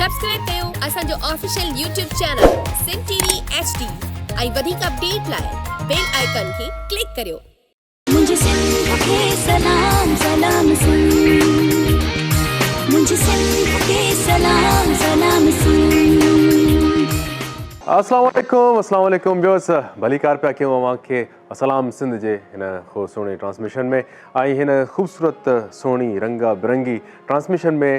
Subscribe ڪيو اسان جو official YouTube channel Sindh T V H D ۽ وڌيڪ اپڊيٽ لاء بيل آئيڪان کي ڪلڪ ڪريو. منهنجي سنڌ کي سلام سلام سنڌ منهنجي سنڌ کي سلام سلام سنڌ. اسلام عليڪم اسلام عليڪم ويورس ڀليڪار پيا ڪيون اوهان کي سلام سنڌ جي هن خوب سهڻي ٽرانسميشن ۾ ۽ هن خوبصورت سهڻي رنگا برنگي ٽرانسميشن ۾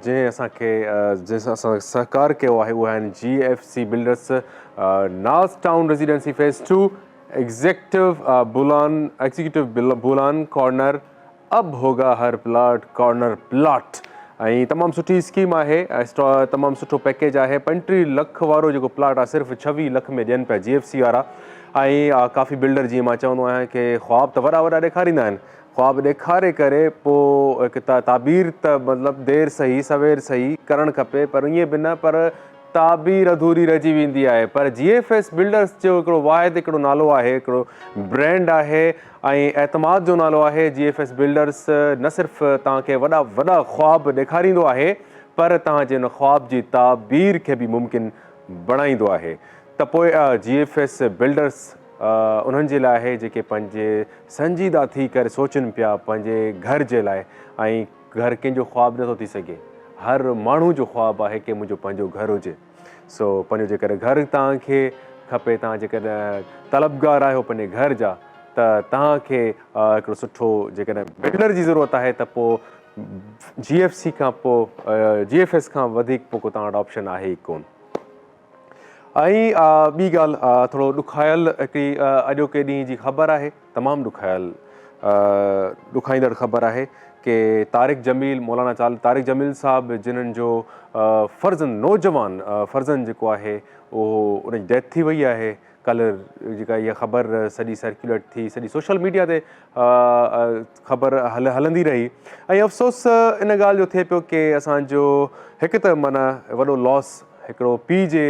جنهن اسان کي جنهن سان اسان سهڪار ڪيو آهي اهي آهن جي F C builders Naz town residency phase 2 executive Bolan executive Bolan corner اب هوگا هر پلاٽ ڪارنر پلاٽ ۽ تمام سٺي اسڪيم آهي تمام سٺو پيڪيج آهي 35 لک وارو جيڪو پلاٽ آهي صرف 26 لک ۾ ڏين پيا جي ايف سي وارا ۽ ڪافي بلڊر جيئن مان چوندو آهيان ڪي خواب ته وڏا وڏا ڏيکاريندا آهن خواب ڏيکاري ڪري پو هڪ تعبير ته مطلب دير سهي سوير سهي ڪرڻ کپي پر ائين به نه پر تعبير اڌوري رهجي ويندي آهي پر جي ايف ايس بلڊرس جو هڪڙو واحد هڪڙو نالو آهي هڪڙو برينڊ آهي ۽ اعتماد جو نالو آهي جي ايف ايس بلڊرس نه صرف توهان کي وڏا وڏا خواب ڏيکاريندو آهي پر توهان جي ان خواب جي تعبير کي به ممڪن بڻائيندو آهي ته پوء جي ايف ايس بلڊرس انهن جي لاء آهي جيڪي پنهنجي سنجيده ٿي ڪري سوچن پيا پنهنجي گهر جي لاء ۽ گهر ڪنهن جو خواب نٿو ٿي سگهي هر ماڻهو جو خواب آهي ڪي منهنجو پنهنجو گهر هجي سو پنهنجو جيڪڏهن گهر توهان کي کپي توهان جيڪڏهن طلبگار آهيو پنهنجي گهر جا ته توهان کي هڪڙو سٺو جيڪڏهن بلڊر جي ضرورت آهي ته پوء جي ايف سي کان پوء جي ايف ايس کان وڌيڪ پوء ڪو توهان وٽ آپشن آهي ئي ڪون ۽ ٻي ڳالهه ٿورو ڏکايل هڪڙي اڄوڪي ڏينهن جي خبر آهي تمام ڏکايل ڏکائيندڙ خبر آهي ڪي طارق جميل مولانا طارق جميل صاحب جنھن جو فرزند نوجوان فرزند جيڪو آهي اهو ان جي ڊيٿ ٿي وئي آهي ڪالهه جيڪا اها خبر سڄي سرڪيوليٽ ٿي سڄي سوشل ميڊيا تي خبر هلندي رهي ۽ افسوس ان ڳالهه جو ٿئي پيو ڪي اسان جو هڪ ته معنيٰ وڏو لاس هڪڙو پيء جي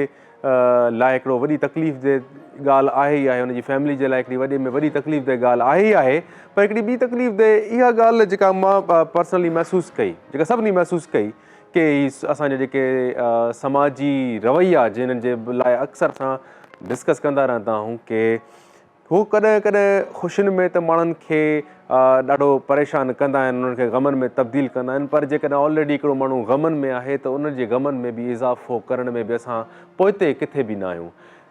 لاء هڪڙو وڏي تڪليف ده ڳالهه آهي ئي آهي ان جي فيملي جي لاء هڪڙي وڏي ۾ وڏي تڪليف ده ڳالهه آهي ئي آهي پر هڪڙي ٻي تڪليف ده اها ڳالهه جيڪا مان پرسنلي محسوس ڪئي جيڪا سڀني محسوس ڪئي ڪي اسان جا جيڪي سماجي رويا جنھن جي لاء اڪثر اسان ڊسڪس ڪندا رهندا آهيون ڪي هو ڪڏهن ڪڏهن خوشين ۾ ته ماڻهن کي ڏاڍو پريشان ڪندا آهن انهن کي غمن ۾ تبديل ڪندا آهن پر جيڪڏهن آلريڊي هڪڙو ماڻهو غمن ۾ آهي ته ان جي غمن ۾ به اضافو ڪرڻ ۾ به اسان پوئتي ڪٿي به نه آهيون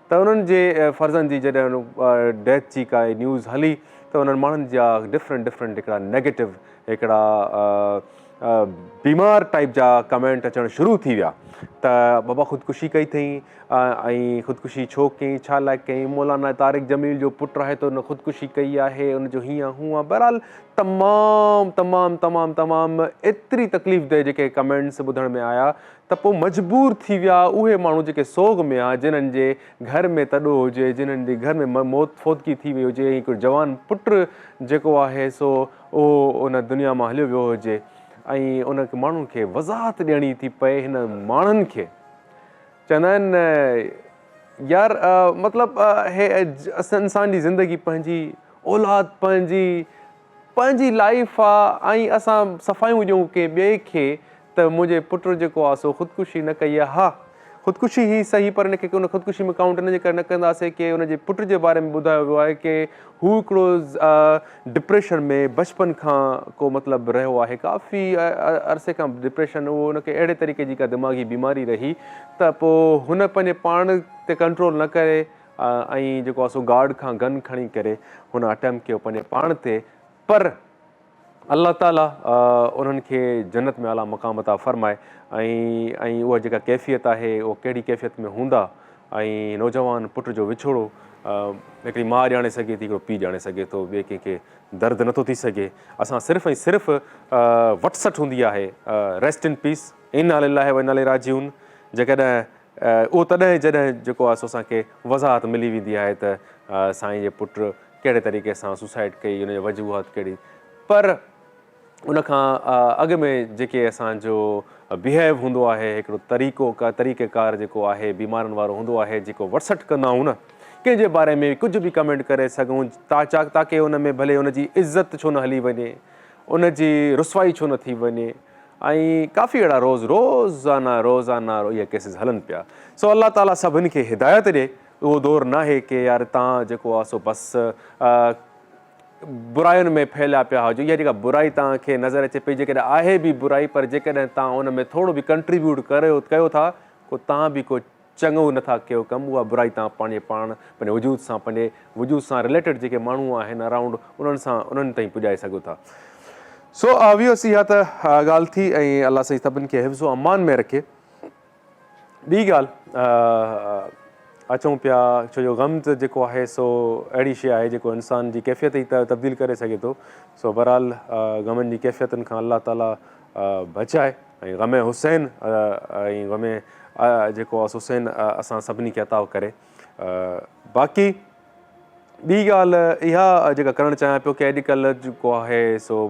ته انهن جي فرزند جي جڏهن ڊيٿ جي ڪا نيوز هلي ته انهن ماڻهن جا ڊفرنٽ ڊفرنٽ هڪڙا نيگيٽو هڪڙا بيمار ٽائيپ جا ڪمينٽ اچڻ شروع ٿي ويا ته بابا خودڪشي ڪئي اٿئي ۽ خودڪشي ڇو ڪئي ڇا لاء ڪئي مولانا طارق جميل جو پٽ آهي ته ان خودڪشي ڪئي آهي ان جو هيئن هونئن بهرحال تمام تمام تمام تمام ايتري تڪليف ده جيڪي ڪمينٽس ٻڌڻ ۾ آيا ته پوء مجبور ٿي ويا اهي ماڻهو جيڪي سوڳ ۾ آ جنھن جي گهر ۾ تڏو هجي جنھن جي گهر ۾ موت فوتگي ٿي وئي هجي ۽ هڪڙو جوان پٽ جيڪو آهي سو اهو ان دنيا مان هليو ويو هجي ۽ ان ماڻهن کي وضاحت ڏيڻي ٿي پئي هن ماڻهن کي چوندا آهن يار مطلب هي انسان جي زندگي پنهنجي اولاد پنهنجي پنهنجي لائيف آ ۽ اسان صفايون ڏيون ڪنهن ٻئي کي ته منهنجي پٽ جيڪو آ سو خودڪشي نه ڪئي آ ها خودڪشي هي سهي پر ان کي ان خودڪشي ۾ ڪائونٽ ان جي ڪري نه ڪنداسين ڪي ان جي پٽ جي باري ۾ ٻڌايو ويو آهي ڪي هو هڪڙو ڊپريشن ۾ بچپن کان ڪو مطلب رهيو آهي ڪافي عرصي کان ڊپريشن اهو ان کي اهڙي طريقي جي ڪا دماغي بيماري رهي ته پوء هن پنهنجي پاڻ تي ڪنٽرول نه ڪري ۽ جيڪو آ سو گارڊ کان گن کڻي ڪري هن اٽيمپٽ ڪيو پنهنجي پاڻ تي پر الله تعالي انهن کي جنت ۾ اعليٰ مقام عطا فرمائي ۽ ۽ اها جيڪا ڪيفيت آهي اها ڪهڙي ڪيفيت ۾ هوندا ۽ نوجوان پٽ جو وڇوڙو هڪڙي ماء ڄاڻي سگهي ٿي هڪڙو پيء ڄاڻي سگهي ٿو ٻئي ڪنهن کي درد نٿو ٿي سگهي اسان صرف ۽ صرف وٽ سٽ هوندي آهي ريسٽ ان پيس انا لله و انا اليه راجعون جيڪڏهن اهو تڏهن جڏهن جيڪو آهي سو اسان کي وضاحت ملي ويندي آهي ته سائين جي پٽ ڪهڙي طريقي سان سوسائيڊ ڪئي ان جا وجوهات ڪهڙي پر ان کان اڳ ۾ جيڪي اسان جو بيهيو هوندو آهي هڪڙو طريقو طريقه ڪار جيڪو آهي بيمارن وارو هوندو آهي جيڪو وٽسٽ ڪندا آهيون نه ڪنهن جي باري ۾ ڪجهه به ڪمينٽ ڪري سگهون تاڪي ان ۾ ڀلي ان جي عزت ڇو نه هلي وڃي ان جي رسوائي ڇو نه ٿي وڃي. ۽ ڪافي اهڙا روز روزانه روزانه اهي ڪيسز هلن پيا سو الله تعالي سڀني کي هدايت ڏي اهو دور ناهي ڪي يار تان جيڪو آ سو بس براين ۾ ڦهليا پيا هجو اها جيڪا برائي توهان کي نظر اچي پئي جيڪڏهن آهي به برائي پر جيڪڏهن توهان ان ۾ ٿورو به ڪنٽريبيوٽ ڪريو ڪيو ٿا ڪو توهان به ڪو چڱو نٿا ڪيو ڪم اها برائي توهان پنهنجي پاڻ پنهنجي وجود سان پنهنجي وجود سان رليٽيڊ جيڪي ماڻهو آهن اراؤنڊ انهن سان انهن تائين پڄائي سگهو ٿا سو ويوس اها ته ڳالهه ٿي ۽ الله سائين سڀن کي حفظ و امان ۾ رکي. ٻي ڳالهه اچون پيا ڇو جو غم ته جيڪو آهي سو اهڙي شيء آهي جيڪو انسان جي ڪيفيت ئي تبديل ڪري سگهي ٿو سو بهرحال غمن جي ڪيفيتن کان الله تعالي بچائي ۽ غم حسين ۽ غم جيڪو آهي حسين اسان سڀني کي عطا ڪري باقي ٻي ڳالهه اها جيڪا ڪرڻ چاهيان پيو ڪي اڄڪلهه جيڪو آهي سو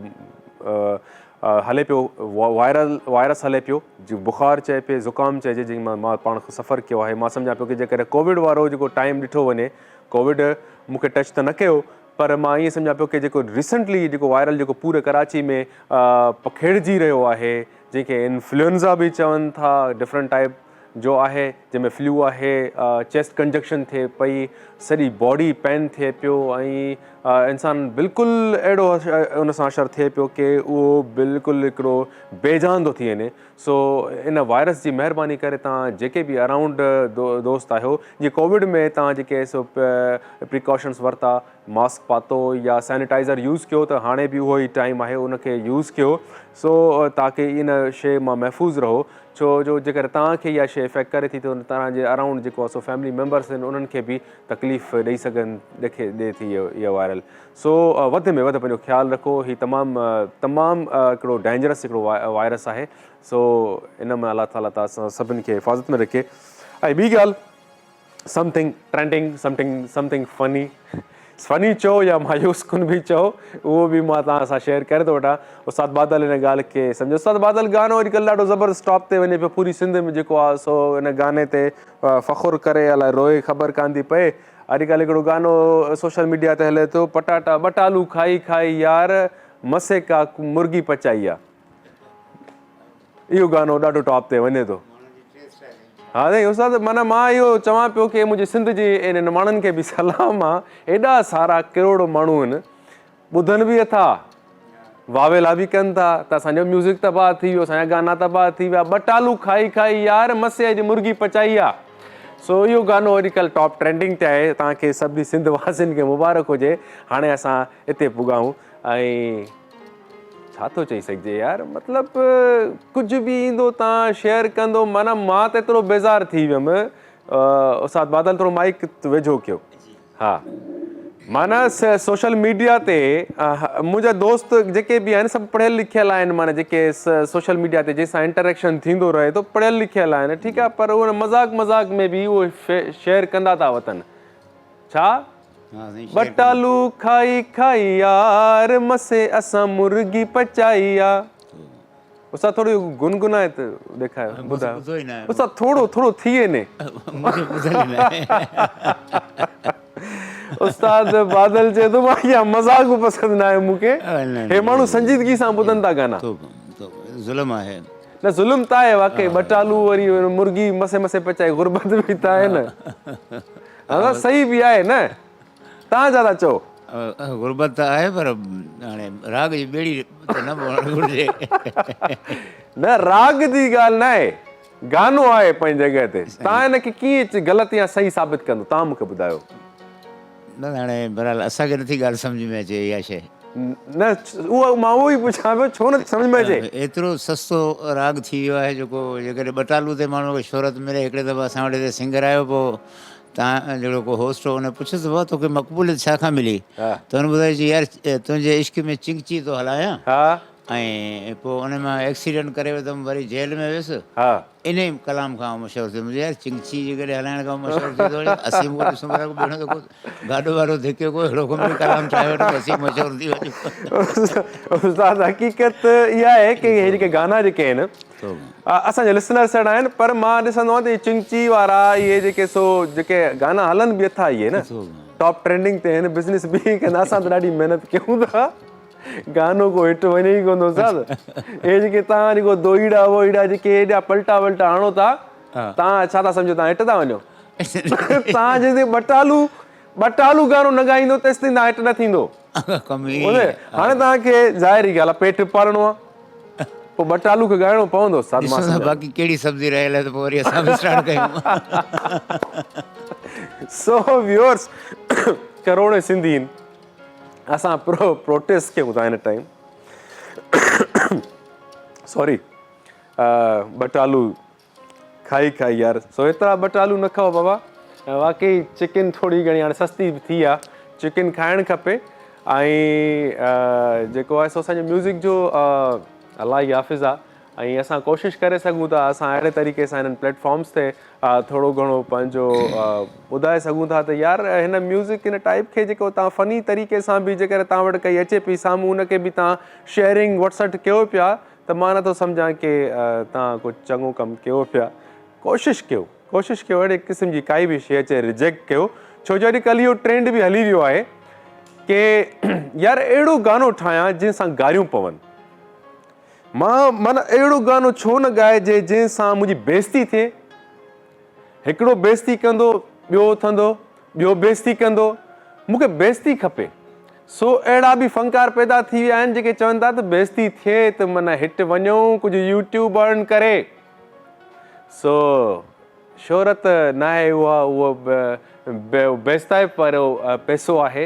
هلي پيو وائرل وائرس هلي پيو جي بخار چئي پئي زڪام چئجي جنهن مان مان پاڻ سفر ڪيو آهي مان سمجهان پيو ڪي جيڪڏهن ڪووڊ وارو جيڪو ٽائيم ڏٺو وڃي ڪووڊ مون کي ٽچ ته نه ڪيو پر مان ائين سمجهان پيو ڪي جيڪو ريسنٽلي جيڪو وائرل جيڪو پوري ڪراچي ۾ پکيڙجي رهيو آهي جنهن کي انفلوئنزا به چون ٿا ڊفرنٽ ٽائپ جو آهي جنهن ۾ فلو آهي چيسٽ ڪنجڪشن ٿئي پئي سڄي باڊي پين ٿئي پيو ۽ انسان بلڪل اهڙو ان سان اشر ٿئي پيو ڪي اهو بلڪل هڪڙو بي جان ٿو ٿي وڃي سو ان وائرس جي مهرباني ڪري تان جيڪي به اراؤنڊ دوست آهيو جي ڪووڊ ۾ تان جيڪي سو پريڪاشنس ورتا ماسڪ پاتو يا سينيٽائزر يوز ڪيو ته هاڻي به اهو ئي ٽائيم آهي ان کي يوز ڪيو سو تاڪي ان شي مان محفوظ رهو ڇو جو جيڪڏهن توهان کي اها شي افيڪٽ ڪري ٿي ته توهان جي اراؤنڊ جيڪو آهي سو فيملي ميمبرس آهن انهن کي به تڪليف ڏئي سگهن ڏکي ڏي ٿي اها وائرل سو وڌ ۾ وڌ پنهنجو خيال رکو هي تمام تمام هڪڙو ڊينجرس هڪڙو وائرس آهي سو ان ۾ الله تعالي تاسان سڀن کي حفاظت ۾ رکي ۽ ٻي ڳالهه something trending something something funny funny چئو يا مايوس ڪن به چئو اهو به مان توهان سان شيئر ڪري ٿو وٺان استاد بادل ان ڳالهه کي سمجهو استاد بادل گانو اڄڪلهه ڏاڍو زبردست ٽاپ تي وڃي پيو پوري سنڌ ۾ جيڪو آهي سو ان گاني تي فخر ڪري الائي روئي خبر ڪانه ٿي پئي اڄڪلهه هڪڙو گانو سوشل ميڊيا تي هلي ٿو پٽاٽا ٻٽالو کائي کائي يار مسي ڪا مرغي پچائي آ اهو گانو ڏاڍو ٽاپ تي وڃي ٿو. ها سائين استاد معنيٰ مان اهو چوان پيو ڪي منهنجي سنڌ جي انهن ماڻهن کي به سلام آ ايڏا سارا ڪروڙ ماڻهو آهن ٻڌن به اٿا واويلا به ڪن ٿا ته اسان جو ميوزڪ تباهه ٿي ويو اسان جا گانا تباهه ٿي ويا ٻٽالو کائي کائي يار مسي اڄ مرغي پچائي آ سو اهو گانو اڄڪلهه ٽاپ ٽرينڊنگ تي آهي توهان کي سڀني سنڌ واسين کي مبارڪ هجي هاڻي اسان اتي پڳا آهيون ۽ ڇا ٿو چئي سگهجي يار مطلب ڪجهه به ايندو تان شيئر ڪندو معنيٰ مان ته ايترو بيزار ٿي ويم استاد بادل ٿورو مائڪ ويجهو ڪيو ها معنيٰ سوشل ميڊيا تي منهنجا دوست جيڪي به آهن سڀ پڙهيل لکيل آهن معنيٰ جيڪي سوشل ميڊيا تي جنهن سان انٽريڪشن ٿيندو رهي ٿو پڙهيل لکيل آهن ٺيڪ آهي پر اهي مذاق مذاق ۾ به اهو شيئر ڪندا ٿا وتن ڇا ٻٽالو کائي کائي يار مسي اسان مرغي پچائي آ. استاد ٿورو گنگنائي ته ڏيکايو ٻڌايو استاد ٿورو ٿورو ٿئي ني استاد بادل چئي ٿو مان اها مذاق به پسند ناهي مون کي هي ماڻهو سنجيدگي سان ٻڌن ٿا گانا ظلم آهي نه ظلم ته آهي واقعي ٻٽالو وري مرغي مسي مسي پچائي غربت به ته آهي نه ها صحيح به آهي نه تان ڇا ٿا چئو. غربت ته آهي پر هاڻي راڳ جي ٻيڙي ته نه پوڻ گهرجي. نه راڳ جي ڳالهه نه آهي گانو آهي پنهنجي جڳهه تي تان هن کي ڪيئن غلط يا صحيح ثابت ڪندو تان مون کي ٻڌايو. نه هاڻي بهرحال اسان کي نٿي ڳالهه سمجهه ۾ اچي اها شيء. نه اهو مان اهو ئي پڇان پيو ڇو نٿي سمجهه ۾ اچي. ايترو سستو راڳ ٿي ويو آهي جيڪو جيڪڏهن ٻٽالو تي ماڻهو کي شهرت ملي هڪڙي دفعي اسان وٽ هتي سنگر آيو پوء تان جهڙو ڪو هوسٽ هو ان پڇيس ته بابا توکي مقبوليت ڇا کان ملي ته هن ٻڌايو چي يار تنهنجي عشق ۾ چنگچي ٿو هلايان ۽ پوء ان مان ايڪسيڊنٽ ڪري وڌم وري جيل ۾ ويس انهي ڪلام کان آئون مشهور ٿيم يار چنگچي جيڪڏهن هلائڻ کان مشهور ٿي ٿو وڃي اسين به ڏسون ڀلا ڪو ٻيڻو ته ڪو گاڏو واڏو ڌڪي ڪو اهڙو ڪو به ڪلام ٺاهي وٺون اسين مشهور ٿي وڃون. استاد حقيقت اها آهي ڪي هي جيڪي گانا جيڪي آهن اسان جا لسنرس اهڙا آهن پر مان ڏسندو آهيان ته هي چنگچي وارا اهي جيڪي سو جيڪي گانا هلن به اٿا اهي نه ٽاپ ٽرينڊنگ تي آهن بزنس به ڪندا اسان ته ڏاڍي محنت ڪيون ٿا. گانو ڪو هٽ وڃي ئي ڪونه ٿو استاد. اهي جيڪي توهان جيڪو دوئيڙا ووئيڙا جيڪي ايڏا پلٽا ولٽا هڻو ٿا توهان ڇا ٿا سمجهو توهان هٽ ٿا وڃو. توهان جيستائين ٻٽالو ٻٽالو گانو نه ڳائيندو تيستائين توهان هٽ نه ٿيندو. هاڻي توهان کي ظاهري ڳالهه آهي پيٽ پالڻو آهي پوء ٻٽالو کي ڳائڻو پوندو استاد مان ڏسون ٿا باقي ڪهڙي سبزي رهيل آهي ته پوء وري اسان به اسٽارٽ ڪيون. سو ويورس ڪروڙين سنڌي آهن اسان پرو پروٽيسٽ ڪيون ٿا هن ٽائيم سوري ٻٽالو کائي کائي يار سو ايترا ٻٽالو نه کائو بابا واقعي چڪن ٿوري گهڻي هاڻي سستي به ٿي آ چڪن کائڻ کپي ۽ جيڪو آهي سو اسانجو ميوزڪ جو الاهي حافظ آ ۽ اسان ڪوشش ڪري سگهون ٿا اسان اهڙي طريقي سان هنن پليٽ فارمس تي ٿورو گهڻو پنهنجو ٻڌائي سگهون ٿا ته يار هن ميوزڪ هن ٽائپ کي جيڪو تان فني طريقي سان به جيڪڏهن تان وٽ ڪئي اچي پئي سامهون ان کي به تان شيئرنگ وٽ سٽ ڪيو پيا ته مان نٿو سمجهان ڪي تان ڪو چڱو ڪم ڪيو پيا. ڪوشش ڪيو ڪوشش ڪيو اهڙي قسم جي ڪائي به شيء اچي ريجيڪٽ ڪيو ڇو جو اڄڪلهه اهو ٽرينڊ به هلي ويو آهي ڪي يار اهڙو گانو ٺاهيان جنهن سان گاريون پون. مان معنيٰ اهڙو گانو ڇو نه ڳائجي جنهن سان منهنجي بيعزتي ٿئي. هڪڙو بيعزتي ڪندو، ٻيو اٿندو، ٻيو بيعزتي ڪندو. مون کي بيعزتي کپي. سو اهڙا به فنڪار پيدا ٿي ويا آهن جيڪي چون ٿا ته بيعزتي ٿئي ته معنيٰ هٽ وڃون ڪجهه يوٽيوب ارن ڪري. سو شهرت ناهي اها اهو بيعزتائپ وارو پئسو آهي.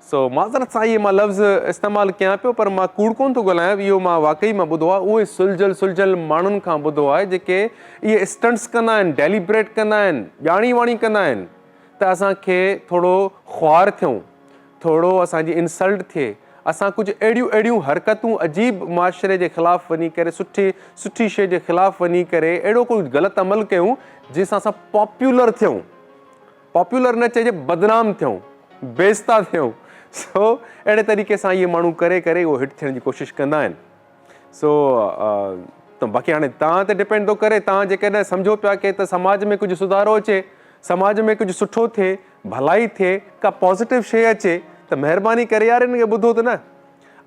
سو معذرت سان اهي مان لفظ استعمال ڪيان پيو پر مان ڪوڙ ڪونه ٿو ڳالهايان اهو مان واقعي مان ٻڌو آهي اهي سلجهيل سلجهيل ماڻهن کان ٻڌو آهي جيڪي اهي اسٽنٽس ڪندا آهن ڊيليبريٽ ڪندا آهن ڄاڻي واڻي ڪندا آهن ته اسان کي ٿورو خوار ٿيون ٿورو اسان جي انسلٽ ٿئي اسان ڪجهه اهڙيون اهڙيون حرڪتون عجيب معاشري جي خلاف وڃي ڪري سٺي سٺي شيء جي خلاف وڃي ڪري اهڙو ڪو غلط عمل ڪيون جنهن سان اسان پاپولر ٿيون پاپولر نه چئجي بدنام ٿيون بيعزتا ٿيون سو اهڙي طريقي سان اهي ماڻهو ڪري ڪري اهو هٽ ٿيڻ جي ڪوشش ڪندا آهن سو ته باقي هاڻي تان تي ڊپينڊ ٿو ڪري تان جيڪڏهن سمجهو پيا ڪي ته سماج ۾ ڪجهه سڌارو اچي سماج ۾ ڪجهه سٺو ٿئي ڀلائي ٿئي ڪا پازيٽو شيء اچي ته مهرباني ڪري يار ان کي ٻڌو ته نه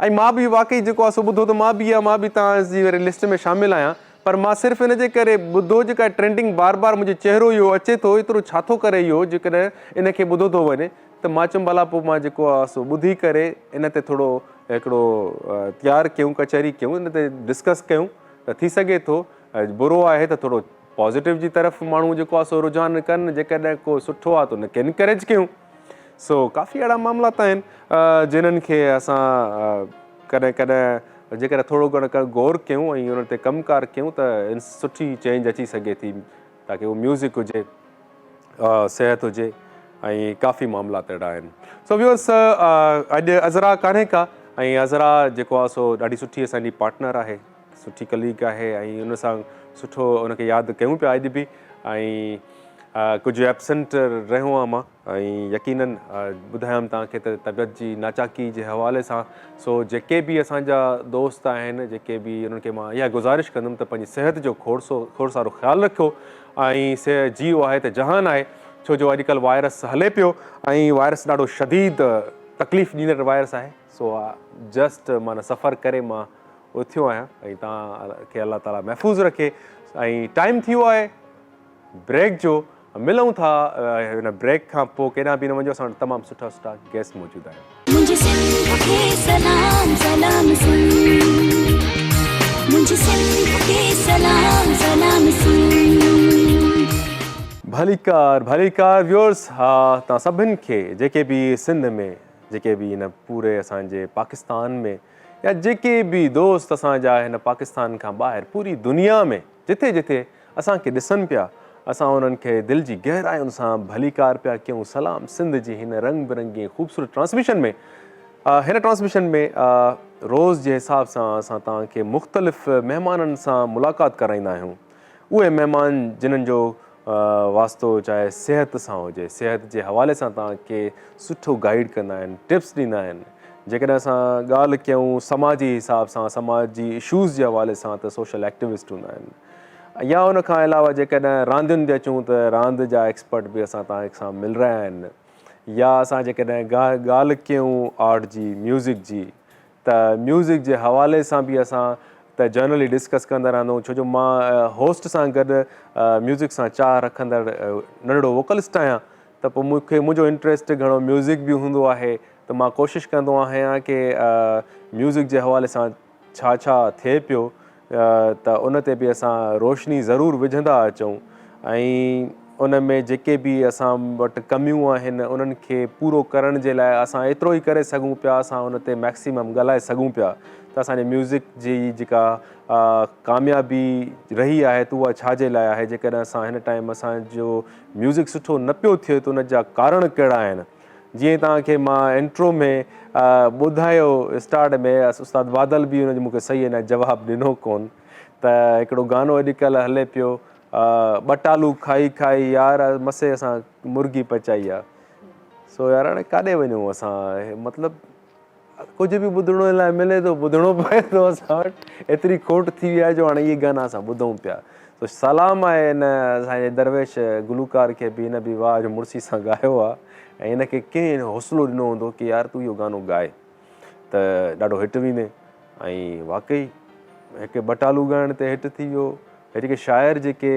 ۽ مان به واقعي جيڪو آهي سو ٻڌو ته مان به مان به توهان جي وري لسٽ ۾ شامل آهيان پر مان صرف ان جي ڪري ٻڌو جيڪا ٽرينڊنگ بار بار منهنجو چهرو اهو اچي ٿو ايترو ڇا ٿو ڪري اهو جيڪڏهن ان کي ٻڌو ٿو وڃي ته مان چيم ڀلا پوء مان جيڪو آهي سو ٻڌي ڪري ان تي ٿورو هڪڙو تيار ڪيون ڪچهري ڪيون ان تي ڊسڪس ڪيون ته ٿي سگهي ٿو برو آهي ته ٿورو پازيٽو جي طرف ماڻهو جيڪو آهي سو رجحان ڪن جيڪڏهن ڪو سٺو آهي ته ان کي انڪريج ڪيون سو ڪافي اهڙا معاملات آهن جنھن کي اسان ڪڏهن ڪڏهن جيڪڏهن ٿورو گهڻو غور ڪيون ۽ انهن تي ڪم ڪار ڪيون ته سٺي چينج اچي سگهي ٿي تاڪي اهو ميوزڪ هجي صحت هجي ۽ ڪافي معاملات اهڙا آهن سو ويورس اڄ عذرا ڪانهي ڪا ۽ عذرا جيڪو آهي سو ڏاڍي سٺي اسان جي پارٽنر آهي سٺي ڪليگ آهي ۽ ان سان سٺو ان کي ياد ڪيون پيا اڄ به ۽ ڪجهه ايبسنٽ رهيو آهيان مان ۽ يقينن ٻڌايم توهان کي ته طبيعت جي ناچاقي جي حوالي سان سو جيڪي به اسان جا دوست آهن جيڪي به انهن کي مان اها گذارش ڪندم ته پنهنجي صحت جو کوڙ سو کوڙ سارو خيال رکيو ۽ سي جيو آهي ته جهان آهي ڇو جو اڄڪلهه وائرس هلي پيو ۽ وائرس ڏاڍو شديد تڪليف ڏيندڙ وائرس آهي سو جسٽ معنيٰ سفر ڪري مان اٿيو آهيان ۽ توهان کي الله تعالي محفوظ رکي ۽ ٽائيم ٿي ويو آهي بريڪ جو ملون ٿا هن بريڪ کان پوء ڪيڏانهن به نه وڃو اسان وٽ تمام سٺا سٺا گيسٽ موجود آهن. منهنجي سنڌ کي سلام سلام سنڌ منهنجي سنڌ کي سلام سلام سنڌ. ڀليڪار ڀليڪار ويورس ها توهان سڀن کي جيڪي به سنڌ ۾ جيڪي به هن پوري اسان جي پاڪستان ۾ يا جيڪي به دوست اسان جا هن پاڪستان کان ٻاهر پوري دنيا ۾ جٿي جٿي اسان کي ڏسن پيا، اسان انهن کي دل جي گهراين سان ڀليڪار پيا ڪيون، سلام سنڌ جي هن رنگ برنگي ۽ خوبصورت ٽرانسميشن ۾، هن ٽرانسميشن ۾ روز جي حساب سان اسان توهان کي مختلف مهمانن سان ملاقات ڪرائيندا آهيون، اهي مهمان جنھن جو واسطو چاهي صحت سان هجي، صحت جي حوالي سان توهان کي سٺو گائيڊ ڪندا آهن، ٽپس ڏيندا آهن، جيڪڏهن اسان ڳالهه ڪيون سماجي حساب سان سماجي اشوز جي حوالي سان ته سوشل ايڪٽوسٽ هوندا آهن يا ان کان علاوه جيڪڏهن راندين تي اچون ته راند جا ايڪسپرٽ به اسان توهان سان مل رهيا آهن يا اسان جيڪڏهن ڳالهه ڪيون آرٽ جي ميوزڪ جي ته ميوزڪ جي حوالي سان به اسان ته جنرلي ڊسڪس ڪندا رهندا آهيون ڇو جو مان هوسٽ سان گڏ ميوزڪ سان چاهه رکندڙ ننڍڙو ووڪلسٽ آهيان ته پوء مون کي منهنجو انٽريسٽ گهڻو ميوزڪ به هوندو آهي ته مان ڪوشش ڪندو آهيان ڪي ميوزڪ جي حوالي سان ڇا ڇا ٿئي پيو ته ان تي به اسان روشني ضرور وجهندا اچون ۽ ان ۾ جيڪي به اسان وٽ ڪميون آهن انهن کي پورو ڪرڻ جي لاء اسان ايترو ئي ڪري سگهون پيا اسان ان تي ميڪسيمم ڳالهائي سگهون پيا ته اسان جي ميوزڪ جي جيڪا ڪاميابي رهي آهي ته اها ڇا جي لاء آهي جيڪڏهن اسان هن ٽائيم اسان جو ميوزڪ سٺو نه پيو ٿئي ته ان جا ڪارڻ ڪهڙا آهن جيئن توهان کي مان انٽرو ۾ ٻڌايو اسٽارٽ ۾ استاد بادل به ان جو مونکي صحيح اڃا جواب ڏنو ڪون ته هڪڙو گانو اڄڪلهه هلي پيو ٻٽالو کائي کائي يار مسي اسان مرغي پچائي آ سو يار هاڻي ڪاڏي وڃون اسان مطلب ڪجهه به ٻڌڻو لاء ملي ٿو ٻڌڻو پئي ٿو اسان وٽ ايتري کوٽ ٿي وئي آهي جو هاڻي اهي گانا اسان ٻڌون پيا سو سلام آهي ان اسان جي درويش گلوڪار کي به هن به واهه جو مڙسي سان ڳايو آهي ۽ هن کي ڪنهن حوصلو ڏنو هوندو ڪي يار تون اهو گانو ڳائي ته ڏاڍو هٽ ويندين ۽ واقعي هڪ ٻٽالو ڳائڻ تي هٽ ٿي ويو هي جيڪي شاعر جيڪي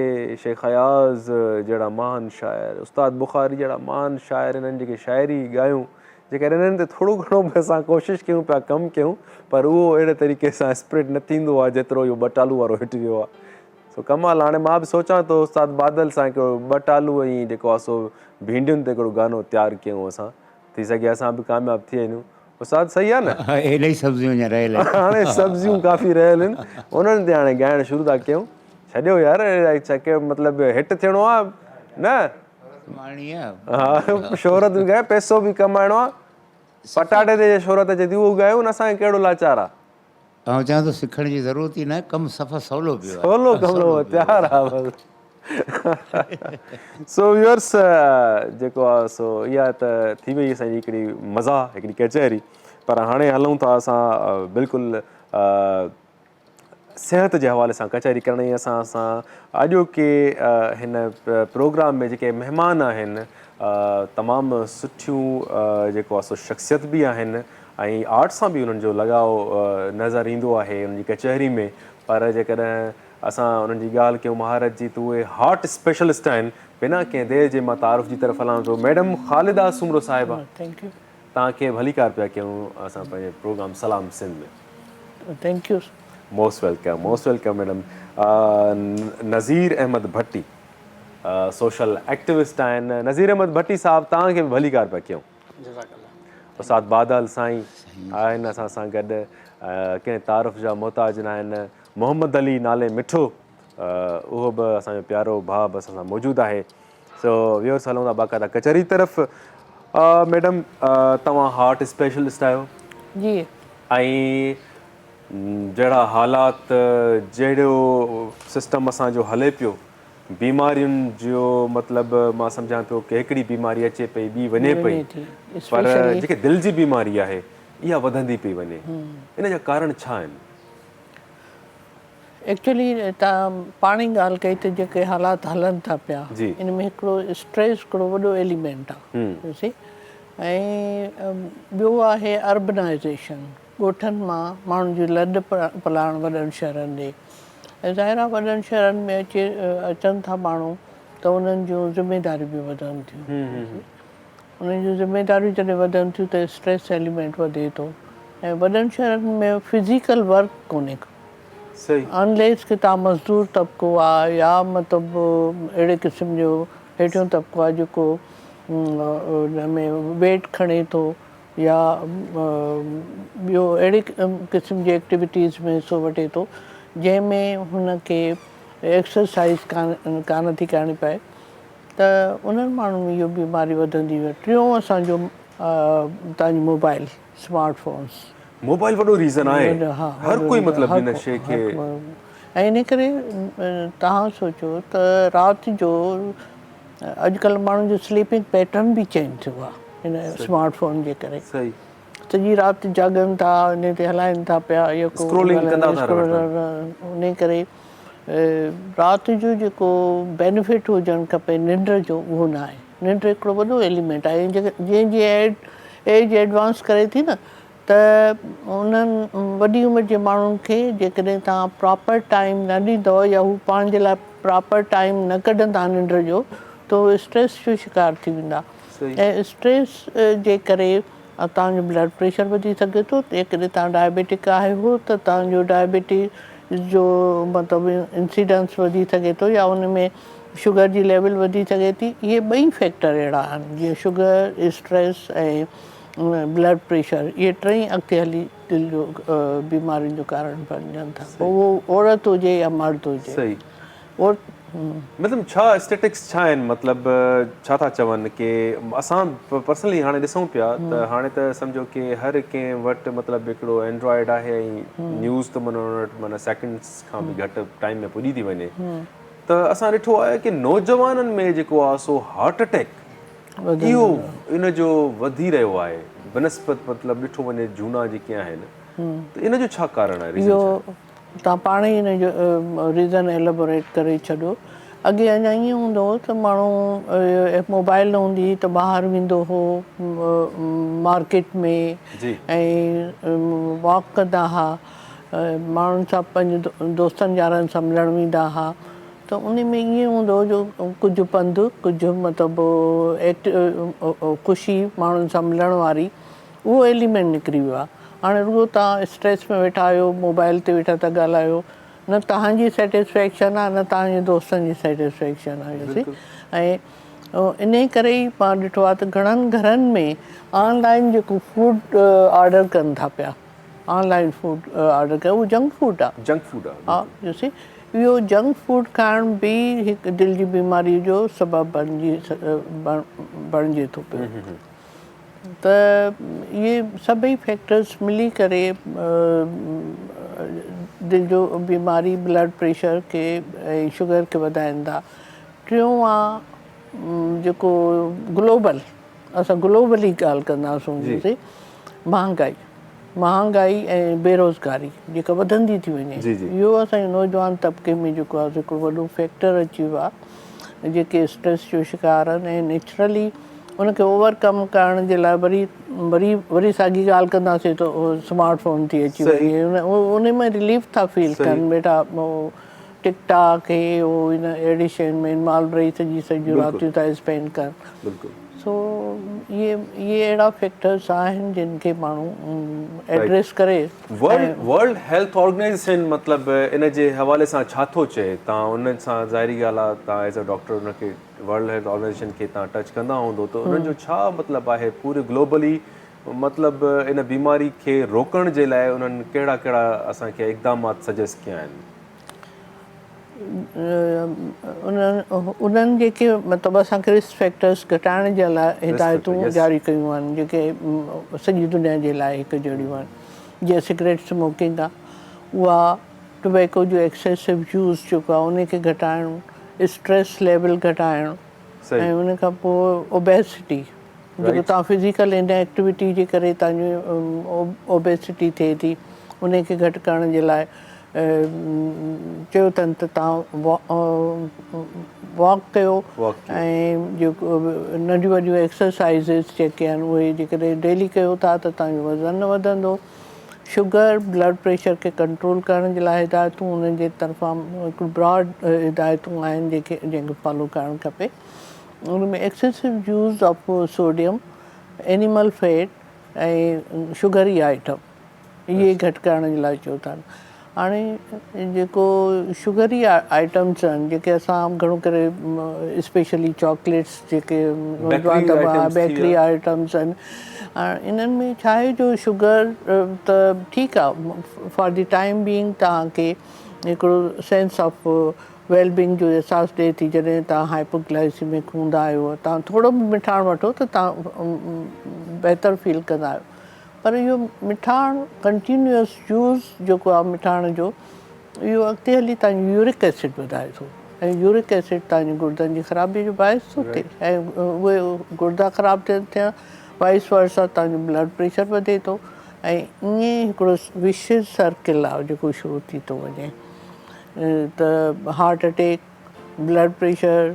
شيخ اياز جهڙا مهان شاعر استاد بخاري جهڙا مهان شاعر انهن جيڪي شاعري ڳايون جيڪڏهن انهن تي ٿورو گهڻو به اسان ڪوشش ڪيون پيا ڪم ڪيون پر اهو اهڙي طريقي سان اسپريڊ نه ٿيندو آهي جيترو اهو ٻٽالو وارو هٽ ويو آهي سو ڪمال هاڻي مان به سوچان ٿو استاد بادل سان هڪڙو ٻٽالو ۽ جيڪو آهي سو ڀينڊين تي هڪڙو گانو تيار ڪيون اسان ٿي سگهي اسان به ڪامياب ٿي وڃون استاد صحيح آهي نه؟ الاهي سبزيون اڃا رهيل آهن. هاڻي سبزيون ڪافي رهيل آهن انهن تي هاڻي ڳائڻ شروع ٿا ڪيون ڇڏيو يار ڇا مطلب هٽ ٿيڻو آهي نه ماڻڻي آهي. ها شهرت به ڳائي پئسو به ڪمائڻو آهي پٽاٽي تي جي شهرت اچي ٿي اهو ڳايو نه اسان کي ڪهڙو لاچار آهي. آئون چوان ٿو سکڻ جي ضرورت ئي ناهي ڪم صفا سولو پيو آهي. سولو ڪم تيار آهي بس. سو ويورس جيڪو آهي سو اها ته ٿي وئي اسان جي هڪڙي مزاح هڪڙي ڪچهري پر هاڻي هلون ٿا اسان بلڪل صحت جي حوالي سان ڪچهري ڪرڻ ۽ اسان سان اڄوڪي هن پروگرام ۾ جيڪي مهمان آهن تمام سٺيون جيڪو آهي سو شخصيت به آهن ۽ آرٽ سان به انهن جو لڳاء نظر ايندو آهي انهن جي ڪچهري ۾ پر جيڪڏهن اسان انهن جي ڳالهه ڪيون مهارت جي ته اهي هارٽ اسپيشلسٽ آهن بنا ڪنهن دير جي مان تعارف جي طرف هلان ٿو ميڊم خالده سومرو صاحبه توهان کي ڀليڪار پيا ڪيون اسان پنهنجي پروگرام سلام Sindh ۾. Thank you. Most welcome most welcome madam Nazir Ahmed Bhatti social activist آهن نذير احمد ڀٽي صاحب توهان کي به ڀليڪار پيا ڪيون. جزاڪ الله. استاد بادل سائين آهن اسان سان گڏ ڪنهن تعارف جا محتاج ناهن محمد علي نالي مٺو اهو به اسان جو پيارو ڀاء به اسان سان موجود آهي سو ويورس هلون ٿا باقاعده ڪچهري طرف ميڊم توهان هارٽ اسپيشلسٽ آهيو جي ۽ جهڙا حالات جهڙو سسٽم اسان جو هلي پيو بيمارين جو مطلب مان سمجهان پيو ڪي هڪڙي بيماري اچي پئي ٻي وڃي پئي پر جيڪي دل جي بيماري آهي اها وڌندي پئي وڃي ان جا ڪارڻ ڇا آهن؟ ايڪچولي توهان پاڻ ئي ڳالهه ڪئي ته جيڪي حالات هلن ٿا پيا ان ۾ هڪڙو اسٽريس هڪڙو وڏو ايليمينٽ آهي سي ۽ ٻيو آهي اربنائيزيشن ڳوٺن مان ماڻهن جي لڏ پلاڻ وڏن شهرن ڏي ۽ ظاهر آهي وڏن شهرن ۾ اچي اچن ٿا ماڻهو ته انهن جون ذميداريون به وڌن ٿيون انهن جون ذميداريون جڏهن وڌن ٿيون ته اسٽريس ايليمينٽ وڌي ٿو ۽ وڏن شهرن ۾ فزيڪل ورڪ ڪونهي ڪو انليس ڪي توهان مزدور طبقو آ يا مطلب اهڙي قسم جو هيٺيون طبقو آ جيڪو ان ۾ ويٽ کڻي ٿو يا ٻيو اهڙي قسم جي ايڪٽيوٽيز ۾ حصو وٺي ٿو جنهن ۾ هن کي ايڪسرسائز ڪانه ٿي ڪرڻي پئي ته انهن ماڻهن ۾ اهو بيماري وڌندي وئي. ٽيون اسان جو تان جي موبائل سمارٽ فونس. موبائل وڏو ريزن آهي هر ڪوئي مطلب ان شي کي. ۽ ان ڪري توهان سوچو ته رات جو اڄڪلهه ماڻهن جو سليپنگ پيٽرن به چينج ٿيو آهي ان سمارٽ فون جي ڪري. سڄي رات جاڳن ٿا ان تي هلائن ٿا پيا يڪو اسڪرولنگ ڪندا ٿا رهن ان ڪري رات جو جيڪو بينيفٽ هجڻ کپي ننڊ جو اهو نه آهي. ننڊ هڪڙو وڏو ايليمينٽ آهي جيئن جيئن ايج ايڊوانس ڪري ٿي نه ته انهن وڏي عمر جي ماڻهن کي جيڪڏهن توهان پراپر ٽائيم نه ڏيندؤ يا هو پاڻ جي لاء پراپر ٽائيم نه ڪڍندا ننڊ جو ته هو اسٽريس جو شڪار ٿي ويندا ۽ اسٽريس جي ڪري توهان جو بلڊ پريشر وڌي سگهي ٿو جيڪڏهن توهان ڊائبيٽڪ آهيو ته توهان جو ڊائبيٽيز جو مطلب انسيڊنس وڌي سگهي ٿو يا ان ۾ شگر جي ليول وڌي سگهي ٿي اهي ٻئي فيڪٽر اهڙا آهن جيئن شگر اسٽريس ۽ بلڊ پريشر اهي ٽئي اڳتي هلي دل جو بيمارين جو ڪارڻ بڻجن ٿا پوء اهو عورت هجي يا مرد هجي. صحيح مطلب ڇا اسٽيٽڪس ڇا آهن مطلب ڇا ٿا چون ڪي اسان پرسنلي هاڻي ڏسون پيا ته هاڻي ته سمجهو ڪي هر ڪنهن وٽ مطلب هڪڙو اينڊرائيڊ آهي ۽ نيوز ته معنيٰ ان وٽ معنيٰ سيڪنڊس کان به گهٽ ٽائيم ۾ پڄي ٿي وڃي ته اسان ڏٺو آهي ڪي نوجوانن ۾ جيڪو آهي سو هارٽ اٽيڪ اهو ان جو وڌي رهيو آهي بنسبت مطلب ڏٺو وڃي جهونا جيڪي آهن ته ان جو ڇا ڪارڻ آهي ريزن ڇا اهو توهان پاڻ ئي ان جو ريزن ايلابوريٽ ڪري ڇڏيو اڳي اڃا ائين هوندو هو ته ماڻهو موبائل نه هوندي هئي ته ٻاهر ويندو هو مارڪيٽ ۾ ۽ واڪ ڪندا ها ماڻهن سان پنهنجي دوستن يارن سان ملڻ ويندا ها ته ان ۾ ائين هوندو هو جو ڪجهه پنڌ ڪجهه مطلب خوشي ماڻهن سان ملڻ واري اهو ايليمينٽ نڪري ويو آهي هاڻي رڳو توهان اسٽريس ۾ ويٺا آهيو موبائل تي ويٺا ٿا ڳالهايو نه توهان جي سيٽسفيڪشن آهي نه توهان جي دوستن جي سيٽسفيڪشن آهي يو سي ۽ انهي ڪري ئي مان ڏٺو آهي ته گهڻن گهرن ۾ آن لائن جيڪو فوڊ آرڊر ڪن ٿا پيا آن لائن فوڊ آرڊر ڪيو اهو جنڪ فوڊ آ. جنڪ فوڊ آ ها يو سي اهو جنڪ فوڊ کائڻ به هڪ دل جي بيماري جو سبب بڻجي بڻجي ٿو پيو ته اهي سڀئي فيڪٽرز ملي ڪري دل جو بيماري بلڊ پريشر کي ۽ شگر کي وڌائين ٿا ٽيون آ جيڪو گلوبل اسان گلوبلي ڳالهه ڪنداسون جي مهانگائي مهانگائي ۽ بيروزگاري جيڪا وڌندي ٿي وڃي اهو اسان جي نوجوان طبقي ۾ جيڪو آهي هڪڙو وڏو فيڪٽر اچي ويو آهي جيڪي اسٽريس جو شڪار آهن ۽ نيچرلي ان کي اوور ڪم ڪرڻ جي لاء وري وري وري ساڳي ڳالهه ڪنداسين ته سمارٽ فون ٿي اچي وڃي ان ۾ رليف ٿا فيل ڪن ويٺا ٽڪ ٽاڪ هي هو ان اهڙي شين ۾ انوالو رهي سڄي سڄيون راتيون ٿا اسپينڊ ڪن سو اهي اهي اهڙا فيڪٽرس آهن جن کي ماڻهو ايڊريس ڪري. ورلڊ هيلٿ آرگنائيزيشن مطلب ان جي حوالي سان ڇا ٿو چئي تان ان سان ظاهري ڳالهه آ تان ايز ا ڊاڪٽر ان کي ورلڊ هيلٿ آرگنائيزيشن کي تان ٽچ ڪندا هوندو ته انهن جو ڇا مطلب آهي پوري گلوبلي مطلب ان بيماري کي روڪڻ جي لاء انهن ڪهڙا ڪهڙا اسان کي اقدامات سجيسٽ ڪيا آهن. انهن جيڪي مطلب اسان کي رسڪ فيڪٽرز گهٽائڻ جي لاء هدايتون جاري ڪيون آهن جيڪي سڄي دنيا جي لاء هڪ جهڙيون آهن جيئن سگريٽ سموڪنگ آهي اها ٽوبيڪو جو ايڪسيسو يوز جيڪو آهي ان کي گهٽائڻ اسٽريس ليول گهٽائڻ ۽ ان کان پوء اوبيسٽي جيڪو توهان فزيڪل ان ايڪٽيوٽي جي ڪري توهان جي اوبيسٽي ٿئي ٿي ان کي گهٽ ڪرڻ جي لاء چيو اٿن ته توهان واڪ ڪيو ۽ جيڪو ننڍيون وڏيون ايڪسرسائيزز جيڪي آهن اهي جيڪڏهن ڊيلي ڪيو ٿا ته توهان جو وزن نه وڌندو شگر بلڊ پريشر کي ڪنٽرول ڪرڻ جي لاء هدايتون انهن جي طرفان هڪ براڊ هدايتون آهن جيڪي جنهن کي فالو ڪرڻ کپي ان ۾ excessive use of sodium animal fat ۽ sugary item اهي گهٽ ڪرڻ جي لاء چيو اٿن هاڻي جيڪو شگري آئٽمس آهن جيڪي اسان گهڻو ڪري اسپيشلي چاڪليٽس جيڪي بيڪري آئٽمس آهن انهن ۾ ڇا آهي جو شگر ته ٺيڪ آهي فار the time being توهان کي هڪڙو سينس آف ويل بينگ جو احساس ڏئي ٿي جڏهن توهان هائپو گلائسيمڪ هوندا آهيو توهان ٿورو به مٺاڻ وٺو ته توهان بهتر فيل ڪندا آهيو پر اهو مٺاڻ ڪنٽينيوس يوز جيڪو آهي مٺاڻ جو اهو اڳتي هلي توهان جو يورڪ ايسڊ وڌائي ٿو ۽ يورڪ ايسڊ توهان جي گردن جي خرابي جو باعث ٿو ٿئي ۽ اهي گردا خراب ٿين ٿيا وائس ورسا توهان جو بلڊ پريشر وڌي ٿو ۽ ائين هڪڙو وشز سرڪل آهي جيڪو شروع ٿي ٿو وڃي ته heart attack, blood pressure,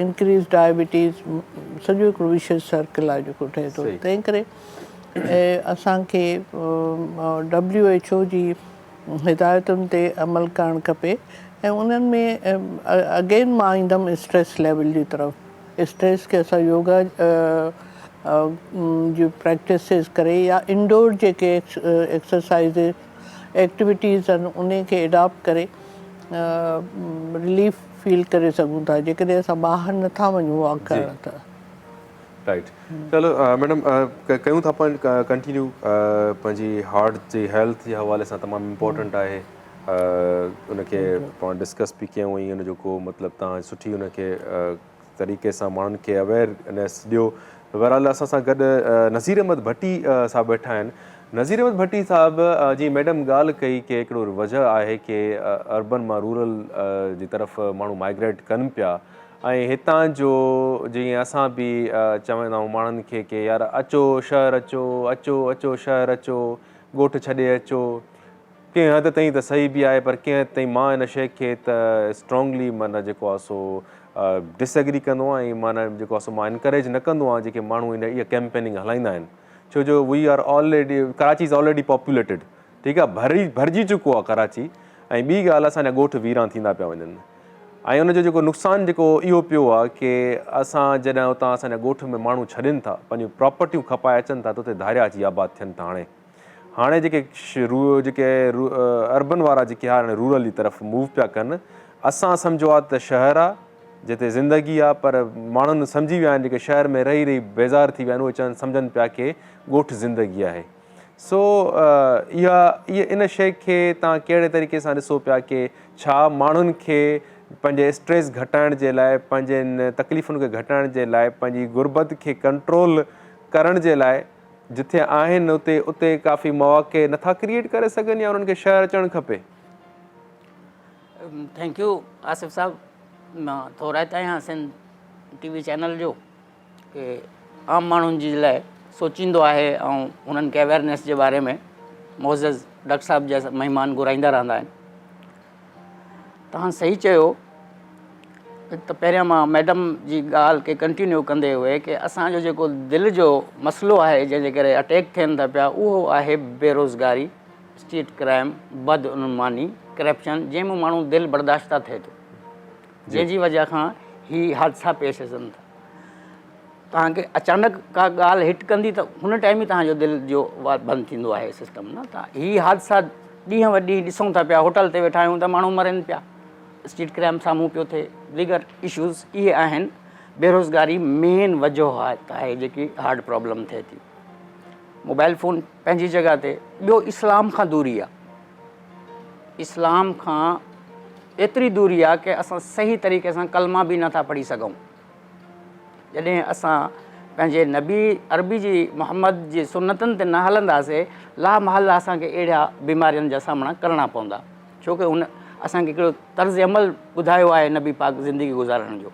increase diabetes سڄو هڪڙو وشس سرڪل آهي جيڪو ٺهي ٿو تنهن ڪري اسان کي ڊبليو ايڇ او جي هدايتن تي عمل ڪرڻ کپي ۽ انهن ۾ اگين مان ايندم اسٽريس ليول جي طرف اسٽريس کي اسان يوگا جي پريڪٽسز ڪري يا انڊور جيڪي ايڪسرسائزز ايڪٽيوٽيز آهن انهي کي اڊاپٽ ڪري رليف فيل ڪري سگهون ٿا جيڪڏهن اسان ٻاهر نٿا وڃون واڪ ڪرڻ ته. رائيٽ چلو ميڊم ڪيون ٿا پوائنٽ ڪنٽينيو پنهنجي هارٽ جي هيلٿ جي حوالي سان تمام امپورٽنٽ آهي ان کي پاڻ ڊسڪس به ڪيون ۽ ان جو ڪو مطلب تان سٺي ان کي طريقي سان ماڻهن کي اويئرنيس ڏيو بهرحال اسان سان گڏ نظير احمد ڀٽي صاحب ويٺا آهن نظير احمد ڀٽي صاحب جي ميڊم ڳالهه ڪئي ڪي هڪڙو وجه آهي ڪي اربن مان رورل جي طرف ماڻهو مائگريٽ ڪن پيا ۽ هتان جو جيئن اسان به چوندا آهيون ماڻهن کي ڪي يار اچو شهر اچو اچو اچو شهر اچو ڳوٺ ڇڏي اچو ڪنهن حد تائين ته صحيح به آهي پر ڪنهن حد تائين مان ان شيء کي ته اسٽرانگلي معنيٰ جيڪو آهي سو ڊس ايگري ڪندو آهيان ۽ معنيٰ جيڪو آهي سو مان انڪريج نه ڪندو آهيان جيڪي ماڻهو ان اها ڪيمپيننگ هلائيندا آهن ڇو جو we are already Karachi is already populated ٺيڪ آهي ڀري ڀرجي چڪو آهي ڪراچي ۽ ٻي ڳالهه اسان جا ڳوٺ ويران ٿيندا پيا وڃن ۽ ان جو جيڪو نقصان جيڪو اهو پيو آهي ڪي اسان جڏهن اتان اسان جا ڳوٺ ۾ ماڻهو ڇڏين ٿا پنهنجون پراپرٽيون کپائي اچن ٿا ته اتي ڌاريا اچي آباد ٿين ٿا هاڻي هاڻي جيڪي جيڪي اربن وارا جيڪي هاڻي رورل جي طرف موو پيا ڪن اسان سمجهيو آهي ته شهر آهي جتي زندگي آهي پر ماڻهن سمجهي ويا آهن جيڪي شهر ۾ رهي رهي بيزار ٿي ويا آهن اهي چون سمجهن پيا ڪي ڳوٺ زندگي آهي سو اها ان شيء کي تان ڪهڙي طريقي سان ڏسو پيا ڪي ڇا ماڻهن کي پنهنجي اسٽريس گهٽائڻ جي لاء پنهنجين تڪليفن کي گهٽائڻ جي لاء پنهنجي غربت کي ڪنٽرول ڪرڻ جي لاء جٿي آهن اتي اتي ڪافي مواقع نٿا ڪريئيٽ ڪري سگهن يا انهن کي شهر اچڻ کپي. Thank you Asif صاحب مان ٿورائت آهيان سنڌ ٽي وي چينل جو ڪي عام ماڻهن جي لاء سوچيندو آهي ۽ انهن کي اويئرنيس جي باري ۾ معزز ڊاڪٽر صاحب جا مهمان گهرائيندا رهندا آهن توهان صحيح چيو ته پهريان مان ميڊم جي ڳالهه کي ڪنٽينيو ڪندي هئي ڪي اسان جو جيڪو دل جو مسئلو آهي جنهن جي ڪري اٽيڪ ٿين ٿا پيا اهو آهي بيروزگاري اسٽريٽ ڪرائم بدعنواني ڪرپشن جنهن ۾ ماڻهو دل برداشته ٿئي ٿو جنهن جي وجه کان هي حادثا پيش اچن ٿا توهان کي اچانڪ ڪا ڳالهه هٽ ڪندي ته هن ٽائيم ئي توهان جو دل جو بند ٿيندو آهي سسٽم نه ته هي حادثا ڏينهن و ڏينهن ڏسون ٿا پيا هوٽل تي ويٺا آهيون ته ماڻهو مرن پيا اسٽريٽ ڪرائم سامهون پيو ٿئي ديگر اشوز اهي آهن بيروزگاري مين وجوهات آهي جيڪي هارٽ پرابلم ٿئي ٿي موبائل فون پنهنجي جڳهه تي ٻيو اسلام کان دوري آهي اسلام کان ايتري دوري آهي ڪي اسان صحيح طريقي سان ڪلما به نٿا پڙهي سگهون جڏهن اسان پنهنجي نبي عربي جي محمد جي سنتن تي نه هلنداسي لا محاله اسان کي اهڙا بيمارين جا سامنا ڪرڻا پوندا ڇو ڪه هن اسان کي هڪڙو طرز عمل ٻڌايو آهي نبي پاڪ زندگي گذارڻ جو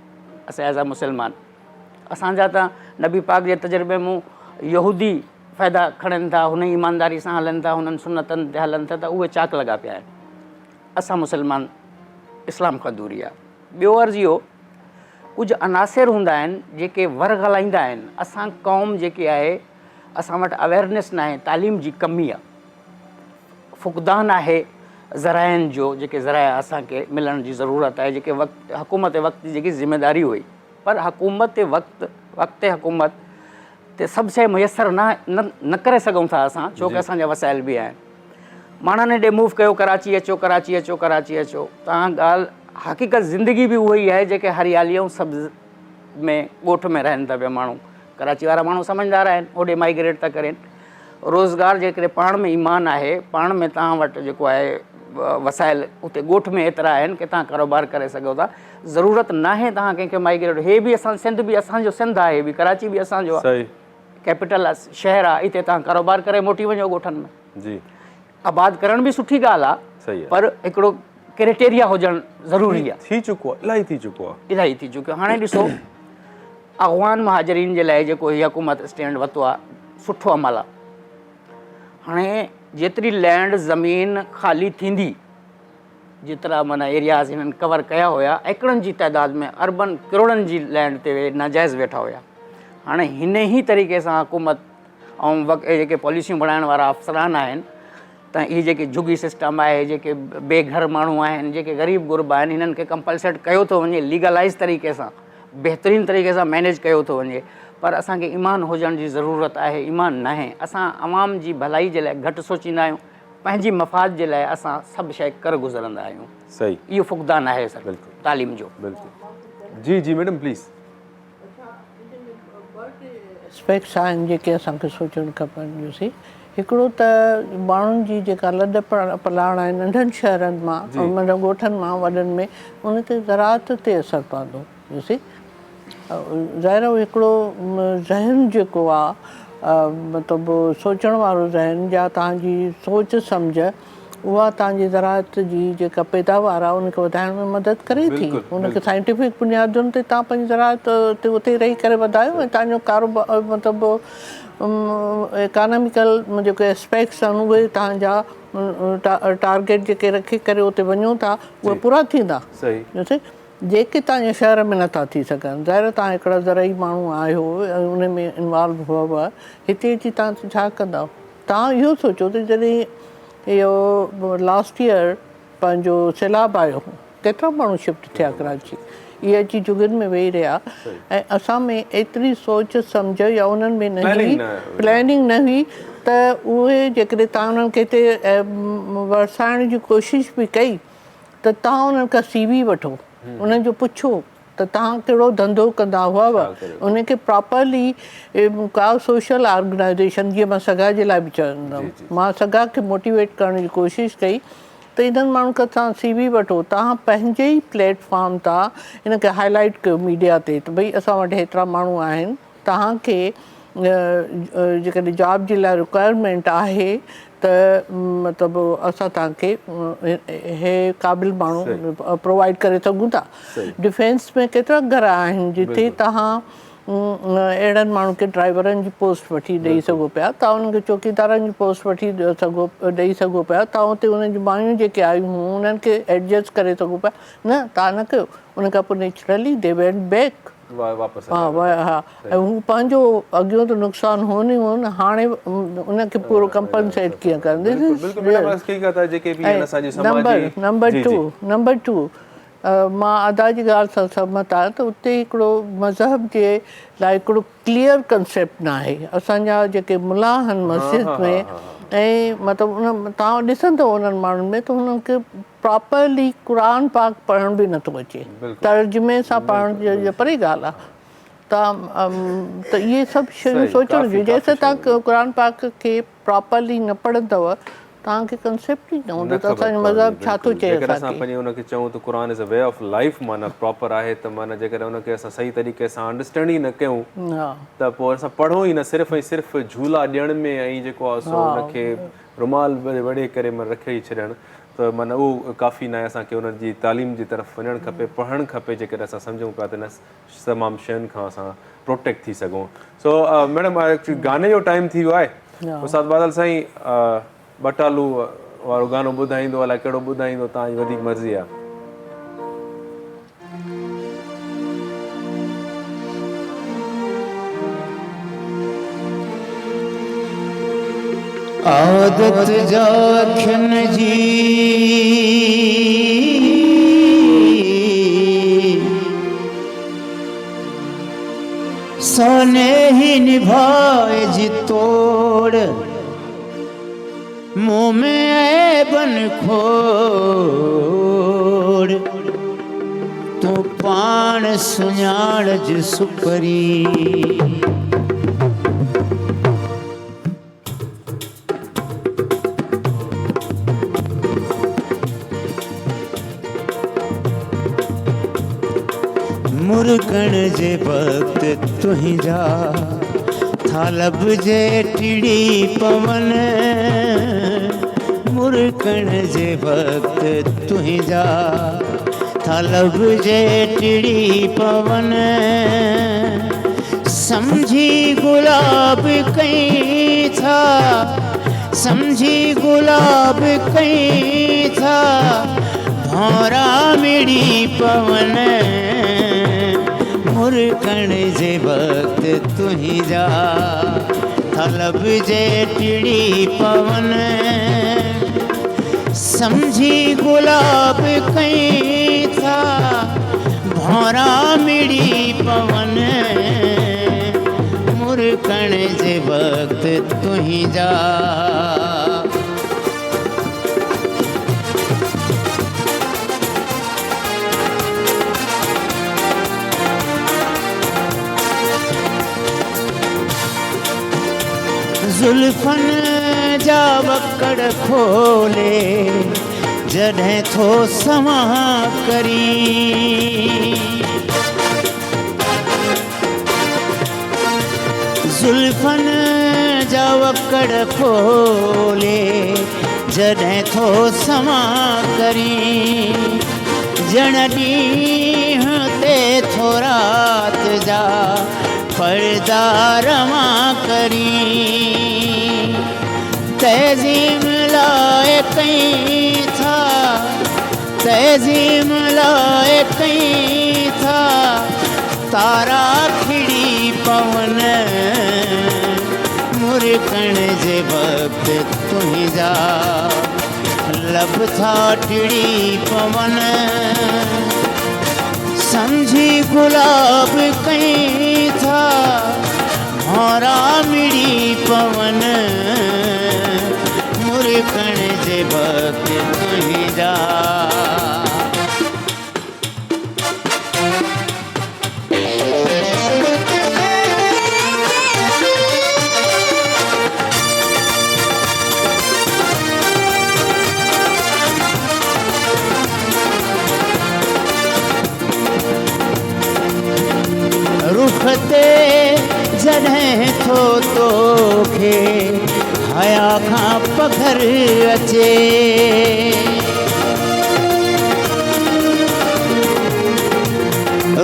اسان ايز ا مسلمان اسان جا ته نبي پاڪ جي تجربي مون يهودي فائدا کڻن ٿا هن ايمانداري سان هلن ٿا هنن سنتن تي هلن ٿا ته اهي چاڪ لڳا پيا آهن اسان مسلمان اسلام کان دوري آهي ٻيو عرض اهو ڪجهه عناصر هوندا آهن جيڪي ورغلائيندا آهن اسان قوم جيڪي آهي اسان وٽ اويرنيس ناهي تعليم جي ڪمي آهي فقدان آهي ذرائعن جو جيڪي ذرائع اسان کي ملڻ جي ضرورت آهي جيڪي وقت حڪومت وقت جي جيڪي ذميداري هئي پر حڪومت وقت وقت حڪومت تي سڀ شيء ميسر نه نه ڪري سگهون ٿا اسان ڇو ڪه اسان جا وسائل به آهن ماڻهن هيڏي موو ڪيو ڪراچي اچو ڪراچي اچو ڪراچي اچو تان ڳالهه حقيقت زندگي به اها ئي آهي جيڪي هريالي ۽ سبز ۾ ڳوٺ ۾ رهن ٿا پيا ماڻهو ڪراچي وارا ماڻهو سمجهدار آهن هوڏي مائگريٽ ٿا ڪرين روزگار جي ڪري پاڻ ۾ ايمان آهي پاڻ ۾ تان وٽ جيڪو آهي وسائل اتي ڳوٺ ۾ ايترا آهن ڪي تان ڪاروبار ڪري سگهو ٿا ضرورت ناهي تان ڪنهن کي مائگريٽ هي به اسان سنڌ به اسان جو سنڌ آهي به ڪراچي به اسان جو آهي ڪيپيٽل شهر آهي اتي تان ڪاروبار ڪري موٽي وڃو ڳوٺن ۾ جي آباد ڪرڻ به سٺي ڳالهه آ صحيح پر هڪڙو ڪريٽيريا هجڻ ضروري آ ٿي چڪو آ الاهي ٿي چڪو آ الاهي ٿي چڪو هاڻي ڏسو افغان مهاجرين جي لاء جيڪو هي حڪومت اسٽينڊ ورتو آ سٺو عمل آ هاڻي جيتري لينڊ زمين خالي ٿيندي جيترا معنيٰ ايرياز هنن ڪور ڪيا هيا ايڪڙن جي تعداد ۾ اربن ڪروڙن جي لينڊ تي ناجائز ويٺا هيا هاڻي هن ئي طريقي سان حڪومت ۽ وقت جيڪي پاليسيون بڻائڻ وارا افسران آهن ته هي جيڪي جهڳي سسٽم آهي جيڪي بي گهر ماڻهو آهن جيڪي غريب غربا آهن هنن کي ڪمپلسيٽ ڪيو ٿو وڃي ليگلائز طريقي سان بهترين طريقي سان مينيج ڪيو ٿو وڃي پر اسان کي ايمان هجڻ جي ضرورت آهي ايمان ناهي اسان عوام جي ڀلائي جي لاء گهٽ سوچيندا آهيون پنهنجي مفاد جي لاء اسان سڀ شيء ڪر گذرندا آهيون صحيح اهو فقدان آهي سر بلڪل تعليم جو بلڪل جي جي ميڊم پليز. اڇا ان ۾ ٻه ٽي اسپيڪٽس آهن جيڪي اسان کي سوچڻ کپن يو سي هڪڙو ته ماڻهن جي جيڪا لڏ پلاڻ آهي ننڍن شهرن مان مطلب ڳوٺن مان وڏن ۾ ان تي زراعت تي اثر پوندو يو سي ظاهر آهي هڪڙو ذهن جيڪو آهي مطلب سوچڻ وارو ذهن يا توهان جي سوچ سمجهه اها توهان جي زراعت جي جيڪا پيداوار آهي ان کي وڌائڻ ۾ مدد ڪري ٿي ان کي سائنٽيفڪ بنيادن تي توهان پنهنجي زراعت تي اتي رهي ڪري وڌايو ۽ توهان جو ڪاروبار مطلب اڪاناميڪل جيڪي اسپيڪٽس آهن اهي توهان جا ٽارگيٽ جيڪي رکي ڪري اتي وڃو ٿا اهي پورا ٿيندا جيڪي توهان جي شهر ۾ نٿا ٿي سگهن ظاهر آهي توهان هڪڙا زرعي ماڻهو آهيو ۽ ان ۾ انوالو هئو هتي اچي توهان ڇا ڪندا توهان اهو سوچو ته جڏهن اهو لاسٽ ايئر پنهنجو سيلاب آيو هو ڪيترا ماڻهو شفٽ ٿيا ڪراچي اهي اچي جهڳين ۾ ويهي رهيا ۽ اسان ۾ ايتري سوچ سمجهه يا انهن ۾ نه هئي پلاننگ نه هئي ته اهي جيڪڏهن توهان انهن کي هتي ورسائڻ جي ڪوشش به ڪئي ته توهان انهن کان سي وي وٺو انهن جو پڇو ته توهان ڪهڙو ڌنڌو ڪندا هئا ان کي پراپرلي ڪا سوشل آرگنائيزيشن جيئن مان سگا جي لاء به چوندم مان سگا کي موٽيويٽ ڪرڻ جي ڪوشش ڪئي ته انهن ماڻهن کان توهان سي وي وٺو توهان پنهنجي ئي پليٽ فارم تان ان کي هائي لائيٽ ڪيو ميڊيا تي ته ڀئي اسان وٽ هيترا ماڻهو آهن توهان کي جيڪڏهن جاب جي لاء رڪوائرمينٽ آهي ته مطلب اسان توهان کي هي قابل ماڻهو پرووائيڊ ڪري سگهون ٿا ڊفينس ۾ ڪيترا گهر آهن جتي توهان اهڙن ماڻهن کي ڊرائيورن جي پوسٽ وٺي ڏئي سگهو پيا توهان انهن کي چوڪيدارن جي پوسٽ وٺي سگهو ڏئي سگهو پيا توهان اتي انهن جون مايون جيڪي آيون هيون انهن کي ايڊجسٽ ڪري سگهو پيا نه توهان نه ڪيو ان کان پوء نيچرلي the went back واپس هليا ويا. ها ۽ هو پنهنجو اڳيون ته نقصان هو نه هو نه هاڻي ان کي پورو ڪمپنسيٽ ڪيئن ڪن بلڪل بلڪل ميڊم حقيقت آهي جيڪي به آهن اسان جي سماجي نمبر ٽو نمبر ٽو مان ادا جي ڳالهه سان سهمت آهيان ته اتي هڪڙو مذهب جي لاء هڪڙو ڪليئر ڪنسيپٽ نه آهي اسان جا جيڪي ملا آهن مسجد ۾ ۽ مطلب ان توهان ڏسندو انهن ماڻهن ۾ ته انهن کي پراپرلي قرآن پاڪ پڙهڻ به نٿو اچي ترجمي سان پڙهڻ جي پري ڳالهه آهي ته ته اهي سڀ شيون سوچڻ جون جيسين تان قرآن پاڪ کي پراپرلي نه پڙهندؤ توهان کي ڪنسيپٽ ئي نه هوندو ته اسان جو مذهب ڇا ٿو چئي جيڪڏهن اسان پنهنجي ان کي چئون ته قرآن از اي وي آف لائف معنيٰ پراپر آهي ته معنيٰ جيڪڏهن ان کي اسان صحيح طريقي سان انڊرسٽينڊ ئي نه ڪيون ته پوء اسان پڙهون ئي نه صرف ۽ صرف جهولا ڏيڻ ۾ ۽ جيڪو آهي سو ان کي رومال وڙهي ڪري معنيٰ رکي ئي ڇڏڻ ته معنيٰ اهو ڪافي ناهي اسان کي انهن جي تعليم جي طرف وڃڻ کپي پڙهڻ کپي جيڪڏهن اسان سمجهون پيا ته ان تمام شين کان اسان پروٽيڪٽ ٿي سگهون سو ميڊم ايڪچولي گاني جو ٽائيم ٿي ويو آهي استاد بادل سائين ٻٽالو وارو گانو ٻڌائيندو الائي ڪهڙو ٻڌائيندو توهان جي وڌيڪ مرضي آهي. عادت جا اکين جي سانحي نڀائج توڙ. مون ۾ عيبن کوڙ، تون پاڻ سڃاڻج سپرين. مرڪڻ جي وقت تنهنجا ٿا لب جي ٽڙي پون. مرڪڻ جي وقت تنهنجا ٿا لب جي ٽڙي پون. سمجهي گلاب ڪئين ٿا سمجهي گلاب ڪئين ٿا ڀونرا مڙي پون. مرڪڻ جي وقت تنهنجا ٿا لب جي ٽڙي پون. سمجهي گلاب ڪئين ٿا ڀونرا مڙي پون. مرڪڻ جي وقت تنهنجا. زلفن جا وڪڙ کولي جڏهن ٿو سوان ڪرين. زلفن جا وڪڙ کولي جڏهن ٿو سوان ڪرين. ڄڻ ڏينهن تي ٿو رات جا پردا روان ڪرين. تعظيم لاء ڪئين ٿا تعظيم لاء ڪئين ٿا تارا کڙي پون. مرڪڻ جي وقت تنهنجا لب ٿا ٽڙي پون. سمجهي گلاب ڪئين ٿا ڀونرا مڙي پون. مرڪڻ جي وقت تنهنجا. رخ تي جڏهن ٿو توکي حيا کان پگهر اچي.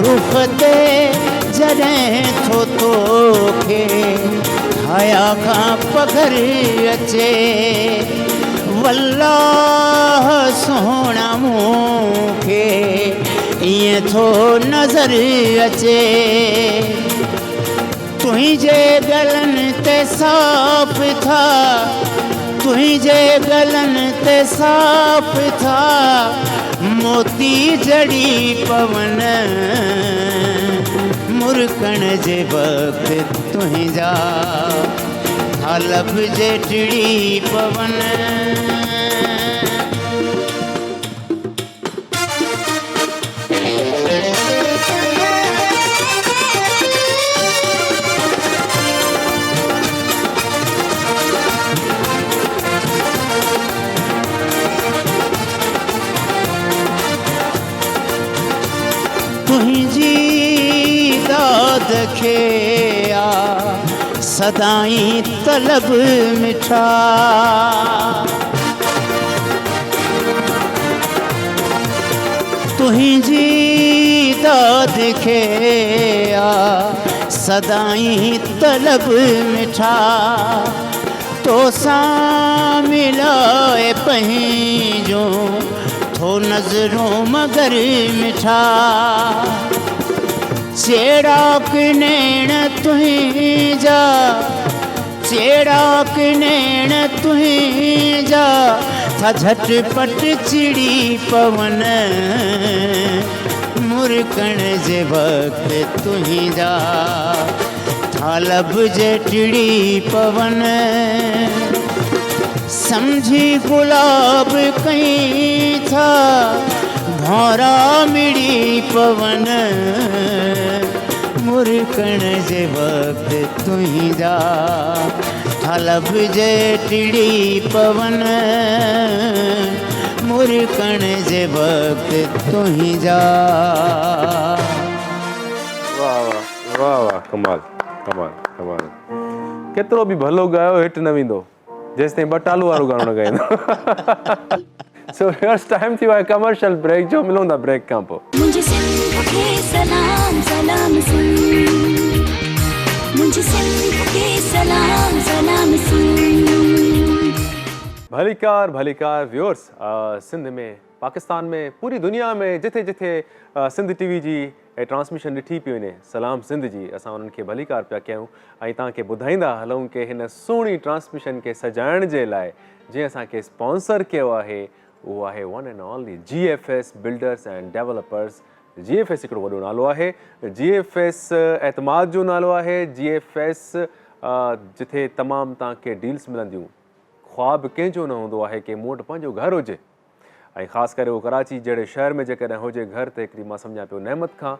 رخ تي جڏهن ٿو توکي حيا کان پگهر اچي. والله سهڻا مون کي ائين ٿو نظر اچي. تنهنجي ڳلن تي صاف ٿا تنهنجي ڳلن تي صاف ٿا موتي جڙي پون. مرڪڻ جي وقت تنهنجا ٿا لب جي ٽڙي پون. تنهنجي داد کي آ سدائين طلب مٺا. تنهنجي داد کي آ سدائين طلب مٺا. توسان ملائي پنهنجون ٿو نظرون مگر مٺا. چيڙاڪ نيڻ تنهنجا چيڙاڪ نيڻ تنهنجا ٿا جهٽ پٽ چڙي پون. مرڪڻ جي وقت تنهنجا ٿا لب جي ٽڙي پون. سمجهي گلاب ڪئين ٿا ڀونرا مڙي پون. مرڪڻ جي وقت تنهنجا ٿا لب جي ٽڙي پون. مرڪڻ جي وقت تنهنجا. واه واه واه واه ڪمال ڪمال ڪمال ڪيترو به ڀلو ڳايو هيٺ نه ويندو جيستائين ٻٽالو وارو گانو نه ڳائيندو. سو ويورس ٽائيم ٿي ويو آهي ڪمرشل بريڪ جو ملون ٿا بريڪ کان پوء. منهنجي سنڌ کي سلام سلام سنڌ منهنجي سنڌ کي سلام سلام سنڌ. ڀليڪار ڀليڪار ويورس سنڌ ۾ پاڪستان ۾ پوري دنيا ۾ جٿي جٿي سنڌ ٽي وي جي ٽرانسميشن ڏٺي پئي وڃي سلام سنڌ جي اسان انهن کي ڀليڪار پيا ڪيون ۽ توهان کي ٻڌائيندا هلون ڪي هن سهڻي ٽرانسميشن کي سجائڻ جي لاء جنهن اسان کي اسپانسر ڪيو آهي اهو آهي one and only G F S builders and developers G F S هڪڙو وڏو نالو آهي جي ايف ايس اعتماد جو نالو آهي جي ايف ايس جٿي تمام توهان کي ڊيلز ملنديون خواب ڪنهن جو نه هوندو آهي ڪي مون وٽ پنهنجو گهر هجي ۽ خاص ڪري اهو ڪراچي جهڙي شهر ۾ جيڪڏهن هجي گهر ته هڪڙي مان سمجهان پيو نعمت کان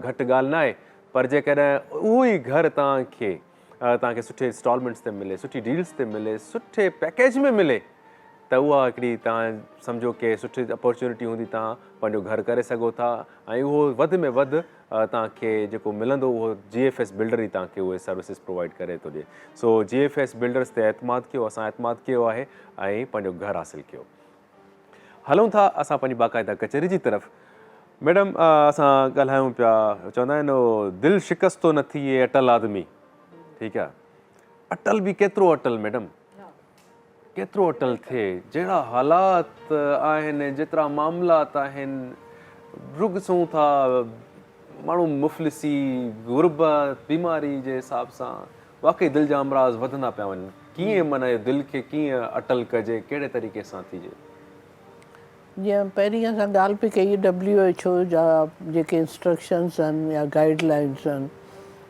گهٽ ڳالهه ناهي پر جيڪڏهن اهو ئي گهر توهان کي توهان کي سٺي انسٽالمينٽس تي ملي سٺي ڊيلز تي ملي سٺي پيڪيج ۾ ملي ته اها هڪڙي توهان سمجهو ڪي سٺي اپورچونٽي هوندي توهان پنهنجو گهر ڪري سگهو ٿا ۽ اهو وڌ ۾ وڌ توهان کي جيڪو ملندو اهو جي ايف ايس بلڊر ئي توهان کي اهي سروسز پرووائيڊ ڪري ٿو ڏي سو جي ايف ايس بلڊرس تي اعتماد ڪيو اسان اعتماد ڪيو آهي ۽ پنهنجو گهر حاصل ڪيو هلون ٿا اسان پنهنجي باقاعده ڪچهري جي طرف ميڊم اسان ڳالهايون پيا چوندا آهن دل شڪستو نه ٿئي اٽل آدمي ٺيڪ آهي اٽل به ڪيترو اٽل ميڊم ڪيترو اٽل ٿئي جهڙا حالات آهن جيترا معاملات آهن رڳسون ٿا ماڻهو مفلسي غربت بيماري جي حساب سان واقعي دل جا امراض وڌندا پيا وڃن ڪيئن معنيٰ دل کي ڪيئن اٽل ڪجي ڪهڙي طريقي سان ٿيجي. جيئن پهرين اسان ڳالهه پئي ڪئي ڊبليو ايڇ او جا جيڪي انسٽرڪشنز آهن يا گائيڊ لائنز آهن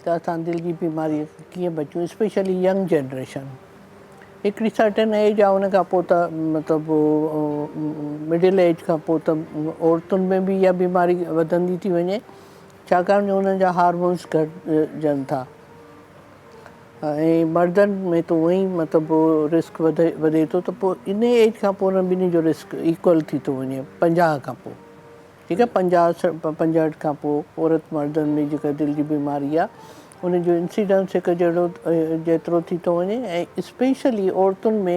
ته اسان دل جي بيماري کان ڪيئن بچون اسپيشلي ينگ جنريشن هڪڙي سرٽن ايج آهي ان کان پوء ته مطلب مڊل ايج کان پوء ته عورتن ۾ به اها بيماري وڌندي ٿي وڃي ڇاڪاڻ جو انهن جا هارمونس گهٽجن ٿا ۽ مردن ۾ ته اونئن ئي مطلب رسڪ وڌي وڌي ٿو ته پوء ان ايج کان پوء انهن ٻنهي جو رسڪ ايڪول ٿي ٿو وڃي 50 کان پوء ٺيڪ آهي 50 65 کان پوء عورت مردن ۾ جيڪا دل جي بيماري آهي ان جو انسيڊنس هڪ جهڙو جيترو ٿي ٿو وڃي ۽ اسپيشلي عورتن ۾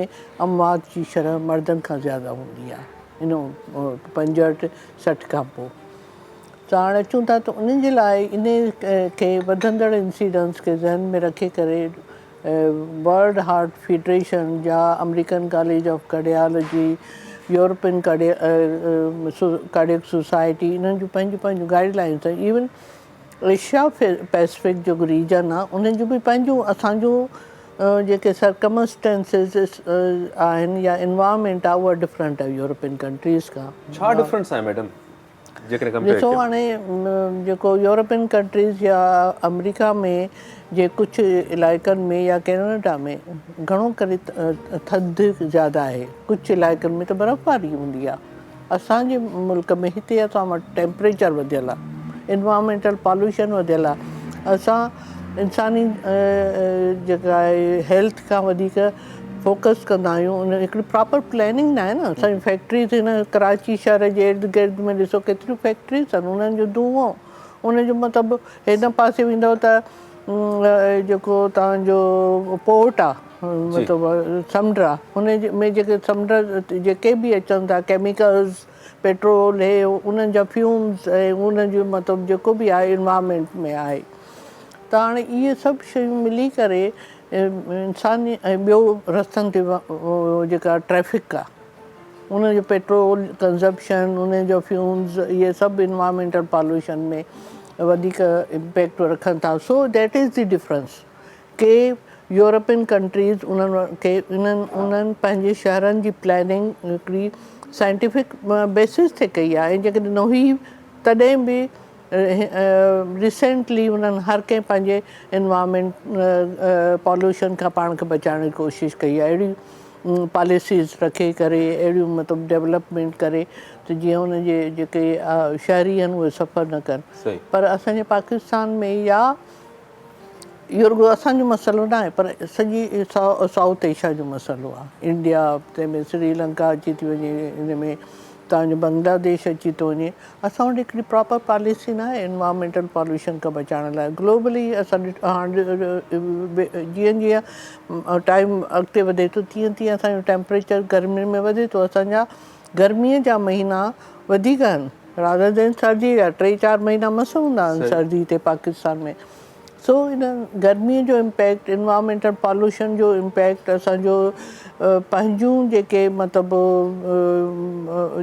اموات جي شرح مردن کان زياده هوندي آهي ان 65 60 کان پوء ته هاڻ اچون ٿا ته انهن جي لاء انهي کي وڌندڙ انسيڊنس کي ذهن ۾ رکي ڪري ورلڊ هارٽ فيڊريشن يا American college of cardiology, European cardiac society انهن جون پنهنجون پنهنجون گائيڊ لائنس آهن ايون ايشيا پيسفڪ جيڪو ريجن آهي انهن جون به پنهنجون اسان جون جيڪي سرڪمسٽينسز آهن يا انوائرمينٽ آهي اها ڊفرنٽ آهي يورپين ڪنٽريز کان. ڇا ڊفرنس آهي ميڊم؟ جيڪڏهن ڪمپيئر ڏسو هاڻي جيڪو يورپين ڪنٽريز يا آمريڪا ۾ جي ڪجهه علائقن ۾ يا ڪينيڊا ۾ گهڻو ڪري ٿڌ زياده آهي ڪجهه علائقن ۾ ته برفباري هوندي آهي اسان جي ملڪ ۾ هتي اسان وٽ ٽيمپريچر وڌيل آهي انوائرمينٽل پالوشن وڌيل آهي اسان انساني جيڪا آهي هيلٿ کان وڌيڪ فوڪس ڪندا آهيون ان هڪڙي پراپر پلاننگ ناهي نه اسان جون فيڪٽريز هن ڪراچي شهر جي ارد گرد ۾ ڏسو ڪيتريون فيڪٽريز آهن انهن جو دونهون ان جو مطلب هن پاسي ويندو ته جيڪو تان جو پورٽ آ مطلب سمنڊ آ ان ۾ جيڪي سمنڊ جيڪي به اچن ٿا ڪيميڪلز پيٽرول هي انهن جا فيومز ۽ انهن جو مطلب جيڪو به آهي انوائرمينٽ ۾ آهي ته هاڻي اهي سڀ شيون ملي ڪري انساني ۽ ٻيو رستن تي جيڪا ٽريفڪ آ ان جو پيٽرول ڪنزپشن ان جو فيومز اهي سڀ انوائرمينٽل پالوشن ۾ وڌيڪ امپيڪٽ رکن ٿا so that is the difference K European countries انهن کي انهن انهن پنهنجي شهرن جي پلاننگ هڪڙي سائنٽيفڪ بيسس تي ڪئي آهي ۽ جيڪڏهن نه هئي تڏهن به ريسينٽلي انهن هر ڪنهن پنهنجي انوائرمينٽ پالوشن کان پاڻ کي بچائڻ جي ڪوشش ڪئي آهي اهڙيون پاليسيز رکي ڪري اهڙيون مطلب ڊيولپمينٽ ڪري ته جيئن ان جي جيڪي شهري آهن اهي سفر نه ڪن پر اسان جي پاڪستان ۾ يا اهو رڳو اسان جو مسئلو نه آهي پر سڄي سائوٿ ايشيا جو مسئلو آهي انڊيا تنهن ۾ سري لنڪا اچي ٿي وڃي ان ۾ تان جو بنگلاديش اچي ٿو وڃي اسان وٽ هڪڙي پراپر پاليسي نه آهي انوائرمينٽل پالوشن کان بچائڻ لاء گلوبلي اسان هاڻ جيئن جيئن ٽائيم اڳتي وڌي ٿو تيئن تيئن اسان جو ٽيمپريچر گرمين ۾ وڌي ٿو اسان جا گرمي جا مهينا وڌيڪ آهن رادر دين سردي جا ٽي چار مهينا مس هوندا آهن سردي هتي پاڪستان ۾ سو ان گرمي جو امپيڪٽ انوائرمينٽل پالوشن جو امپيڪٽ اسان جو پنهنجون جيڪي مطلب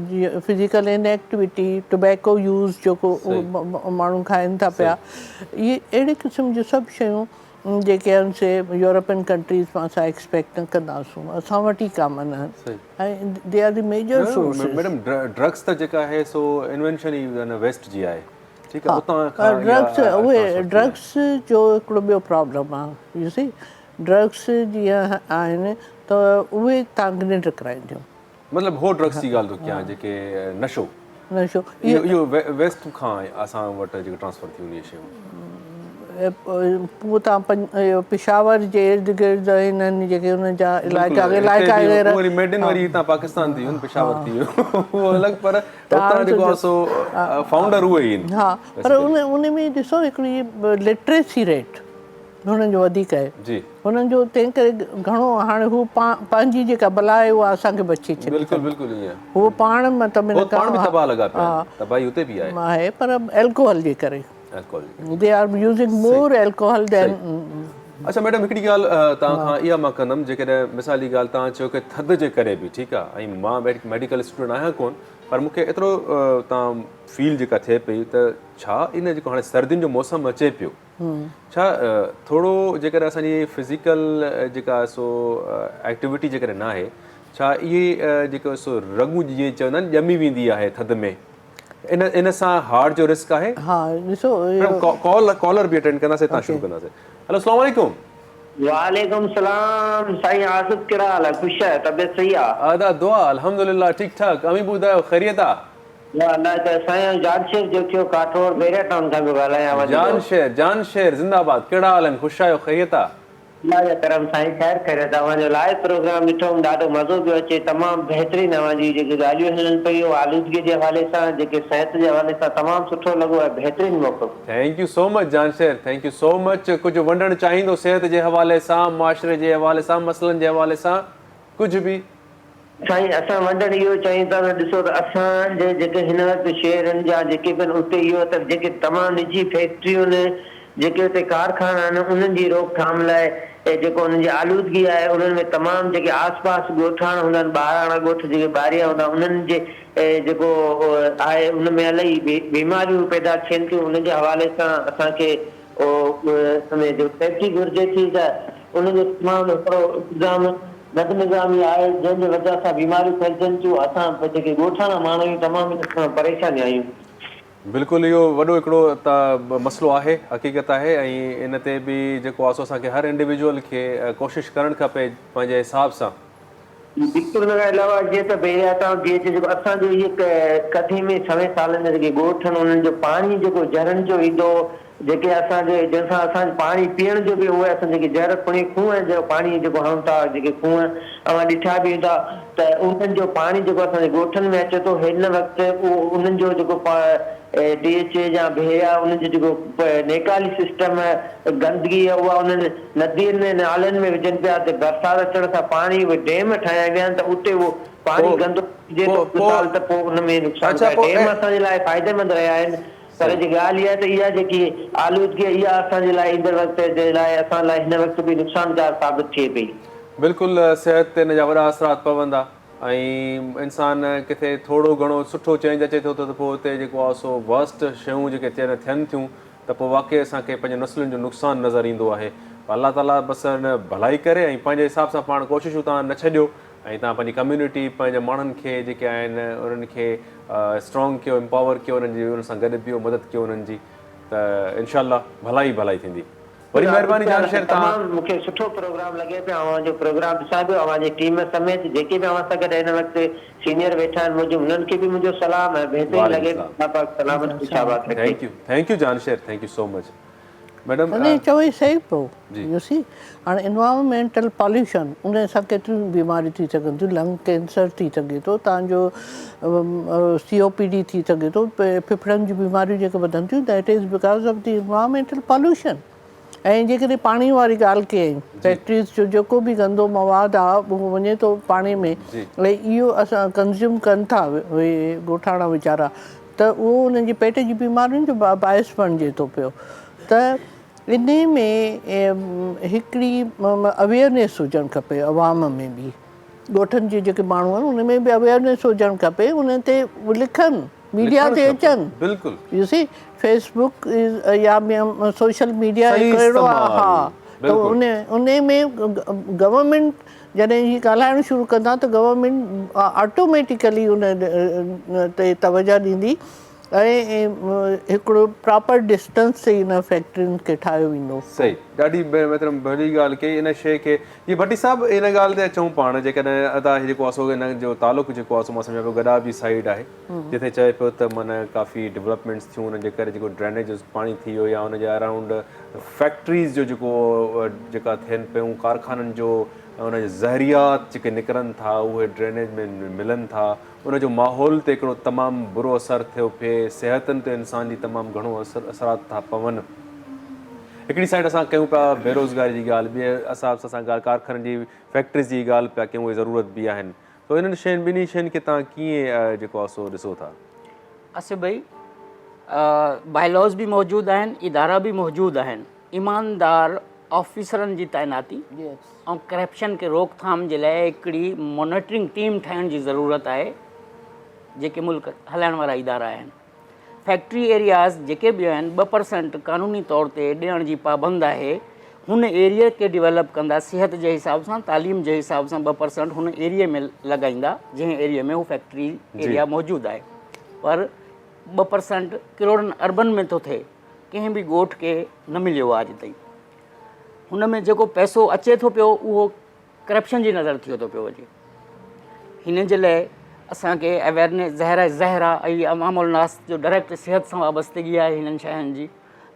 جيئن فزيڪل ان ايڪٽيوٽي ٽوبيڪو يوز جيڪو ماڻهو کائن ٿا پيا اهي اهڙي قسم جون سڀ شيون جيڪي آهن سي يورپين ڪنٽريز مان اسان ايڪسپيڪٽ نه ڪنداسون اسان وٽ ئي ڪامن آهن ۽ they are the major sources. Madam drugs ته جيڪا آهي سو انوينشن ئي ويسٽ جي آهي ٺيڪ آهي اتان کان ڊرگس اهي ڊرگس جو هڪڙو ٻيو پرابلم آهي يو سي ڊرگس جيئن آهن ته اهي توهان کي ننڊ ڪرائينديون. مطلب هو ڊرگس جي ڳالهه ٿو ڪيان جيڪي نشو نشو اهو اهو ويسٽ کان اسان وٽ جيڪو ٽرانسفر ٿي ويندي شيون پوء تان پشاور جي ارد گرد هنن جيڪي انهن جا علائقا علائقا وغيره وري ميڊ ان وري هتان پاڪستان ٿي ويو پشاور ٿي ويو اهو الڳ پر اتان جيڪو آهي سو فائونڊر اهي ئي آهن ها پر ان ان ۾ ڏسو هڪڙي لٽريسي ريٽ هنن جو وڌيڪ آهي جي هنن جو تنهن ڪري گهڻو هاڻي هو پنهنجي جيڪا بلا آهي اها اسان کي بچي ڇڏي بلڪل بلڪل ائين هو پاڻ مطلب هو پاڻ به تباهه لڳا پيا آهن تباهي اتي به آهي آهي پر الڪوهل جي ڪري الڪوهل جي ڪري they are using more alcohol than اڇا ميڊم هڪڙي ڳالهه توهان کان اها مان ڪندم جيڪڏهن مثال جي ڳالهه توهان چيو ڪي ٿڌ جي ڪري به ٺيڪ آهي ۽ مان ميڊيڪل اسٽوڊنٽ آهيان ڪون پر مون کي ايترو توهان فيل جيڪا ٿئي پئي ته ڇا ان جيڪو هاڻي سردين جو موسم اچي پيو ڇا ٿورو جيڪڏهن اسان جي فزيڪل جيڪا سو ايڪٽيوٽي جيڪڏهن ناهي ڇا اهي جيڪو سو رڳون جيئن چوندا آهن ڄمي ويندي آهي ٿڌ ۾ ان ان سان هارٽ جو رسڪ آهي؟ ها ڏسو ڪال ڪالر به اٽينڊ ڪنداسين تان شروع ڪنداسين هلو اسلام عليڪم. وعليڪم السلام سائين آصف ڪهڙا حال آهي خوش آهيو طبيعت صحيح آ. ادا دعا الحمدلله ٺيڪ ٺاڪ اوهين ٻڌايو خيريت آ. يا الله ته سائين آئون جان شير جوکيو ڪاٺوڙ بحريا ٽائون کان پيو ڳالهايان اوهان جي جان شير جان شير زنده آباد ڪهڙا حال آهن خوش آهيو خيريت آ. الله جا ڪرم سائين خير خيريت اوهان جو لائيو پروگرام ڏٺوم ڏاڍو مزو پيو اچي تمام بهترين اوهان جي جيڪي ڳالهيون هلن پيون آلودگي جي حوالي سان جيڪي صحت جي حوالي سان تمام سٺو لڳو ۽ بهترين موقف. Thank you so much Jan Sher thank you so much ڪجهه ونڊڻ چاهيندو صحت جي حوالي سان معاشري جي حوالي سان مسئلن جي حوالي سان ڪجهه به. سائين اسان ونڊڻ اهو چاهيون ٿا ته ڏسو ته اسان جي جيڪي هن وقت شهرن جا جيڪي به آهن اتي اهو ته جيڪي تمام نجي فيڪٽريون جيڪي اتي ڪارخانا آهن انهن جي روڪٿام لاء جيڪو انهن جي آلودگي آهي انهن ۾ تمام جيڪي آس پاس ڳوٺاڻا هوندا آهن ٻاراڻا ڳوٺ جيڪي ٻاريا هوندا انهن جي جيڪو آهي ان ۾ الائي بيماريون پيدا ٿين ٿيون انهن جي حوالي سان اسان کي ان ۾ جو سيفٽي گهرجي ٿي ته ان جو تمام هڪڙو انتظام بدنظامي آهي جنهن جي وجه سان بيماريون ڦهلجن ٿيون اسان جيڪي ڳوٺاڻا ماڻهو آهيون تمام ان سان پريشان آهيون. بلڪل اهو وڏو هڪڙو ته مسئلو آهي حقيقت آهي ۽ ان تي به جيڪو آسو اسان کي هر انڊيويجوئل کي ڪوشش ڪرڻ کپي پنهنجي حساب سان. بلڪل ان کان علاوه جيئن ته بحريا ٽائون جي ايڇ جيڪو اسان جو هي قديمي سوين سالن جا جيڪي ڳوٺ آهن انهن جو پاڻي جيڪو جهرن جو ايندو هو جيڪي اسان جي جنهن سان اسان پاڻي پيئڻ جو به اهي اسان جيڪي جهر کڻي کوهه جو پاڻي جيڪو هڻون ٿا جيڪي کوهه اوهان ڏٺا به هوندا ته انهن جو پاڻي جيڪو اسان جي ڳوٺن ۾ اچي ٿو هن وقت اهو انهن جو جيڪو ڊي ايڇ اي يا بحريا انهن جو جيڪو نيڪالي سسٽم گندگي اها انهن ندين ۾ نالن ۾ وجهن پيا ته برسات اچڻ سان پاڻي اهي ڊيم ٺاهيا ويا آهن ته اتي اهو پاڻي گندو ٿجي ٿو مثال ته پوء ان ۾ نقصان ٿئي ڊيم اسان جي لاء فائديمند رهيا آهن پر جي ڳالهه اها آهي ته اها جيڪي آلودگي آهي اها اسان جي لاء ايندڙ وقت جي لاء اسان لاء هن وقت به نقصانڪار ثابت ٿئي پئي. بلڪل صحت تي ان جا وڏا اثرات پوندا ۽ انسان ڪٿي ٿورو گهڻو سٺو چينج اچي ٿو ته پوء اتي جيڪو آهي سو ورسٽ شيون جيڪي ٿين ٿيون ته پوء واقعي اسان کي پنهنجي نسلن جو نقصان نظر ايندو آهي الله تعالي بس ڀلائي ڪري ۽ پنهنجي حساب سان پاڻ ڪوششون توهان نه ڇڏيو ۽ توهان پنهنجي ڪميونٽي پنهنجي ماڻهن کي جيڪي آهن انهن کي اسٽرانگ ڪيو امپاور ڪيو انهن جي انهن سان گڏ بيهو مدد ڪيو انهن جي ته انشاء الله ڀلائي ڀلائي ٿيندي وري مهرباني جان شير توهان. تمام مون کي سٺو پروگرام لڳي پيو اوهان جو پروگرام ڏسان پيو اوهان جي ٽيم سميت جيڪي به اوهان سان گڏ هن وقت سينيئر ويٺا آهن منهنجو انهن کي به منهنجو سلام ۽ بهترين لڳي پيو الله پاڪ سلامت خوش آباد رکي. Thank you thank you Jan Sher thank you so much madam. نه چوي صحيح پيو يو سي هاڻي انوائرمينٽل پاليوشن ان سان ڪيتريون بيماريون ٿي سگهن ٿيون لنگ ڪينسر ٿي سگهي ٿو تان جو سي او پي ڊي ٿي سگهي ٿو ڦڦڙن جون بيماريون جيڪي وڌن ٿيون that is because of the environmental pollution ۽ جيڪڏهن پاڻي واري ڳالهه ڪيائين فيڪٽريز جو جيڪو به گندو مواد آ اهو وڃي ٿو پاڻي ۾ ۽ اهو اسان ڪنزيوم ڪن ٿا اهي ڳوٺاڻا ويچارا ته اهو انهن جي پيٽ جي بيمارين جو باعث بڻجي ٿو پيو ته انهي ۾ هڪڙي اويئرنيس هجڻ کپي عوام ۾ به ڳوٺن جي جيڪي ماڻهو آهن ان ۾ به اويئرنيس هجڻ کپي ان تي لکن ميڊيا تي اچن بلڪل يو سي فيس بڪ يا سوشل ميڊيا هڪ اهڙو آهي ها ته ان ان ۾ گورنمينٽ جڏهن هي ڳالهائڻ شروع ڪندا ته گورنمينٽ آٽوميٽيڪلي ان تي توجه ڏيندي ۽ هڪڙو پراپر ڊسٽنس تي ان فيڪٽرين کي ٺاهيو ويندو. صحيح ڏاڍي مطلب ڀلي ڳالهه ڪئي ان شيء کي جي ڀٽي صاحب ان ڳالهه تي اچون پاڻ جيڪڏهن ادا هي جيڪو آ سو ان جو تعلق جيڪو آ سو مان سمجهان پيو گڏاب جي سائيڊ آهي جتي چئي پيو ته معنی ڪافي ڊولپمينٽس ٿيون انهن جي ڪري جيڪو ڊرينيج جو پاڻي ٿي ويو يا ان جي اراونڊ فيڪٽريز جو جيڪو جيڪا ٿين پيون ڪارخانن جو ان جي زهريات جيڪي نڪرن ٿا اهي ڊرينيج ۾ ملن ٿا ان جو ماحول تي هڪڙو تمام برو اثر ٿيو پئي، صحتن تي انسان جي تمام گهڻو اثر اثرات ٿا پون. هڪڙي سائيڊ اسان ڪيون پيا بيروزگاري جي ڳالهه، ٻئي حساب سان اسان ڳالهه ڪارخانن جي فيڪٽريز جي ڳالهه پيا ڪيون اهي ضرورت به آهن. تو انهن شين ٻنهي شين کي توهان ڪيئن جيڪو آهي سو ڏسو ٿا؟ آصف ڀئي باء لاز به موجود آهن، ادارا به موجود آهن، ايماندار آفيسرن جي تعيناتي ۽ ڪرپشن کي روڪٿام جي لاء هڪڙي مانيٽرنگ ٽيم ٺاهڻ جي ضرورت آهي جيڪي ملڪ هلائڻ وارا ادارا آهن فيڪٽري ايرياز جيڪي به آهن 2% قانوني طور تي ڏيڻ جي پابند آهي هن ايريا کي ڊيولپ ڪندا صحت جي حساب سان تعليم جي حساب سان 2% هن ايريا ۾ لڳائيندا جنهن ايريا ۾ هو فيڪٽري ايريا موجود آهي پر 2% ڪروڙن اربن ۾ ٿو ٿئي ڪنهن به ڳوٺ کي نه مليو آهي اڄ تائين هن ۾ جيڪو پئسو اچي ٿو پيو اهو ڪرپشن جي نظر ٿيو ٿو پيو وڃي هن جي لاء اسانکي اويرنيس زهر آهي زهر آهي ۽ عوام الناس جو ڊائريڪٽ صحت سان وابستگي آهي هنن شين جي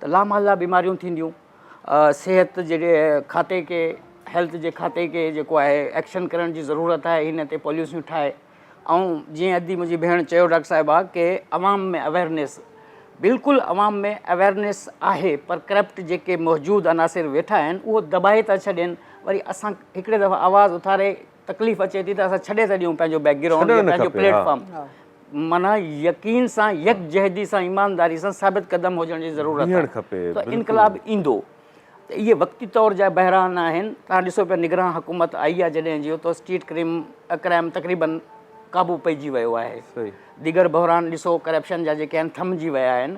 ته لامحاله بيماريون ٿينديون صحت جي کاتي کي هيلٿ جي کاتي کي جيڪو آهي ايڪشن ڪرڻ جي ضرورت آهي هن تي پاليسيون ٺاهي ۽ جيئن ادي منهنجي ڀيڻ چيو ڊاڪٽر صاحبه ڪي عوام ۾ اويرنيس بلڪل عوام ۾ اويرنيس آهي پر ڪرپٽ جيڪي موجود عناصر ويٺا آهن اهو دٻائي ٿا ڇڏين وري اسان هڪڙي دفعا آواز اٿاري تڪليف اچي ٿي ته اسان ڇڏي ٿا ڏيون پنهنجو بيڪ گرائونڊ يا پنهنجو پليٽ فارم معنيٰ يقين سان يڪجهدي سان ايمانداري سان ثابت قدم هجڻ جي ضرورت آهي ته انقلاب ايندو ته اهي وقتي طور جا بحران آهن، توهان ڏسو پيا نگران حڪومت آئي آهي جڏهن جي اتو اسٽريٽ ڪريم ڪرائم تقريبن قابو پئجي ويو آهي، ديگر بحران ڏسو ڪرپشن جا جيڪي آهن ٿمجي ويا آهن،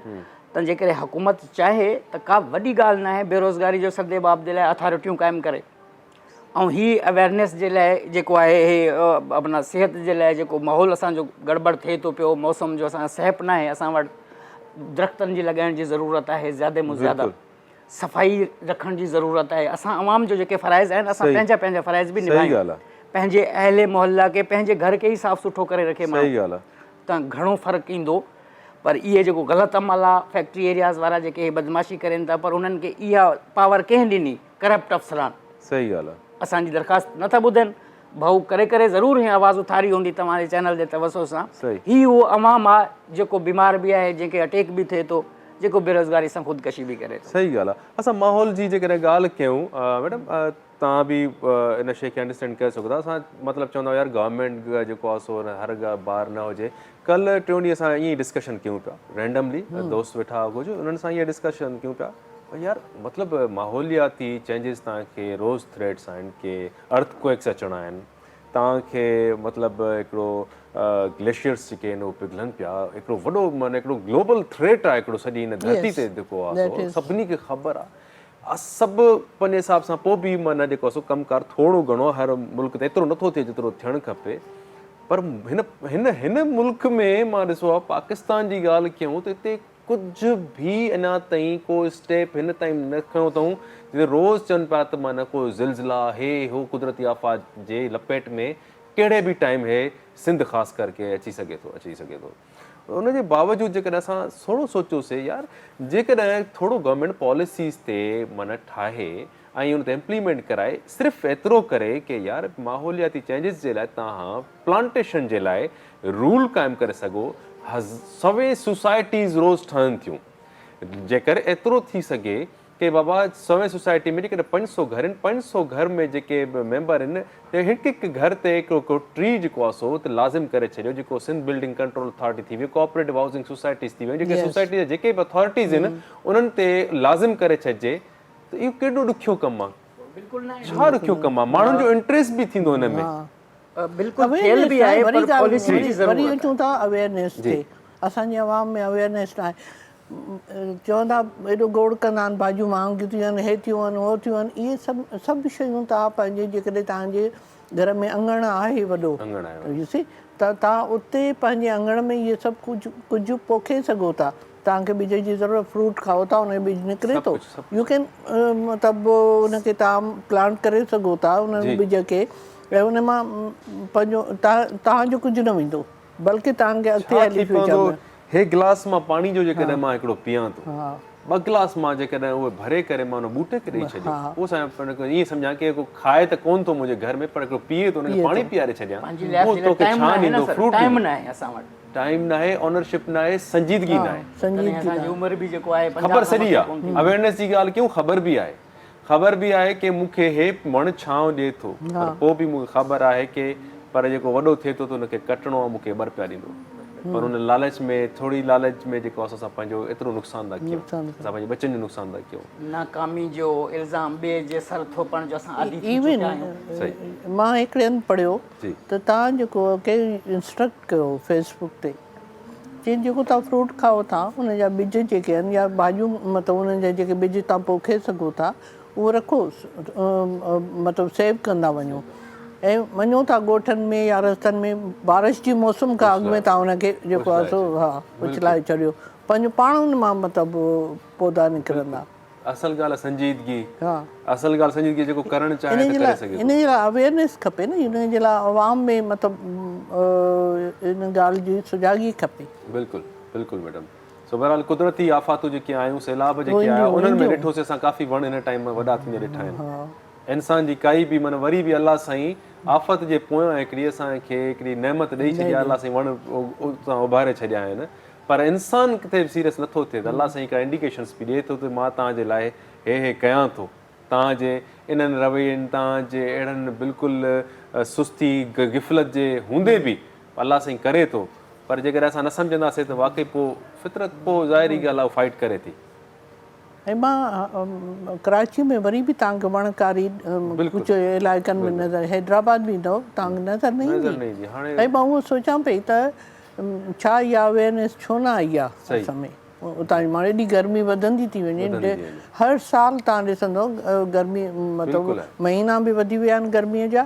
تنهن جي ڪري حڪومت چاهي ته ڪا وڏي ڳالهه ناهي بيروزگاري جو سد باب جي لاء اٿارٽيون قائم ڪري ۽ هي اويرنيس جي لاء جيڪو آهي هي اپنا صحت جي لاء جيڪو ماحول اسان جو گڙٻڙ ٿئي ٿو پيو موسم جو اسان سهپ ناهي اسان وٽ درختن جي لڳائڻ جي ضرورت آهي زياده مون زياده صفائي رکڻ جي ضرورت آهي اسان عوام جو جيڪي فرائض آهن اسان پنهنجا پنهنجا فرائض به نڀايون پنهنجي اهل محله کي پنهنجي گهر کي ئي صاف سٺو ڪري رکي ماڻهو ته گهڻو فرق ايندو پر اهي جيڪو غلط عمل آهي فيڪٽري ايرياز وارا جيڪي هي بدمعاشي ڪرين ٿا پر انهن کي اها پاور ڪنهن ڏني ڪرپٽ افسران صحيح ڳالهه آهي اسان جي درخواست نٿا ٻڌن ڀائو ڪري ڪري ضرور هي آواز اٿاري هوندي توهان جي چينل جي توسط سان هي اهو عوام آ جيڪو بيمار به آهي جنهن کي اٽيڪ به ٿئي ٿو جيڪو بيروزگاري سان خودڪشي به ڪري ٿو. صحيح ڳالهه آ اسان ماحول جي جيڪڏهن ڳالهه ڪيون ميڊم توهان به ان شي کي انڊرسٽينڊ ڪري سگهو ٿا اسان مطلب چوندا يار گورنمينٽ جيڪو آ سو هر بار نه هجي ڪل ٽيون ڏينهن اسان ائين ئي ڊسڪشن ڪيون پيا رينڊملي دوست ويٺا هئا ڪجهه انهن سان ائين ڊسڪشن ڪيون پيا يار مطلب ماحولياتي چينجز توهان کي روز ٿريٽس آهن ڪي ارٿ ڪوئڪس اچڻا آهن توهان کي مطلب هڪڙو گليشيئرس جيڪي آهن اهي پگهلن پيا هڪڙو وڏو معنيٰ هڪڙو گلوبل ٿريٽ آهي هڪڙو سڄي هن ڌرتي تي جيڪو آهي سو سڀني کي خبر آهي سڀ پنهنجي حساب سان پوء به معنيٰ جيڪو آهي سو ڪم ڪار ٿورو گهڻو هر ملڪ تي ايترو نٿو ٿئي جيترو ٿيڻ کپي پر هن هن هن ملڪ ۾ مان ڏسو آهي پاڪستان جي ڳالهه ڪيون ته هتي ڪجهه به اڃا تائين ڪو اسٽيپ هن تائين نه کنيو اٿئون جتي روز چون پيا ته معنيٰ ڪو زلزلا هي هو قدرتي آفات جي لپيٽ ۾ ڪهڙي به ٽائيم هي سنڌ خاص ڪر ڪي اچي سگهي ٿو اچي سگهي ٿو ان جي باوجود جيڪڏهن اسان ٿورو سوچيوسي يار جيڪڏهن ٿورو گورنمينٽ پاليسيز تي معنيٰ ٺاهي ۽ ان تي امپليمينٽ ڪرائي صرف ايترو ڪري ڪي يار ماحولياتي چينجز جي لاء توهان پلانٽيشن جي لاء رول قائم ڪري سگهو، سوين سوسائٽيز روز ٺهن ٿيون، جيڪر ايترو ٿي سگهي ڪي بابا سوين سوسائٽي ۾ جيڪڏهن 500 گهر آهن، 500 گهر ۾ جيڪي به ميمبر آهن ته هڪ هڪ گهر تي هڪڙو هڪڙو ٽري جيڪو آهي سو ته لازم ڪري ڇڏيو، جيڪو سنڌ بلڊنگ ڪنٽرول اٿارٽي ٿي ويو، ڪوآپريٽو هائوسنگ سوسائٽيز ٿي ويون، جيڪي سوسائٽي جا جيڪي به اٿارٽيز آهن انهن تي لازم ڪري ڇڏجي. ته اهو ڪيڏو ڏکيو ڪم آ. ڇا ڏکيو ڪم آ ماڻهن جو انٽريسٽ به ٿيندو ان ۾. بلڪل ٿيل به آهي پر پاليسي جي ضرورت وري اچون ٿا اويئرنيس تي اسان جي عوام ۾ اويئرنيس ناهي چوندا ايڏو گوڙ ڪندا آهن ڀاڄيون مهانگيون ٿيون آهن هي ٿيون آهن هو ٿيون آهن اهي سڀ سڀ شيون توهان پنهنجي جيڪڏهن توهان جي گهر ۾ اڱڻ آهي وڏو يو سي ته توهان اتي پنهنجي اڱڻ ۾ اهي سڀ ڪجهه ڪجهه پوکي سگهو ٿا توهان کي ٻج جي ضرورت فروٽ کائو ٿا ان جو ٻج نڪري ٿو يو ڪين مطلب ان کي توهان پلانٽ ڪري سگهو ٿا ان ٻج کي ۽ ان مان پنهنجو توهان جو ڪجهه نه ويندو بلڪه توهان کي اڳتي هلي فيوچر ۾ هي گلاس مان پاڻي جو جيڪڏهن مان هڪڙو پيان ٿو ٻه گلاس مان جيڪڏهن اهي ڀري ڪري مان ان ٻوٽي کي ڏئي ڇڏيو اهو سائين ائين سمجهان ڪي ڪو کائي ته ڪون ٿو منهنجي گهر ۾ پر هڪڙو پيئي ٿو ان کي پاڻي پياري ڇڏيان اهو توکي ڇا ڏيندو فروٽ ٽائيم ناهي اسان وٽ ٽائيم ناهي اونرشپ ناهي سنجيدگي ناهي سنجيدگي عمر به جيڪو آهي خبر سڄي آ اويرنيس جي ڳالهه ڪيون خبر به آهي خبر به آهي ڪي مون کي هي وڻ ڇانو ڏئي ٿو پر پوء به مون کي خبر آهي ڪي پر جيڪو وڏو ٿئي ٿو ته ان کي ڪٽڻو آهي مون کي ٻه رپيا ڏيندو پر ان لالچ ۾ ٿوري لالچ ۾ جيڪو اسان پنهنجو ايترو نقصان ٿا ڪيون اسان پنهنجي ٻچن جو نقصان ٿا ڪيون. ناڪامي جو الزام ٻئي جي سر ٿوپڻ جو اسان عادي ٿي چڪيا آهيون. مان هڪڙي هنڌ پڙهيو ته توهان جيڪو ڪنهن انسٽرڪٽ ڪيو فيس بڪ تي چيائين جيڪو توهان فروٽ کائو ٿا ان جا ٻج جيڪي آهن يا ڀاڄيون مطلب انهن جا جيڪي ٻج توهان پوکي سگهو ٿا اهو رکو مطلب سيو ڪندا وڃو ۽ وڃو ٿا ڳوٺن ۾ يا رستن ۾ بارش جي موسم کان اڳ ۾ توهان ان کي جيڪو آهي سو ها اڇلائي ڇڏيو پنهنجو پاڻ ان مان مطلب پوڌا نڪرندا. اصل ڳالهه سنجيدگي اصل ڳالهه سنجيدگي جيڪو ڪرڻ چاهي ته ڪري سگهي ٿو. ان جي لاء اويئرنيس کپي نه ان جي لاء عوام ۾ مطلب ان ڳالهه جي سجاڳي کپي. بلڪل بلڪل ميڊم سو بهرحال قدرتي آفاتون جيڪي آيون سيلاب جيڪي آيا انهن ۾ ڏٺوسي اسان ڪافي وڻ هن ٽائيم ۾ وڏا ٿيندي ڏٺا آهن انسان جي ڪائي به معنيٰ وري به الله سائين آفت جي پويان هڪڙي اسان کي هڪڙي نعمت ڏئي ڇڏي آهي الله سائين وڻ اتان اڀاري ڇڏيا آهن پر انسان ڪٿي به سيريس نٿو ٿئي ته الله سائين هڪڙا انڊيڪيشنس به ڏئي ٿو ته مان توهان جي لاء هي هي ڪيان ٿو توهان جي انهن روين توهان جي اهڙن بلڪل سستي غفلت جي هوندي به الله سائين ڪري ٿو پر جيڪڏهن اسان نه سمجهنداسين ته واقعي پوء فطرت پوء ظاهري ڳالهه آهي فائٽ ڪري ٿي. ۽ مان ڪراچي ۾ وري به توهان کي وڻڪاري ڪجهه علائقن ۾ نظر حيدرآباد به ايندؤ توهان کي نظر نه ايندي ۽ مان اهو سوچان پئي ته ڇا اها اويئرنيس ڇو نه آئي آهي اسان ۾ اتان جي ماڻهو ايڏي گرمي وڌندي ٿي وڃي هر سال توهان ڏسندو گرمي مطلب مهينا به وڌي ويا آهن گرمي جا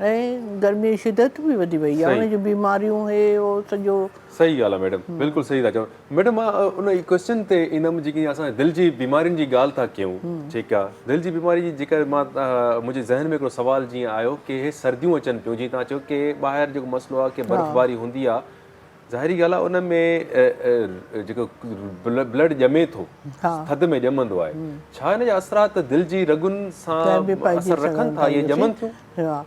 ۽ گرمي جي شدت به وڌي وئي آهي ان جون بيماريون هي هو سڄو. صحيح ڳالهه آهي ميڊم بلڪل صحيح ٿا چئو ميڊم مان ان ڪويسچن تي ايندم جيڪي اسان دل جي بيمارين جي ڳالهه ٿا ڪيون ٺيڪ آهي دل جي بيماري جي جيڪا مان منهنجي ذهن ۾ هڪڙو سوال جيئن آيو ڪي هي سرديون اچن پيون جيئن توهان چيو ڪي ٻاهر جيڪو مسئلو آهي ڪي برفباري هوندي آهي ظاهري ڳالهه آهي ان ۾ جيڪو بلڊ ڄمي ٿو ٿڌ ۾ ڄمندو آهي ڇا ان جا اثرات دل جي رڳن سان اثر رکن ٿا اهي ڄمن ٿيون؟ ها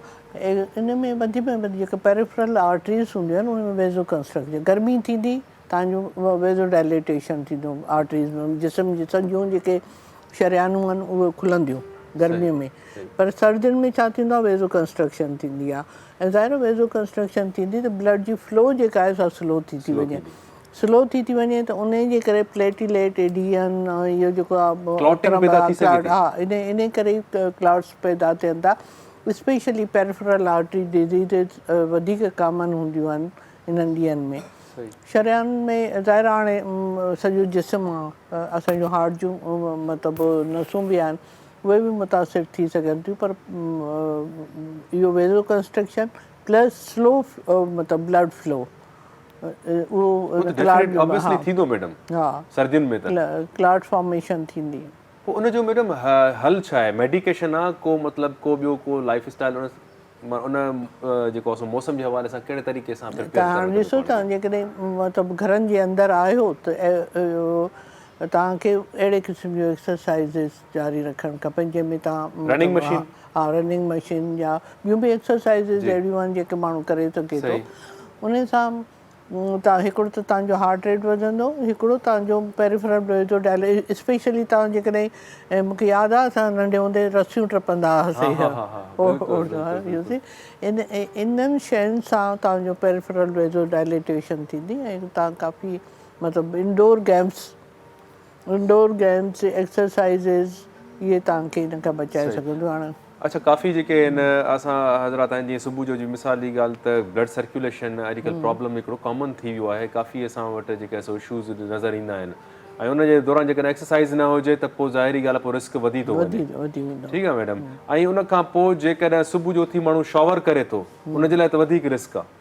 ان ۾ وڌ ۾ وڌ جيڪا پيريفرل آرٽريز هونديون آهن ان ۾ ويزو ڪنسٽرڪشن گرمي ٿيندي تان جو ويزو ڊائليٽيشن ٿيندو آرٽريز ۾ جسم جي سڄيون جيڪي شريانون آهن اهي کلنديون گرمي ۾ پر سردين ۾ ڇا ٿيندو آهي ويزو ڪنسٽرڪشن ٿيندي آهي ۽ ظاهر آهي ويزو ڪنسٽرڪشن ٿيندي ته بلڊ جي فلو جيڪا آهي سا سلو ٿي ٿي وڃي سلو ٿي ٿي وڃي ته انهي جي ڪري پليٽيليٽ ايڊيهن ۽ اهو جيڪو آهي ڪلاٽنگ پيدا ٿي سگهي ٿي ها انهي ڪري ڪلاٽس پيدا ٿين ٿا اسپيشلي پيريفرل آرٽري ڊزيزز وڌيڪ ڪامن هونديون آهن انهن ڏينهن ۾ شريان ۾ ظاهر آهي هاڻي سڄو جسم آهي اسان جون هارٽ جون مطلب نسون به آهن اهي به متاثر ٿي سگهن ٿيون پر اهو ويزو ڪنسٽرڪشن پلس سلو مطلب بلڊ فلو اهو ڪلاٽ آبويسلي ٿيندو ميڊم ها سردين ۾ ته ڪلاٽ فارميشن ٿيندي. پوء ان جو ميڊم حل ڇا آهي ميڊيڪيشن آ ڪو مطلب ڪو ٻيو ڪو لائف اسٽائل ان ان جيڪو آ سو موسم جي حوالي سان ڪهڙي طريقي سان پريپيئر ته هاڻ ڏسو ته جيڪڏهن مطلب گهرن جي اندر آهيو ته توهان کي اهڙي قسم جون ايڪسرسائيزز جاري رکڻ کپن جنهن ۾ توهان رننگ مشين ها رننگ مشين يا ٻيون به ايڪسرسائيزز اهڙيون آهن جيڪي ماڻهو ڪري سگهي ٿو ان سان توهان هڪڙو ته توهان جو هارٽ ريٽ وڌندو هڪڙو توهان جو پيريفرل بلڊ جو ڊائل اسپيشلي توهان جيڪڏهن مون کي ياد آهي اسان ننڍي هوندي رسيون ٽپندا هئاسي ان انهن شين سان توهان جو پيريفرل ويزو ڊائليٽيشن ٿيندي ۽ توهان ڪافي مطلب indoor games indoor games exercises اهي توهان کي ان کان بچائي سگهنديون هاڻي. اڇا ڪافي جيڪي آهن اسان حضرات آهن جيئن صبح جو جي مثال جي ڳالهه ته بلڊ سرڪيوليشن اڄڪلهه پرابلم هڪڙو ڪامن ٿي ويو آهي ڪافي اسان وٽ جيڪي سو اشوز نظر ايندا آهن ۽ ان جي دوران جيڪڏهن ايڪسرسائز نه هجي ته پوء ظاهري ڳالهه پوء رسڪ وڌي ٿو وڃي ٺيڪ آهي ميڊم ۽ ان کان پوء جيڪڏهن صبح جو اٿي ماڻهو شاور ڪري ٿو ان جي لاء ته وڌيڪ رسڪ آهي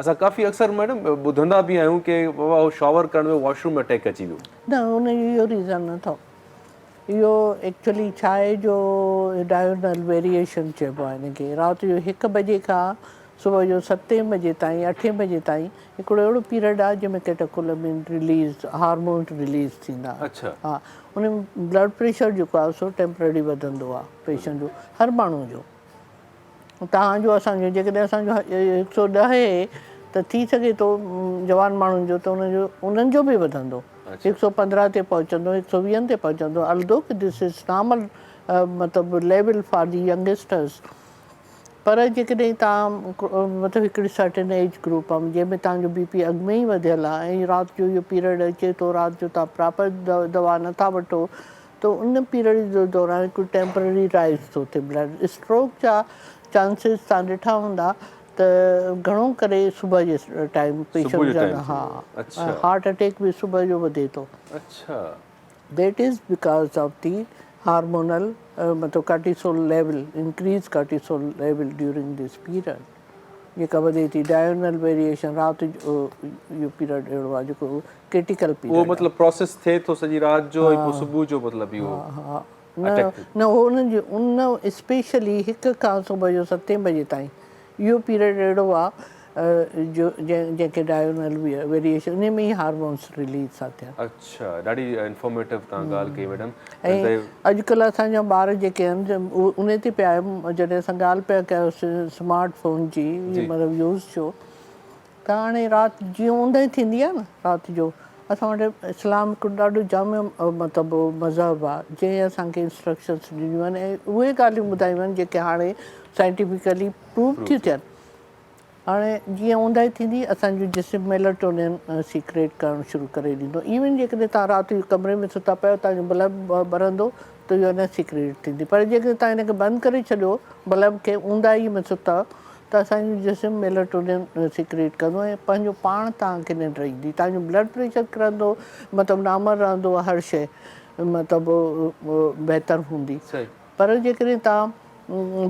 اسان ڪافي اڪثر ميڊم ٻڌندا به آهيون ڪي بابا هو شاور ڪرڻ ويو واش روم ۾ اٽيڪ اچي ويو. نه ان جو اهو ريزن نه اٿو اهو ايڪچولي ڇا آهي جو ڊائرنل ويريئيشن چئبو آهي ان کي رات جو هڪ بجي کان صبح جو ستين بجي تائين اٺين بجي تائين هڪڙو اهڙو پيريڊ آهي جنهن ۾ ڪيٽاڪولامين رليز هارمونز رليز ٿيندا آهن ها ان ۾ بلڊ پريشر جيڪو آهي سو ٽيمپرري وڌندو آهي پيشنٽ جو هر ماڻهو جو توهان جو اسان جو جيڪڏهن اسان جو هڪ سو ڏهه آهي ته ٿي سگهي ٿو جوان ماڻهن جو ته ان جو انهن جو به وڌندو هڪ سو پندرهن تي پهچندو هڪ سو ويهن تي پهچندو الدو ڪي دس از نارمل مطلب ليول فار the youngsters پر جيڪڏهن توهان مطلب هڪڙي سرٽن ايج گروپ آهي جنهن ۾ توهان جو بي پي اڳ ۾ ئي وڌيل آهي ۽ رات جو اهو پيريڊ اچي ٿو رات جو توهان پراپر دوا نٿا وٺو ته ان پيريڊ جي دوران هڪ ٽيمپرري رائز ٿو ٿئي بلڊ اسٽروڪ جا چانسز توهان ڏٺا هوندا ته گهڻو ڪري صبح جي ٽائيم پيشنٽ جا ها هارٽ اٽيڪ به صبح جو وڌي ٿو that is because of the hormonal مطلب cortisol level increase cortisol level during this period جيڪا وڌي ٿي ڊائرنل ويريئيشن رات جو اهو پيريڊ اهڙو آهي جيڪو ڪرٽيڪل پيريڊ اهو مطلب پروسيس ٿئي ٿو سڄي رات جو ۽ پوء صبح جو مطلب اهو نه نه هو انهن جي ان اسپيشلي هڪ کان صبح جو ستين بجي تائين اهو پيريڊ اهڙو آهي جو جنهن کي ڊائرنل ويريئيشن انهي ۾ ئي هارمونس رليز ٿا ٿين. اڇا ڏاڍي انفارميٽو توهان ڳالهه ڪئي ميڊم. ۽ اڄڪلهه اسان جا ٻار جيڪي آهن انهي تي پيا جڏهن اسان ڳالهه پيا ڪيوسين سمارٽ فون جي مطلب يوز جو ته هاڻي رات جيئن اوندهه ٿيندي آهي نه رات جو اسان وٽ اسلام هڪ ڏاڍو جامع مطلب مذهب آهي جنهن اسان کي انسٽرڪشنس ڏنيون آهن ۽ اهي ڳالهيون ٻڌايون آهن جيڪي هاڻي سائنٽيفڪلي پروف ٿيون ٿين هاڻي جيئن اونداهي ٿيندي اسان جو جسم ميلاٽونين سيڪريٽ ڪرڻ شروع ڪري ڏيندو ايون جيڪڏهن توهان رات جو ڪمري ۾ ستا پيا آهيو توهان جو بلب ٻرندو ته اهو نه سيڪريٽ ٿيندي پر جيڪڏهن توهان هن کي بند ڪري ڇڏيو بلب کي اونداهي ۾ ستا ته اسان جو جسم ميلاٽونين سيڪريٽ ڪندو ۽ پنهنجو پاڻ توهان کي ننڊ ايندي توهان جو بلڊ پريشر ڪرندو مطلب نارمل رهندو هر شيء مطلب بهتر هوندي پر جيڪڏهن توهان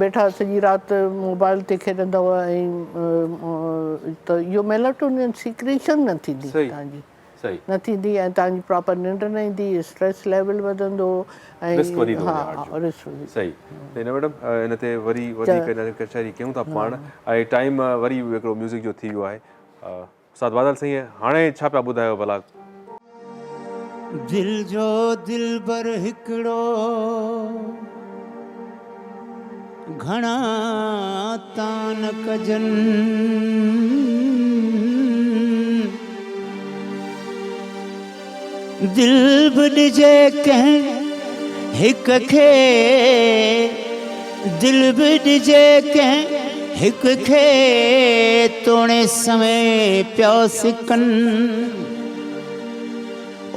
ويٺا سڄي رات موبائل تي کيڏندؤ ۽ ته اهو ميلاٽونين سيڪريشن نه ٿيندي توهان جي نه ٿيندي ۽ توهان جي پراپر ننڊ نه ايندي اسٽريس ليول وڌندو ۽ رسڪ وڌي ٿو وڃي هارٽ جو صحيح صحيح نه ميڊم ان تي وري وڌيڪ ڪچهري ڪيون ٿا پاڻ ۽ ٽائيم وري هڪڙو ميوزڪ جو ٿي ويو آهي. استاد بادل سائين هاڻي ڇا پيا ٻڌايو ڀلا. دل جو دلبر هڪڙو گهڻا تان ڪجن. دل به ڏجي ڪنهن هڪ کي دل به ڏجي ڪنهن هڪ کي توڻي سوين پيا سڪن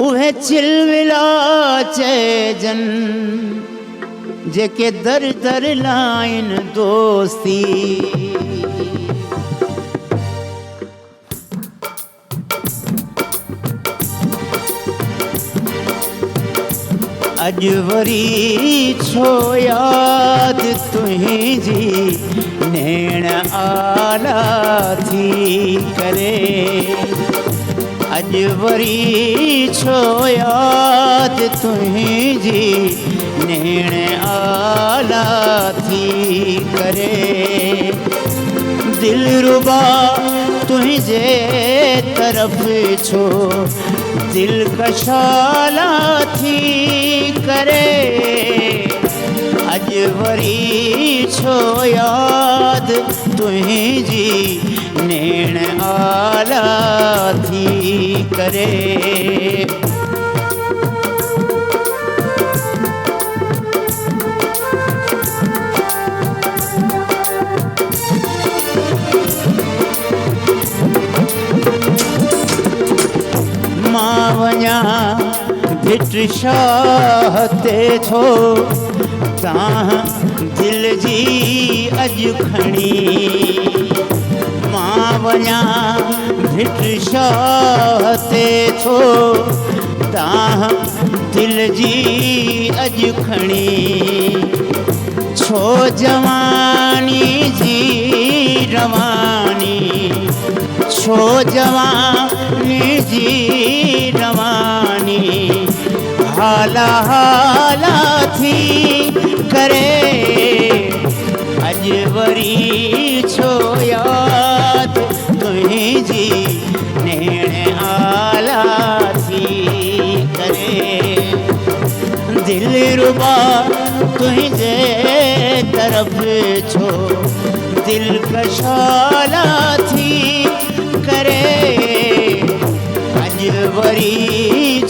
اهي چلولا چئجن جيڪي در در لائن دوستي. اڄ وري ڇو ياد تنهنجي نيڻ آلا ٿي ڪري اڄ وري ڇو ياد تنهنجي نيڻ آلا ٿي ڪري دلربا تنهنجي طرف ڇو دل ڪشالا ٿي ڪري اڄ وري ڇو ياد تنهنجي نيڻ آلا ٿي ڪري. مان وڃان ڀٽ شاهه تي ٿو دانهن دل جي اڄ کڻي مان وڃان ڀٽ شاهه تي ٿو دانهن دل جي اڄ کڻي ڇو جواني جي رواني ڇو جواني جي رواني هالا هالا ٿي ڪري اڄ وري ڇو ياد تنهنجي نيڻ آلا ٿي ڪري دلربا تنهنجي طرف ڇو دل ڪشالا ٿي ڪري اڄ وري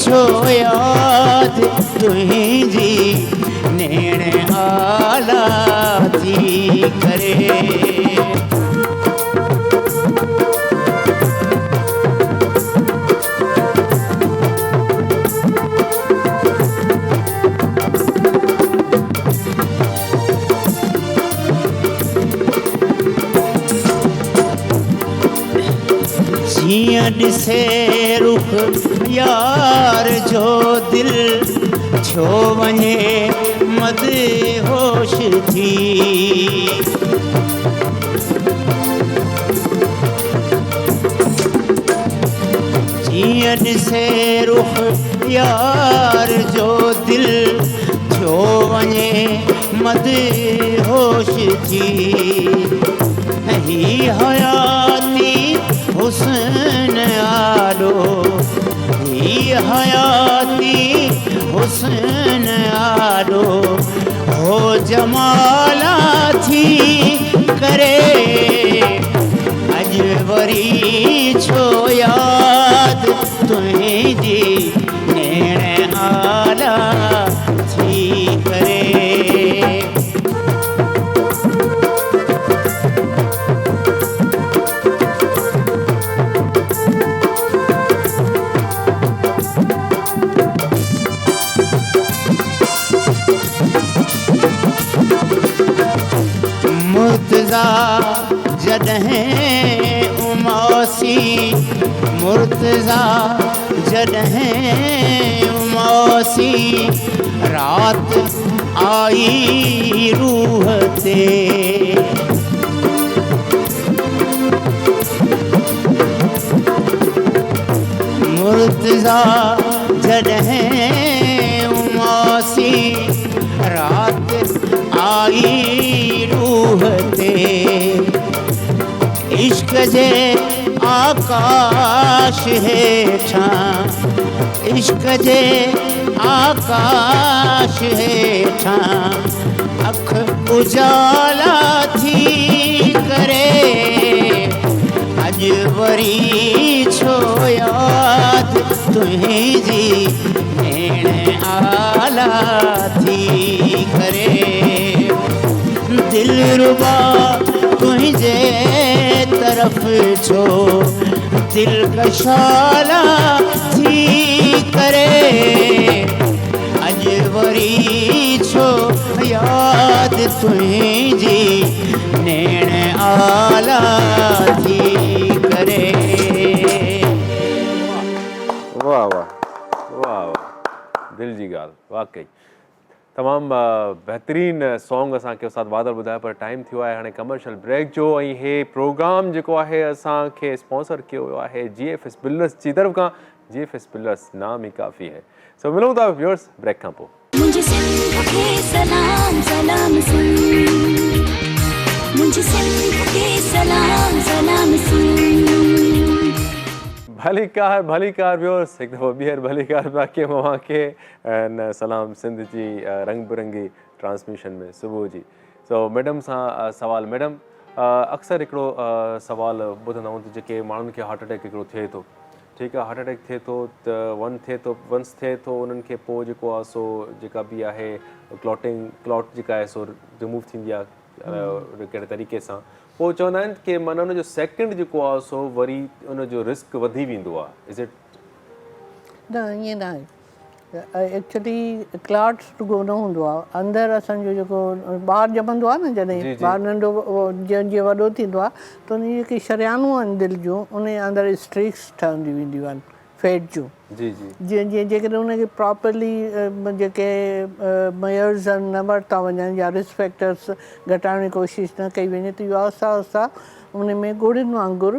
ڇو ياد تنهنجي نيڻ آلا ٿي ڪري. جيئن ڏسي رخ يار جو دل ٿيو وڃي مدهوش ٿي. جيئن ڏسي رخ يار جو دل ٿيو وڃي مدهوش ٿي. هي حياتي حسن آڏو هي حياتي حسن آڏو هو جمالا ٿي ڪري اڄ وري ڇو ياد تنهنجي نيڻ آلا ٿي ڪري. مرتضيٰ جڏهن اماسي مرتضيٰ جڏهن اماسي رات آئي روح تي. مرتضيٰ جڏهن اماسي رات آئي روح تي. عشق جي آڪاش هيٺان عشق جي آڪاش هيٺان اک اجالا ٿي ڪري اڄ وري ڇو ياد تنهنجي نيڻ آلا ٿي ڪري دلربا تنهنجي طرف ڇو دل ڪشالا ٿي ڪري اڄ وري ڇو ياد تنهنجي نيڻ آلا ٿي ڪري. واه واه واه واه دل جي ڳالهه واقعي تمام بهترين سونگ اسان کي استاد بادل ٻڌايو پر ٽائيم ٿيو آهي هاڻي ڪمرشل بريڪ جو ۽ هي پروگرام جيڪو آهي اسان کي اسپانسر ڪيو ويو آهي جي ايف ايس بلڊرس جي طرف کان جي ايف ايس بلڊرس نام ئي ڪافي هي سو ملون ٿا ويورس بريڪ کان پوء. منهنجي سنڌ کي سلام سلام سنڌ منهنجي سنڌ کي سلام سلام سنڌ. ڀليڪار ڀليڪار ويورس هڪ دفعو ٻيهر ڀليڪار پيا ڪيون اوهان کي ۽ سلام سنڌ جي رنگ برنگي ٽرانسميشن ۾ صبح جي سو ميڊم سان سوال ميڊم اڪثر هڪڙو سوال ٻڌندا آهيون ته جيڪي ماڻهن کي هارٽ اٽيڪ هڪڙو ٿئي ٿو ٺيڪ آهي هارٽ اٽيڪ ٿئي ٿو ته ون ٿئي ٿو ونس ٿئي ٿو انهن کي پوء جيڪو آهي سو جيڪا به آهي ڪلاٽنگ ڪلاٽ جيڪا آهي سو ريموو ٿيندي آهي ڪهڙي طريقي سان پوء چوندا آهن ڪي معنيٰ ان جو سيڪنڊ جيڪو آهي سو وري ان جو رسڪ وڌي ويندو آهي از it نه ائين نه آهي. ايڪچولي ڪلاٽس رڳو نه هوندو آهي اندر اسان جو جيڪو ٻار ڄمندو آهي نه جڏهن ٻار ننڍو جيئن جيئن وڏو ٿيندو آهي ته ان جي جيڪي شريانون آهن دل جون ان جي اندر اسٽريڪس ٺهنديون وينديون آهن فيٽ جون جيئن جيئن جيڪڏهن ان کي پراپرلي جيڪي ميئرز آهن نه ورتا وڃن يا رسڪ فيڪٽرس گهٽائڻ جي ڪوشش نه ڪئي وڃي ته اهو آهستي آهستي ان ۾ ڳوڙهين وانگر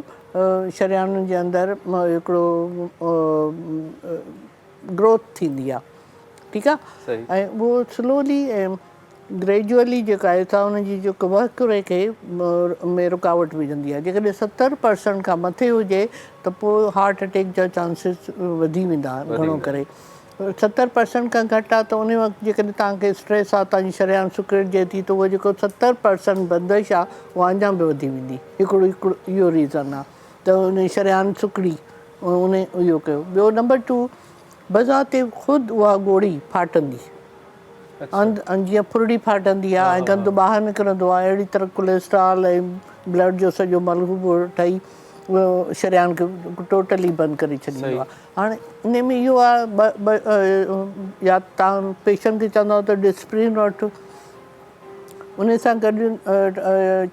شريانن جي اندر هڪڙو گروٿ ٿيندي آ ٺيڪ آ ۽ اهو سلولي ۽ گريجوئلي جيڪا آهي سا ان جي جيڪو وهڪري کي ۾ رڪاوٽ وجهندي آ جيڪڏهن 70% کان مٿي هجي ته پوء هارٽ اٽيڪ جا چانسز وڌي ويندا آهن گهڻو ڪري 70% کان گهٽ آ ته ان وقت جيڪڏهن توهان کي اسٽريس آ توهان جي شريان سڪڙجي ٿي ته اهو جيڪو 70% بندش آ اها اڃا به وڌي ويندي هڪڙو هڪڙو اهو ريزن آ ته ان شريان سڪڙي ان اهو ڪيو. ٻيو نمبر ٽو بذات خود اها ڳوڙهي ڦاٽندي جيئن ڦرڙي ڦاٽندي آهي ۽ گند ٻاهر نڪرندو آهي اهڙي طرح ڪوليسٽرال ۽ بلڊ جو سڄو ملغوبو ٺهي اهو شريان کي ٽوٽلي بند ڪري ڇڏيندو آهي. هاڻي ان ۾ اهو آهي يا تان پيشنٽ کي چوندو ته ڊسپرين وٺ ان سان گڏ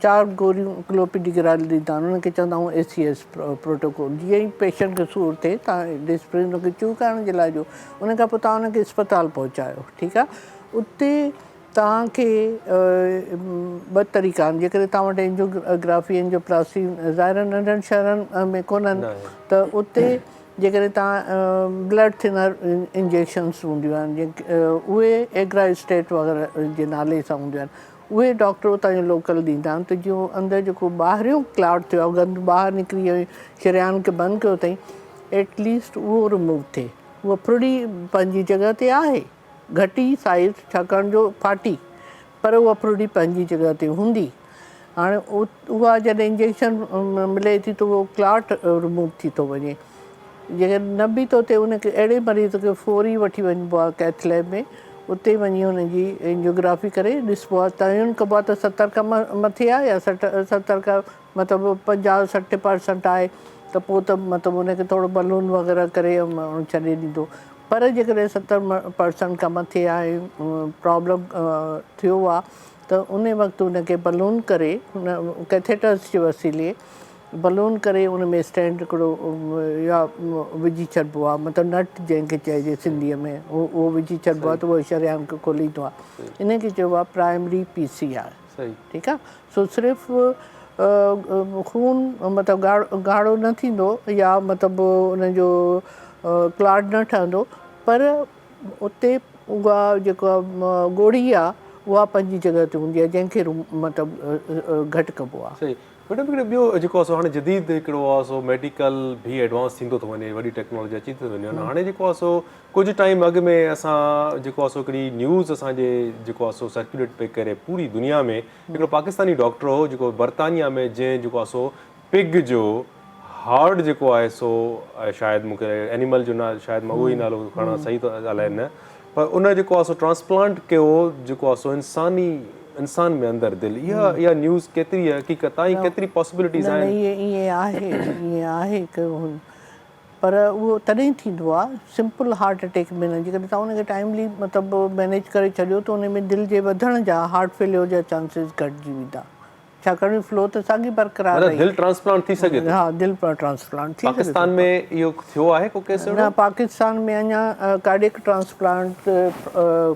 چار گوريون ڪلوپيڊگرال ڏيندا آهن انهن کي چوندا آهيون اي سي ايس پروٽوڪول جيئن ئي پيشنٽ کي سور ٿئي تان ڊسپرين ان کي چو ڪرڻ جي لاء ڏيو ان کان پوء تان ان کي اسپتال پهچايو ٺيڪ آهي اتي توهان کي ٻه طريقا آهن جيڪڏهن توهان وٽ اينجو گرافي اينجو پلاسٽي ظاهر ننڍن شهرن ۾ ڪونهن ته اتي جيڪڏهن توهان بلڊ ٿنر انجيڪشنس هونديون آهن جن اهي ايگرا اسٽيٽ وغيره جي نالي سان هونديون آهن اهي ڊاڪٽر اتان جو لوڪل ڏيندا آهن ته جيئن اندر جيڪو ٻاهريون ڪلاٽ ٿيو آهي گند ٻاهر نڪري ويو شريان کي بند ڪيو اٿئي ايٽ ليسٽ اهو رموو ٿئي اها ڦرڙي پنهنجي جڳهه تي آهي گهٽي سائز ڇاڪاڻ جو ڦاٽي پر اها ڦرڙي پنهنجي جڳهه تي هوندي. هاڻي اها جڏهن انجيڪشن ملي ٿي ته اهو ڪلاٽ رموو ٿي ٿو وڃي. جيڪڏهن نه به ٿو ٿئي ان کي اهڙي مريض کي فوري وٺي وڃبو آهي ڪيٿ ليب ۾ اتي وڃي هن جي اينجيوگرافي ڪري ڏسبو آهي تعين ڪبو آهي ته 70 کان مٿي آهي يا 60 70 کان مطلب 50 60 پرسنٽ آهي ته پوء ته مطلب ان کي ٿورو بلون وغيره ڪري ڇڏي ڏيندو. پر جيڪڏهن 70 پرسنٽ کان مٿي آهي پرابلم ٿيو آهي ته ان وقت ان کي بلون ڪري ان ڪيٿيٽرس جي وسيلي بلون ڪري ان ۾ اسٽينٽ هڪڙو يا وجهي ڇڏبو آهي مطلب نٽ جنهن کي چئجي سنڌيء ۾ اهو وجهي ڇڏبو آهي ته اهو شريان کي کوليندو آهي ان کي چئبو آهي پرائمري پي سي آر ٺيڪ آهي سو صرف خون مطلب ڳاڙهو نه ٿيندو يا مطلب ان جو ڪلاٽ نه ٺهندو پر اتي اها جيڪا ڳوڙهي آهي اها پنهنجي جڳهه تي هوندي آهي جنهن کي مطلب گهٽ ڪبو آهي. صحيح ميڊم هڪڙو ٻيو جيڪو آهي سو هاڻي جديد هڪڙو آهي سو ميڊيڪل به ايڊوانس ٿيندو ٿو وڃي وڏي ٽيڪنالاجي اچي ٿي وڃي هاڻي جيڪو آهي سو ڪجهه ٽائيم اڳ ۾ اسان جيڪو آهي سو هڪڙي نيوز اسان جي جيڪو آهي سو سرڪيوليٽ پئي ڪري پوري دنيا ۾ هڪڙو پاڪستاني ڊاڪٽر هو جيڪو برطانيا ۾ جنهن جيڪو آهي سو پگ جو هارٽ جيڪو آهي سو شايد مون کي اينيمل جو نالو شايد مان اهو ئي نالو کڻان صحيح ٿو الائي نه پر ان جيڪو آهي سو ٽرانسپلانٽ ڪيو جيڪو آهي سو انساني انسان ۾ اندر دل اها اها نيوز ڪيتري حقيقت آهي ڪيتري پاسبلٽيز آهن. نه نه ائين آهي ائين آهي ڪيو هن پر اهو تڏهن ٿيندو آهي سمپل هارٽ اٽيڪ ۾ نه جيڪڏهن توهان ان کي ٽائملي مطلب مينيج ڪري ڇڏيو ته ان ۾ دل جي وڌڻ جا هارٽ فيليور جا چانسز گهٽجي ويندا ڇاڪاڻ جو فلو ته ساڳي برقرار مطلب رهي. دل ٽرانسپلانٽ ٿي سگهي ٿو؟ ها دل ٽرانسپلانٽ ٿي سگهي ٿو. پاڪستان ۾ اهو ٿيو آهي ڪو ڪيس اهڙو؟ نه پاڪستان ۾ اڃا ڪارڊيڪ ٽرانسپلانٽ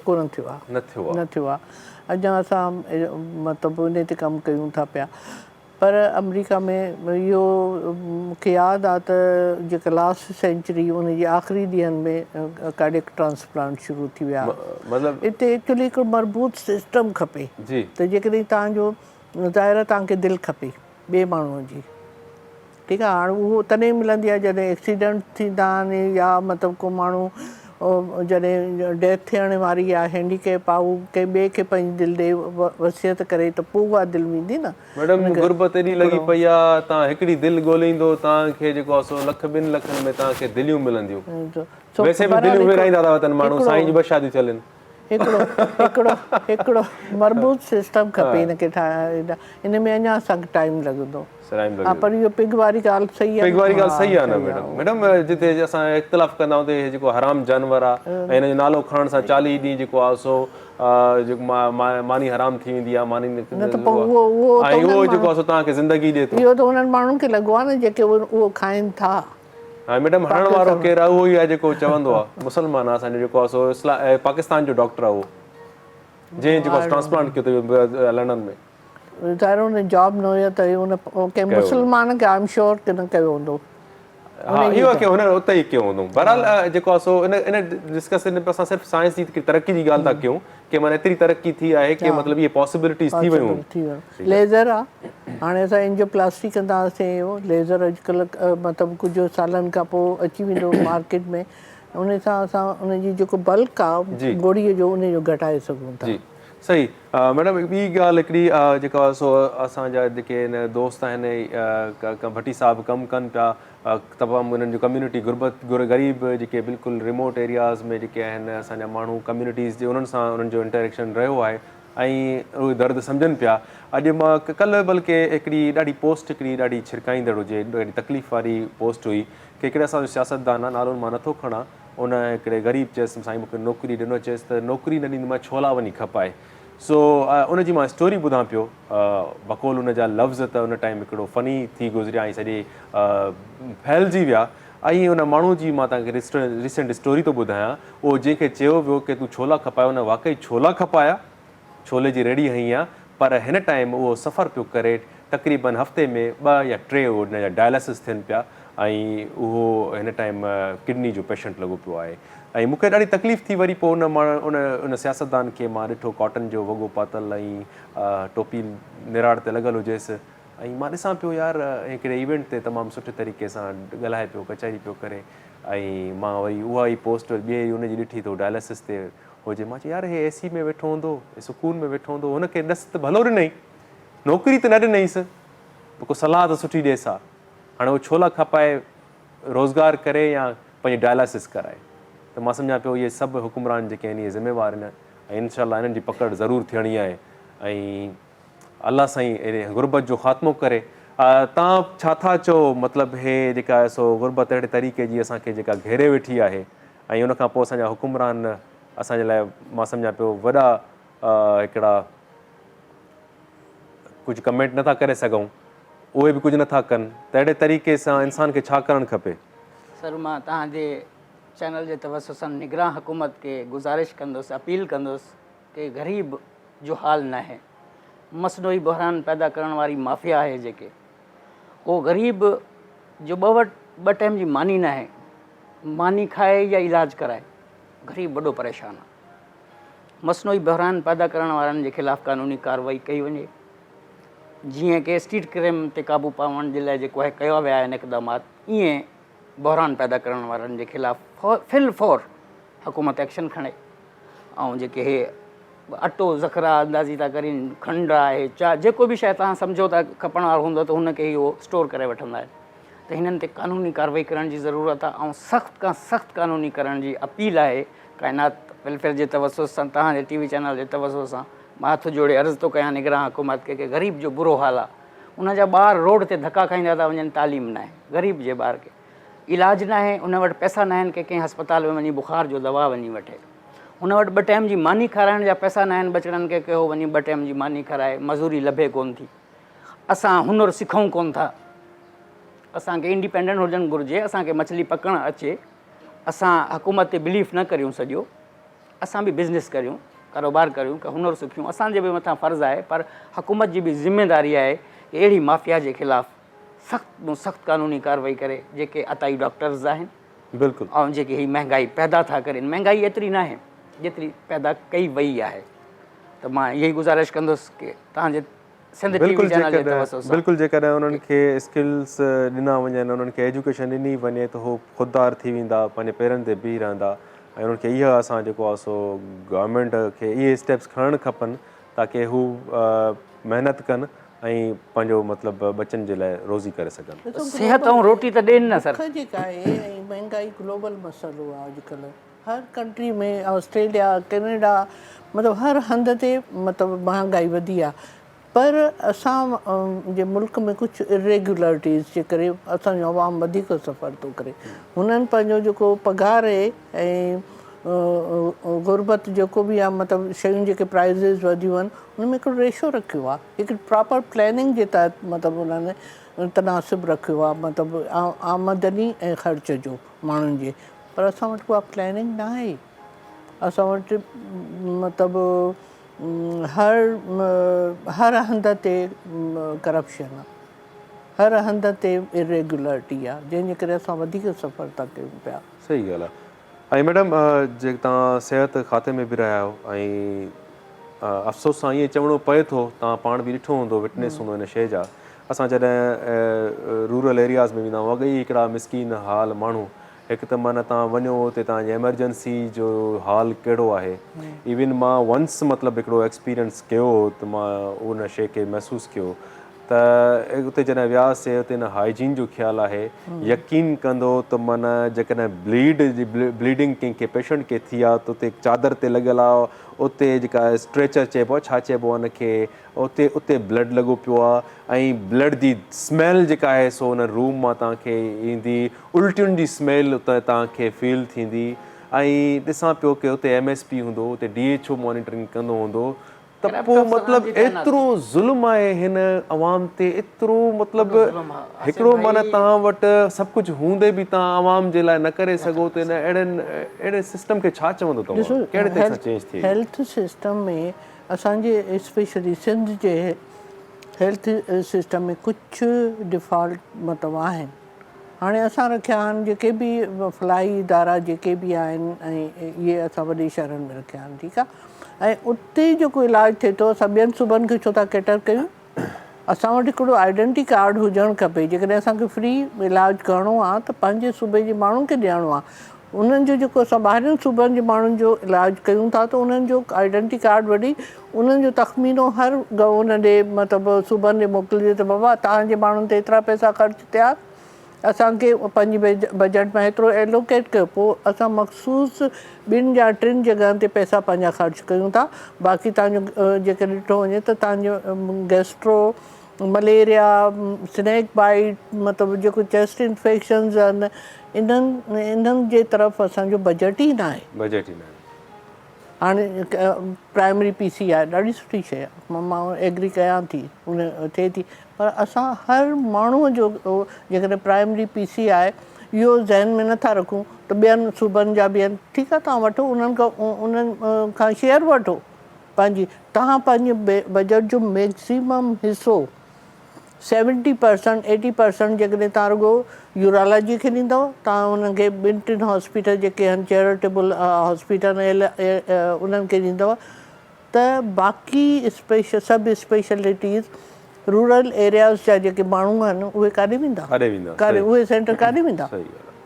ڪونه ٿيو آهي. نه ٿيو آهي. نه ٿيو آهي اڃا اسان مطلب ان تي ڪم ڪيون ٿا پيا. پر آمريڪا ۾ اهو مون کي ياد آ ته جيڪا لاسٽ سينچري ان جي آخري ڏينهن ۾ ڪارڊيڪ ٽرانسپلانٽ شروع ٿي ويا. مطلب اتي ايڪچولي هڪڙو مربوط سسٽم کپي جي ته جيڪڏهن توهان جو ظاهر آ توهان کي دل کپي ٻئي ماڻهو جي ٺيڪ آ هاڻ اهو تڏهن ملندي آ جڏهن ايڪسيڊنٽ ٿيندا آهن يا مطلب ڪو ماڻهو جڏهن ڊيٿ ٿيڻ واري آ هينڊيڪيپ آ هو ڪنهن ٻئي کي پنهنجي دل ڏي وصيت ڪري ته پوء اها دل ويندي نه. ميڊم غربت ايڏي لڳي پئي آ تان هڪڙي دل ڳوليندو تان کي جيڪو آ سو لک ٻن لکن ۾ تان کي دليون ملنديون ويسي به دليون ورهائيندا ٿا وتن ماڻهو سائين جون ٻه شاديون ٿيل آهن. هڪڙو هڪڙو هڪڙو مربوط سسٽم کپي هن کي ٺاهڻ ان ۾ اڃا اسان کي ٽائيم لڳندو. ها پر اهو پگ واري ڳالهه صحيح آهي. پگ واري ڳالهه صحيح آهي نه ميڊم. ميڊم جتي اسان اختلاف ڪندا آهيون ته هي جيڪو حرام جانور آهي ۽ هن جو نالو کڻڻ سان 40 ڏينهن جيڪو آهي سو جيڪو ماني حرام ٿي ويندي آهي ماني نه ته پوء اهو اهو ۽ اهو جيڪو آهي سو توهان کي زندگي ڏي ٿو. اهو ته انهن ماڻهن کي لڳو آهي نه جيڪي اهو کائن ٿا. ها ميڊم هڻڻ وارو ڪير آهي اهو ئي آهي جيڪو چوندو آهي مسلمان آهي اسان جو جيڪو آهي سو پاڪستان جو ڊاڪٽر آهي اهو جنهن جيڪو ٽرانسپلانٽ ڪيو اٿئي لنڊن ۾. ظاهر ان جاب نه هيو ته ان ڪنهن مسلمان کي I am sure ڪي نه ڪيو هوندو. ها اهو ڪي هن اتي ئي ڪيو هوندو. بهرحال جيڪو آهي سو ان ان ڊسڪس ان اسان صرف سائنس جي ترقي جي ڳالهه ٿا ڪيون ڪي معنيٰ ايتري ترقي ٿي آهي ڪي مطلب اهي پاسيبلٽيز ٿي ويون. ٿي ويون ليزر آ هاڻي اسان اينجيو پلاسٽي ڪندا هئاسين اهو ليزر اڄڪلهه مطلب ڪجهه سالن کان پوء اچي ويندو مارڪيٽ ۾ ان سان اسان ان جي جيڪو بلڪ آ ڳوڙهي جو ان جو گهٽائي سگهون ٿا. جي صحيح ميڊم ٻي ڳالهه هڪڙي جيڪا سو اسان جا جيڪي هن دوست آهن ڀٽي صاحب ڪم ڪن پيا تمام انهن جو ڪميونٽي غربت غريب جيڪي بلڪل ريموٽ ايرياز ۾ جيڪي آهن اسان جا ماڻهو ڪميونٽيز جي انهن سان انهن جو انٽريڪشن رهيو آهي ۽ اهي درد سمجهن پيا اڄ مان ڪلهه بلڪه هڪڙي ڏاڍي پوسٽ هڪڙي ڏاڍي ڇرڪائيندڙ هجي ڏاڍي تڪليف واري پوسٽ هئي ڪي هڪڙي اسان جو سياستدان آهي نالو مان نٿو کڻان ان هڪڙي غريب چيس سائين مون کي نوڪري ڏنو چيس ته نوڪري نه ڏيندومانء ڇولا وڃي کپائي سو ان جي مان اسٽوري ٻڌان پيو بقول ان جا لفظ ته ان ٽائيم هڪڙو فني ٿي گذريا ۽ سڄي ڦهلجي ويا ۽ ان ماڻهو جي مان توهان کي ريسنٽ اسٽوري ٿو ٻڌايان اهو جنهن کي چيو ويو ڪي تون ڇولا کپائي ان واقعي ڇولا کپايا ڇولي جي ريڙهي هنئي آ پر هن ٽائيم اهو سفر پيو ڪري تقريبن هفتي ۾ ٻه يا ٽي ان جا ڊائلاسز ٿين پيا ۽ اهو هن ٽائيم ڪڊني جو پيشنٽ لڳو پيو آهي ۽ مون کي ڏاڍي تڪليف ٿي وري پوء ان ان ان سياستدان کي مان ڏٺو ڪاٽن جو وڳو پاتل ۽ ٽوپي نراڙ تي لڳل هجيس ۽ مان ڏسان پيو يار هڪڙي ايونٽ تي تمام سٺي طريقي سان ڳالهائي پيو ڪچهري پيو ڪري ۽ مان وري اها ئي پوسٽ ٻئي ان جي ڏٺي ته ڊائلاسز تي هجي. مان چيو يار هي اي سي ۾ ويٺو هوندو، سڪون ۾ ويٺو هوندو، هن کي ڏس ته ڀلو ڏنئي، نوڪري ته نه ڏنئيس، پر ڪو صلاح ته سٺي ڏيس ها. هاڻي هو ڇولا کپائي روزگار ڪري يا پنهنجي ڊائلاسس ڪرائي. ته مان سمجهان پيو اهي سڀ حڪمران جيڪي آهن اهي ذميوار آهن ۽ انشاء الله انهن جي پڪڙ ضرور ٿيڻي آهي ۽ الله سائين اهڙي غربت جو خاتمو ڪري. تان ڇا ٿا چئو مطلب هي جيڪا آهي سو غربت اهڙي طريقي جي اسان کي جيڪا گهيري ويٺي آهي ۽ ان کان پوء اسان جا حڪمران اسان جي لاء مان سمجهان پيو وڏا هڪڙا ڪجهه ڪمينٽ نٿا ڪري سگهون اهي به ڪجهه نٿا ڪن ته اهڙي طريقي سان انسان کي ڇا ڪرڻ کپي. سر مان توهان جي چينل جي توسط سان نگران حڪومت کي گذارش ڪندس اپيل ڪندس ڪي غريب جو حال ناهي مصنوعي بحران پيدا ڪرڻ واري مافيا آهي جيڪي ڪو غريب جو ٻه وٽ ٻه ٽائيم جي ماني ناهي ماني کائي يا علاج ڪرائي غريب وڏو پريشان آهي مصنوعي بحران پيدا ڪرڻ وارن جي خلاف قانوني ڪارروائي ڪئي وڃي جيئن ڪي اسٽريٽ ڪرائم تي قابو پاوڻ جي لاء جيڪو آهي ڪيا ويا آهن اقدامات ائين بحران پيدا ڪرڻ وارن جي خلاف فل فور حڪومت ايڪشن کڻي ۽ جيڪي هي اٽو ذخيره اندازي ٿا ڪرين کنڊ آهي چا جيڪو به شيء توهان سمجهو ٿا کپڻ وارو هوندو ته هن کي اهو اسٽور ڪري وٺندا آهن ته هنن تي قانوني ڪارروائي ڪرڻ جي ضرورت آهي ۽ سخت کان سخت قانوني ڪرڻ جي اپيل آهي ڪائنات ويلفيئر جي توسط سان توهان جي ٽي وي چينل جي توسط سان مان هٿ جوڙي عرض ٿو ڪيان نگران حڪومت کي ڪي غريب جو برو حال آهي ان جا ٻار روڊ تي ڌڪا کائيندا ٿا وڃن تعليم ناهي غريب جي ٻار کي علاج ناهي، ان وٽ پئسا ناهن ڪي ڪنهن اسپتال ۾ وڃي بخار جو دوا وڃي وٺي. هن وٽ ٻه ٽائيم جي ماني کارائڻ جا پئسا ناهن ٻچڙن کي ڪي هو وڃي ٻه ٽائيم جي ماني کارائي، مزوري لڀي ڪونه ٿي. اسان هنر سکون ڪونه ٿا. اسان کي انڊيپينڊنٽ هجڻ گهرجي، اسان کي مڇلي پڪڻ اچي. اسان حڪومت تي بليف نه ڪريون سڄو. اسان به بزنس ڪريون، ڪاروبار ڪريون، ڪي هنر سکيون. اسان جي به مٿان فرض آهي پر حڪومت جي به ذميداري آهي ڪي اهڙي مافيا جي خلاف سخت ۾ سخت قانوني ڪارروائي ڪري جيڪي عطائي ڊاڪٽرز آهن بلڪل ۽ جيڪي هي مهنگائي پيدا ٿا ڪرين مهنگائي ايتري ناهي جيتري پيدا ڪئي وئي آهي ته مان اها ئي گذارش ڪندس ڪي توهان جي سنڌ ٽي وي چينل جي توسط سان بلڪل جيڪڏهن انهن کي اسڪلز ڏنا وڃن انهن کي ايجوڪيشن ڏني وڃي ته هو خوددار ٿي ويندا پنهنجي پيرن تي بيهي رهندا ۽ انهن کي اها اسان جيڪو آهي سو گورنمينٽ کي اهي اسٽيپس کڻڻ کپن تاڪي هو محنت ڪن ۽ پنهنجو مطلب ٻچن جي لاء روزي ڪري سگهن. ڏسو صحت گلوبل ۽ روٽي ته ڏين نه سر. بک جيڪا آهي ۽ مهنگائي گلوبل مسئلو آهي اڄڪلهه. هر ڪنٽري ۾ آسٽريليا، ڪينيڊا مطلب هر هنڌ تي مطلب مهانگائي وڌي آ پر اسان جي ملڪ ۾ ڪجهه اريگيولرٽيز جي ڪري اسان جو عوام وڌيڪ سفر ٿو ڪري. هنن پنهنجو جيڪو پگهار ۽ غربت جيڪو به آ مطلب شيون جيڪي پرائزز وڌيون آهن ان ۾ هڪڙو ريشو رکيو آ هڪڙي پراپر پلاننگ جي تحت مطلب انهن تناسب رکيو آ مطلب آمدني ۽ خرچ جو ماڻهن جي پر اسان وٽ اها پلاننگ نه آهي اسان وٽ مطلب هر هر هنڌ تي ڪرپشن آ هر هنڌ تي اريگيولرٽي آ جنهن جي ڪري اسان وڌيڪ سفر ٿا ڪيون پيا. صحيح ڳالهه آ ۽ ميڊم جي توهان صحت کاتي ۾ به رهيا آهيو ۽ افسوس سان ائين چوڻو پئي ٿو توهان پاڻ به ڏٺو هوندو وٽنيس هوندو ان شيء جا اسان جڏهن رورل ايرياز ۾ ويندا آهيون اڳ ئي هڪڙا مسڪين حال ماڻهو هڪ ته معنيٰ توهان وڃو اتي توهان جي ايمرجنسي جو حال ڪهڙو آهي ايون مان ونس مطلب هڪڙو ايڪسپيرينس ڪيو هو ته مان ان شيء کي محسوس ڪيو ته اتي جڏهن وياسي اتي نه هائجين جو خيال آهي يقين ڪندو ته معنيٰ جيڪڏهن بليڊ جي بليڊنگ ڪنهن کي پيشنٽ کي ٿي آ ته اتي چادر تي لڳل آ اتي جيڪا اسٽريچر چئبو آ ڇا چئبو آ ان کي اتي اتي بلڊ لڳو پيو آ ۽ بلڊ جي سميل جيڪا آهي سو ان روم مان توهان کي ايندي الٽين جي سميل اتي توهان کي فيل ٿيندي ۽ ڏسان پيو ڪي اتي ايم ايس پي هوندو اتي ڊي ايڇ او مانيٽرنگ ڪندو هوندو ته پو مطلب ايترو ظلم آهي هن عوام تي ايترو مطلب هڪڙو معنی توهان وٽ سڀ ڪجهه هوندي به توهان عوام جي لاء نه ڪري سگهو ته ان اهڙن اهڙي سسٽم کي ڇا چوندو توهان ڪهڙي طريقي سان چينج ٿئي؟ هيلٿ سسٽم ۾ اسان جي اسپيشلي سنڌ جي هيلٿ سسٽم ۾ ڪجهه ڊفالٽ مطلب آهن هاڻي اسان رکيا آهن جيڪي به فلاحي ادارا جيڪي به آهن ۽ اهي اسان وڏي شهرن ۾ رکيا آهن ٺيڪ آهي ۽ اتي جيڪو علاج ٿئي ٿو اسان ٻين صوبن کي ڇو ٿا ڪيٽر ڪيون اسان وٽ هڪڙو آئيڊنٽي ڪارڊ هجڻ کپي جيڪڏهن اسان کي فري علاج ڪرڻو آهي ته پنهنجي صوبي جي ماڻهن کي ڏيڻو آهي انهن جو جيڪو اسان ٻاهرين صوبن جي ماڻهن جو علاج ڪيون ٿا ته انهن جو آئيڊنٽي ڪارڊ وٺي انهن جو تخمينو هر ان ڏي مطلب صوبن ڏي موڪلجي ته بابا توهان جي ماڻهن تي ايترا پئسا خرچ ٿيا اسان کي پنهنجي بجيٽ مان ايترو ايلوڪيٽ ڪيو پوء اسان مخصوص ٻن يا ٽن جڳهن تي پئسا پنهنجا خرچ ڪيون ٿا باقي توهان جو جيڪڏهن ڏٺو وڃي ته توهان جو گيسٽرو مليريا، سنيڪ بائيٽ مطلب جيڪو چيسٽ انفيڪشنز آهن انهن انهن جي طرف اسان جو بجيٽ ئي ناهي. بجيٽ ئي ناهي. هاڻي پرائمري پي سي آهي ڏاڍي سٺي شيء آهي مان ايگري ڪيان ٿي ان ٿئي ٿي پر اسان هر ماڻهو جو جيڪڏهن پرائمري پي سي آهي اهو ذهن ۾ نٿا رکون ته ٻين صوبن جا به آهن ٺيڪ آهي توهان وٺو انهن کان انهن کان شيئر وٺو پنهنجي توهان پنهنجي بجيٽ جو ميڪسيمم حصو سيونٽي پرسنٽ ايٽي پرسنٽ جيڪڏهن توهان رڳو يورالاجي کي ڏيندؤ توهان انهن کي ٻن ٽن هاسپيٽل جيڪي آهن چيريٽيبل هاسپيٽل انهن کي ڏيندؤ ته باقي اسپيش سب اسپيشلٽيز رورل ايرياز جا جيڪي ماڻهو آهن اهي ڪاڏي ويندا ڪاڏي ويندا ڪاڏي اهي سينٽر ڪاڏي ويندا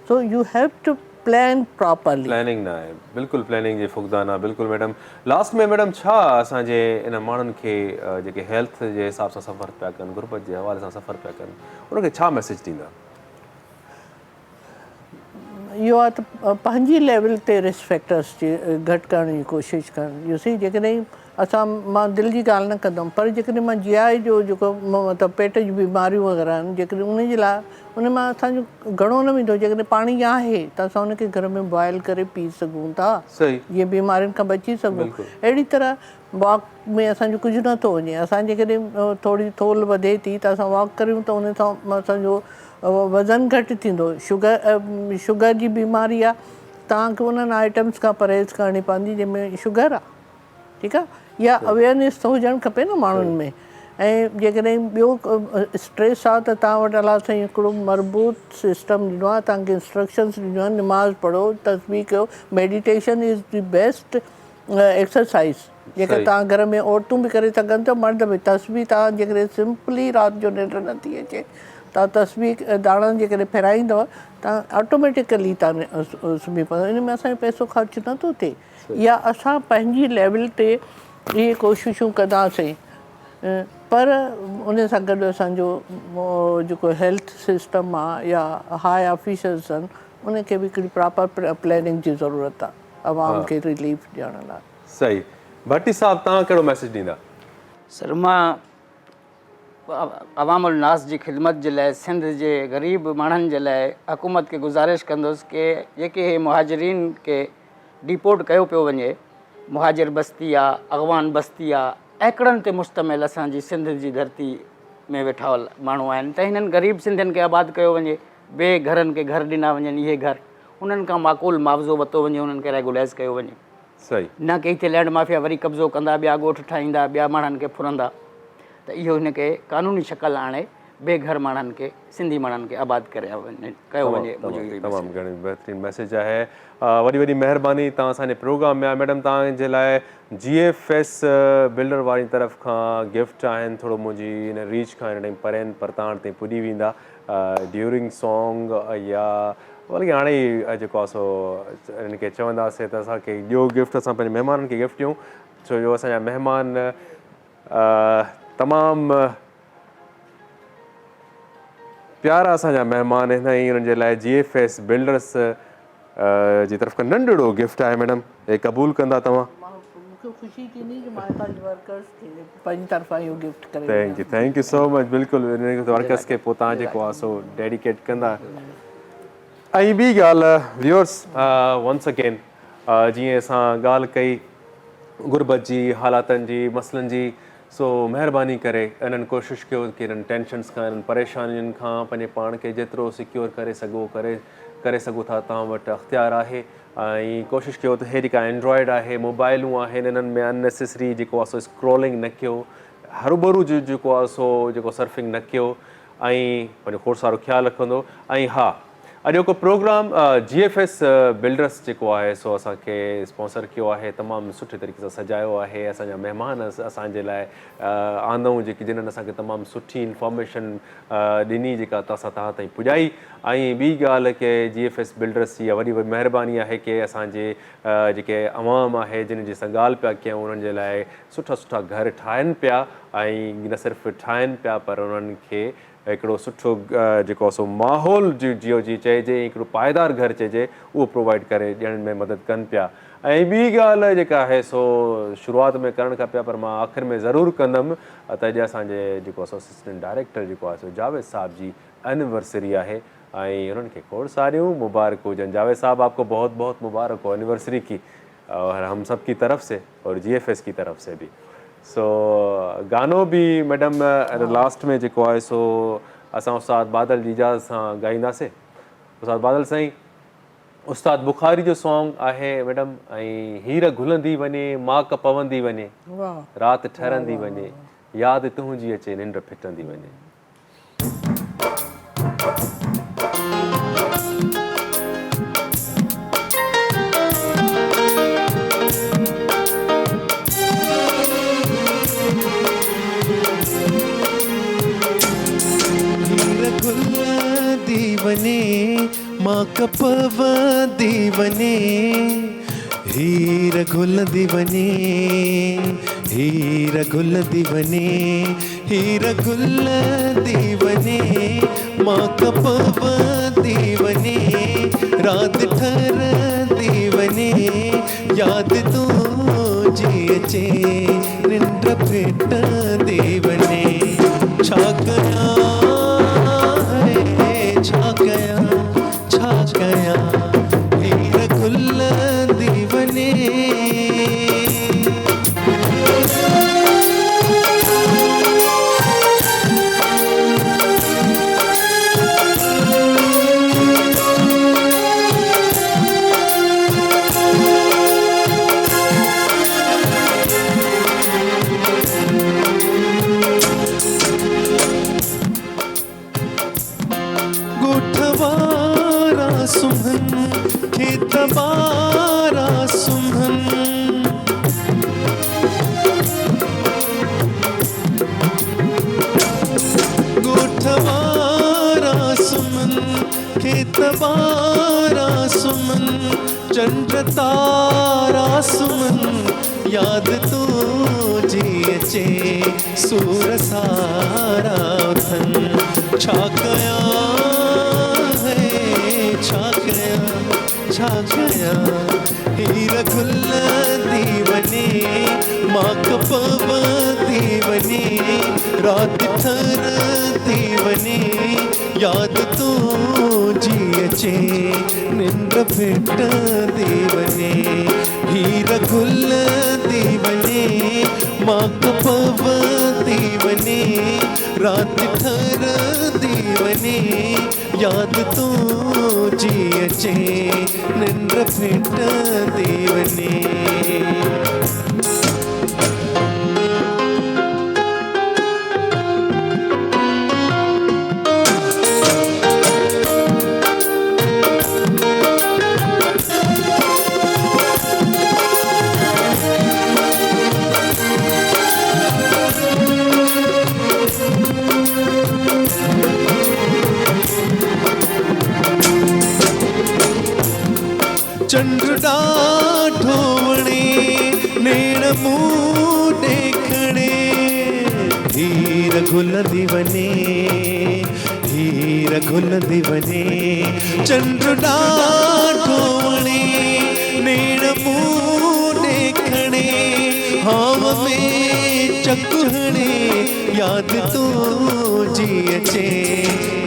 so you have to plan properly. Planning نه آهي بلڪل پلاننگ جي فقدان آهي بلڪل ميڊم لاسٽ ۾ ميڊم ڇا اسان جي ان ماڻهن کي جيڪي هيلٿ جي حساب سان سفر پيا ڪن غربت جي حوالي سان سفر پيا ڪن انهن کي ڇا ميسيج ڏيندا. اهو آهي ته پنهنجي ليول تي رسڪ فيڪٽرس جي گهٽ ڪرڻ جي ڪوشش ڪن يو سي جيڪڏهن اسان مان دل جي ڳالهه نه ڪندم پر جيڪڏهن مان جي آء جو جيڪو مطلب پيٽ جون بيماريون وغيره آهن جيڪڏهن ان جي لاء ان مان اسان جو گهڻو نه ويندو جيڪڏهن پاڻي آهي ته اسان ان کي گهر ۾ بوائل ڪري پي سگهون ٿا جيئن بيمارين کان بچي سگهون اهڙي طرح واڪ ۾ اسان جو ڪجهه نه ٿو وڃي اسان جيڪڏهن ٿوري ٿولهه وڌي ٿي ته اسان واڪ ڪريون ته ان سان اسان جو وزن گهٽ ٿيندو شگر شگر جي بيماري آهي توهان کي انهن آئٽمس کان پرهيز ڪرڻي پوندي جنهن ۾ شگر آهي ٺيڪ آ اها اويئرنيس ته هجڻ کپي نه ماڻهن ۾ ۽ جيڪڏهن ٻيو اسٽريس آ ته توهان وٽ الله سائين هڪڙو مربوط سسٽم ڏنو آ توهان کي انسٽرڪشنس ڏنيون آهن نماز پڙهو تسبيح ڪيو meditation is the best exercise جيڪا توهان گهر ۾ عورتون به ڪري سگهن ٿيون مرد به تسبيح توهان جيڪڏهن سمپلي رات جو ننڊ نٿي اچي توهان تسبيح داڻن جيڪڏهن ڦيرائيندو توهان آٽوميٽيڪلي توهان سمهي پوندو ان ۾ اسان جو پئسو خرچ نٿو ٿئي يا اسان پنهنجي ليول تي اهي ڪوششون ڪنداسين پر ان سان گڏ اسان جو جيڪو هيلٿ سسٽم آ يا هاء آفيسرس آهن ان کي به هڪڙي پراپر پلاننگ جي ضرورت آ. عوام کي رليف ڏيڻ لاء. صحيح ڀٽي صاحب توهان ڪهڙو ميسيج ڏيندا؟ سر مان عوام الناس جي خدمت جي لاء سنڌ جي غريب ماڻهن جي لاء حڪومت کي گذارش ڪندس ڪي جيڪي هي مهاجرين کي ڊيپورٽ ڪيو پيو وڃي مهاجر بستي آ اغوان بستي آ ايڪڙن تي مشتمل اسان جي سنڌ جي ڌرتي ۾ ويٺا ماڻهو آهن ته هنن غريب سنڌين کي آباد ڪيو وڃي بي گهرن کي گهر ڏنا وڃن اهي گهر انهن کان معقول معاوضو ورتو وڃي انهن کي ريگولائز ڪيو وڃي صحيح. نه ڪي هتي لينڊ مافيا وري قبضو ڪندا ٻيا ڳوٺ ٺاهيندا ٻيا ماڻهن کي ڦرندا ته اهو هن کي قانوني شڪل آڻي بي گهر ماڻهن کي سنڌي ماڻهن کي آباد ڪريا وڃي ڪيو وڃي منهنجو اهو ئي تمام گهڻي بهترين ميسيج آهي وڏي وڏي مهرباني توهان اسان جي پروگرام ۾ آيا ميڊم توهان جي لاء جي ايف ايس بلڊر واري طرف کان گفٽ آهن ٿورو منهنجي ان ريچ کان هن ٽائيم پري آهن پر توهان تائين پڄي ويندا ڊيورنگ سانگ يا بلڪه هاڻي ئي جيڪو آهي سو انهن کي چونداسين ته اسان کي ڏيو گفٽ اسان پنهنجي مهمانن کي گفٽ ڏيون ڇو جو اسان جا مهمان تمام پيارا اسان جا مهمان آهن ۽ انهن جي لاء جي ايف ايس بلڊرس جي طرف کان ننڍڙو گفٽ آهي ميڊم هي قبول ڪندا توهان. مون کي خوشي ٿيندي جو مان هتان جي ورڪرس کي پنهنجي طرفان اهو گفٽ ڪري thank you thank you so much بلڪل انهن ورڪرس کي پوء توهان جيڪو آهي سو ڊيڊيڪيٽ ڪندا ۽ ٻي ڳالهه ويورس ونس اگين جيئن اسان ڳالهه ڪئي غربت جي حالاتن جي مسئلن جي سو مهرباني ڪري انهن ڪوشش ڪيو ڪي انهن ٽينشنس کان انهن پريشانين کان پنهنجي پاڻ کي جيترو سيڪيور ڪري سگهو ڪري ڪري سگهو ٿا توهان وٽ اختيار آهي ۽ ڪوشش ڪيو ته هي جيڪا اينڊرائيڊ آهي موبائلون آهن انهن ۾ ان نيسيسري جيڪو آهي سو اسڪرولنگ نه ڪيو هروڀرو جو جيڪو آهي سو جيڪو سرفنگ نه ڪيو ۽ پنهنجو کوڙ سارو خيال رکندو ۽ ها اڄوڪو programme G F S builders جيڪو آهي سو اسان کي اسپانسر ڪيو آهي تمام سٺي طريقي سان سجايو آهي اسان جا مهمان اسان جي لاء آندائون جيڪي جنھن اسان کي تمام سٺي انفارميشن ڏني جيڪا اسان توهان تائين پڄائي ۽ ٻي ڳالهه ڪي جي ايف ايس بلڊرس جي وڏي مهرباني آهي ڪي اسان جي جيڪي عوام آهي جن جي اسان ڳالهه پيا ڪيون انهن جي لاء سٺا سٺا گهر ٺاهن پيا ۽ نه صرف ٺاهن پيا پر انهن کي هڪڙو سٺو جيڪو سو ماحول جيو جي چئجي ۽ هڪڙو پائيدار گهر چئجي اهو پرووائيڊ ڪري ڏيڻ ۾ مدد ڪن پيا ۽ ٻي ڳالهه جيڪا آهي سو شروعات ۾ ڪرڻ کپيا پر مان آخر ۾ ضرور ڪندم ته اڄ اسان جي جيڪو سو اسسٽنٽ ڊائريڪٽر جيڪو آهي سو جاويد صاحب جي اينيورسري آهي ۽ انهن کي کوڙ ساريون مبارڪون هجن جاويد صاحب آپ کو بهت بهت مبارڪ هو اينيورسري ڪي اور هم سب ڪي طرف سي اور جي ايف ايس ڪي طرف سي بي سو گانو به ميڊم لاسٽ ۾ جيڪو آهي سو اسان استاد بادل جي اجازت سان ڳائينداسين استاد بادل سائين استاد بخاري جو سانگ آهي ميڊم ۽ هير گهلندي وڃي ماڪ پوندي وڃي رات ٺرندي وڃي ياد تنهنجي اچي ننڊ ڦٽندي وڃي. هير گهلندي وڃي ماڪ پوندي وڃي هير گهلندي وڃي هير گهلندي وڃي هير گهلندي وڃي ماڪ پوندي وڃي رات ٺرندي وڃي ياد تنهنجي اچي ننڊ ڦٽندي وڃي ڇا ڪيان هي ڇا ڪيان ڇا ڪيان هير گهلندي وڃي. ڳوٺ وارا سمهن، کيت وارا سمهن. ڳوٺ وارا سمهن، کيت وارا سمهن، چنڊ تارا سمهن، ياد تنهنجي اچي سور سارا اٿن. ڇا ڪيان هي ڇا ڪيان ڇا ڪيان. هير گهلندي وڃي، ماڪ پوندي وڃي، رات ٺرندي وڃي، ياد تنهنجي اچي، ننڊ ڦٽندي وڃي، هير گهلندي وڃي، ماڪ پوندي وڃي، رات ٺرندي وڃي، ياد تنهنجي اچي، ننڊ ڦٽندي وڃي. چنڊ ڏاڍو وڻي، نيڻ مون ڏي کڻي، هير گهلندي وڃي، هير گهلندي وڃي. چنڊ ڏاڍو وڻي، نيڻ مون ڏي کڻي، هانء ۾ چڪ هڻي، ياد تنهنجي اچي،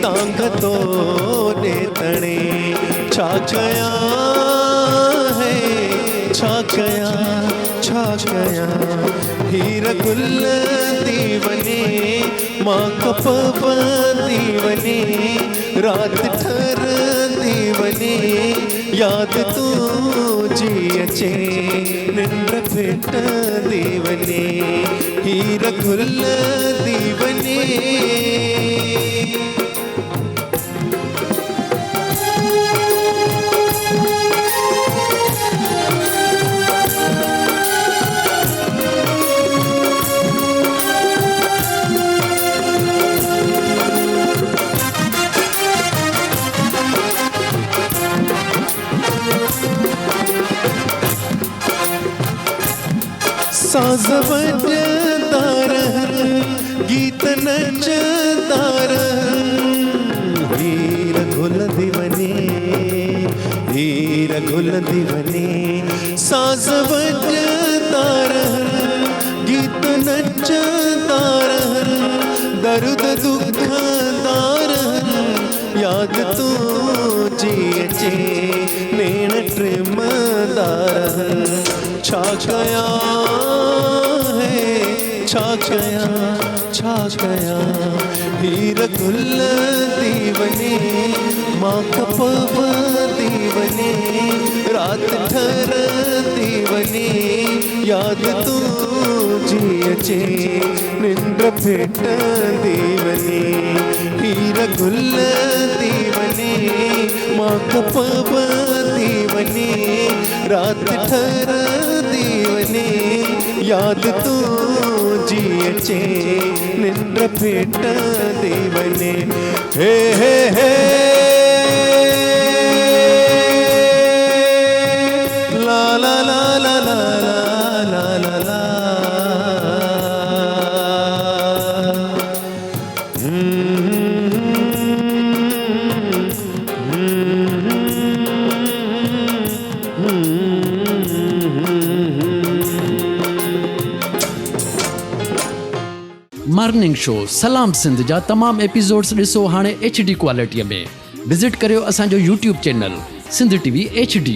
تانگهه تو ڏي تڻي. ڇا ڪيان هي ڇا ڪيان ڇا ڪيان، هير گهلندي وڃي، ماڪ پوندي وڃي، رات ٺرندي وڃي، ياد تنهنجي اچي، ننڊ ڦٽندي وڃي، هير گهلندي وڃي. ساز وڄندا رهن، گيت نچندا رهن، هير گهلندي وڃي، هير گهلندي وڃي. ساز وڄندا رهن، گيت نچندا رهن، درد دکندا رهن، ياد تنهنجي اچي، نيڻ ٽمندا رهن. ڇا ڪيان هي ڇا ڪيان ڇا ڪيان، هير گهلندي وڃي، ماڪ پوندي وڃي، رات ٺرندي وڃي، ياد تنهنجي اچي، ننڊ ڦٽندي وڃي، هير گهلندي وڃي، ماڪ پوندي وڃي، رات ٺرندي وڃي، ياد تنهنجي اچي، ننڊ ڦٽندي وڃي. هي هي هي لا لا لا لا لا لا لا لا. مارننگ شو سلام سنڌ جا تمام ايپيسوڊز ڏسو هاڻي ايڇ ڊي ڪوالٽي ۾ وزٽ ڪريو اسان جو YouTube channel Sindh T V H D.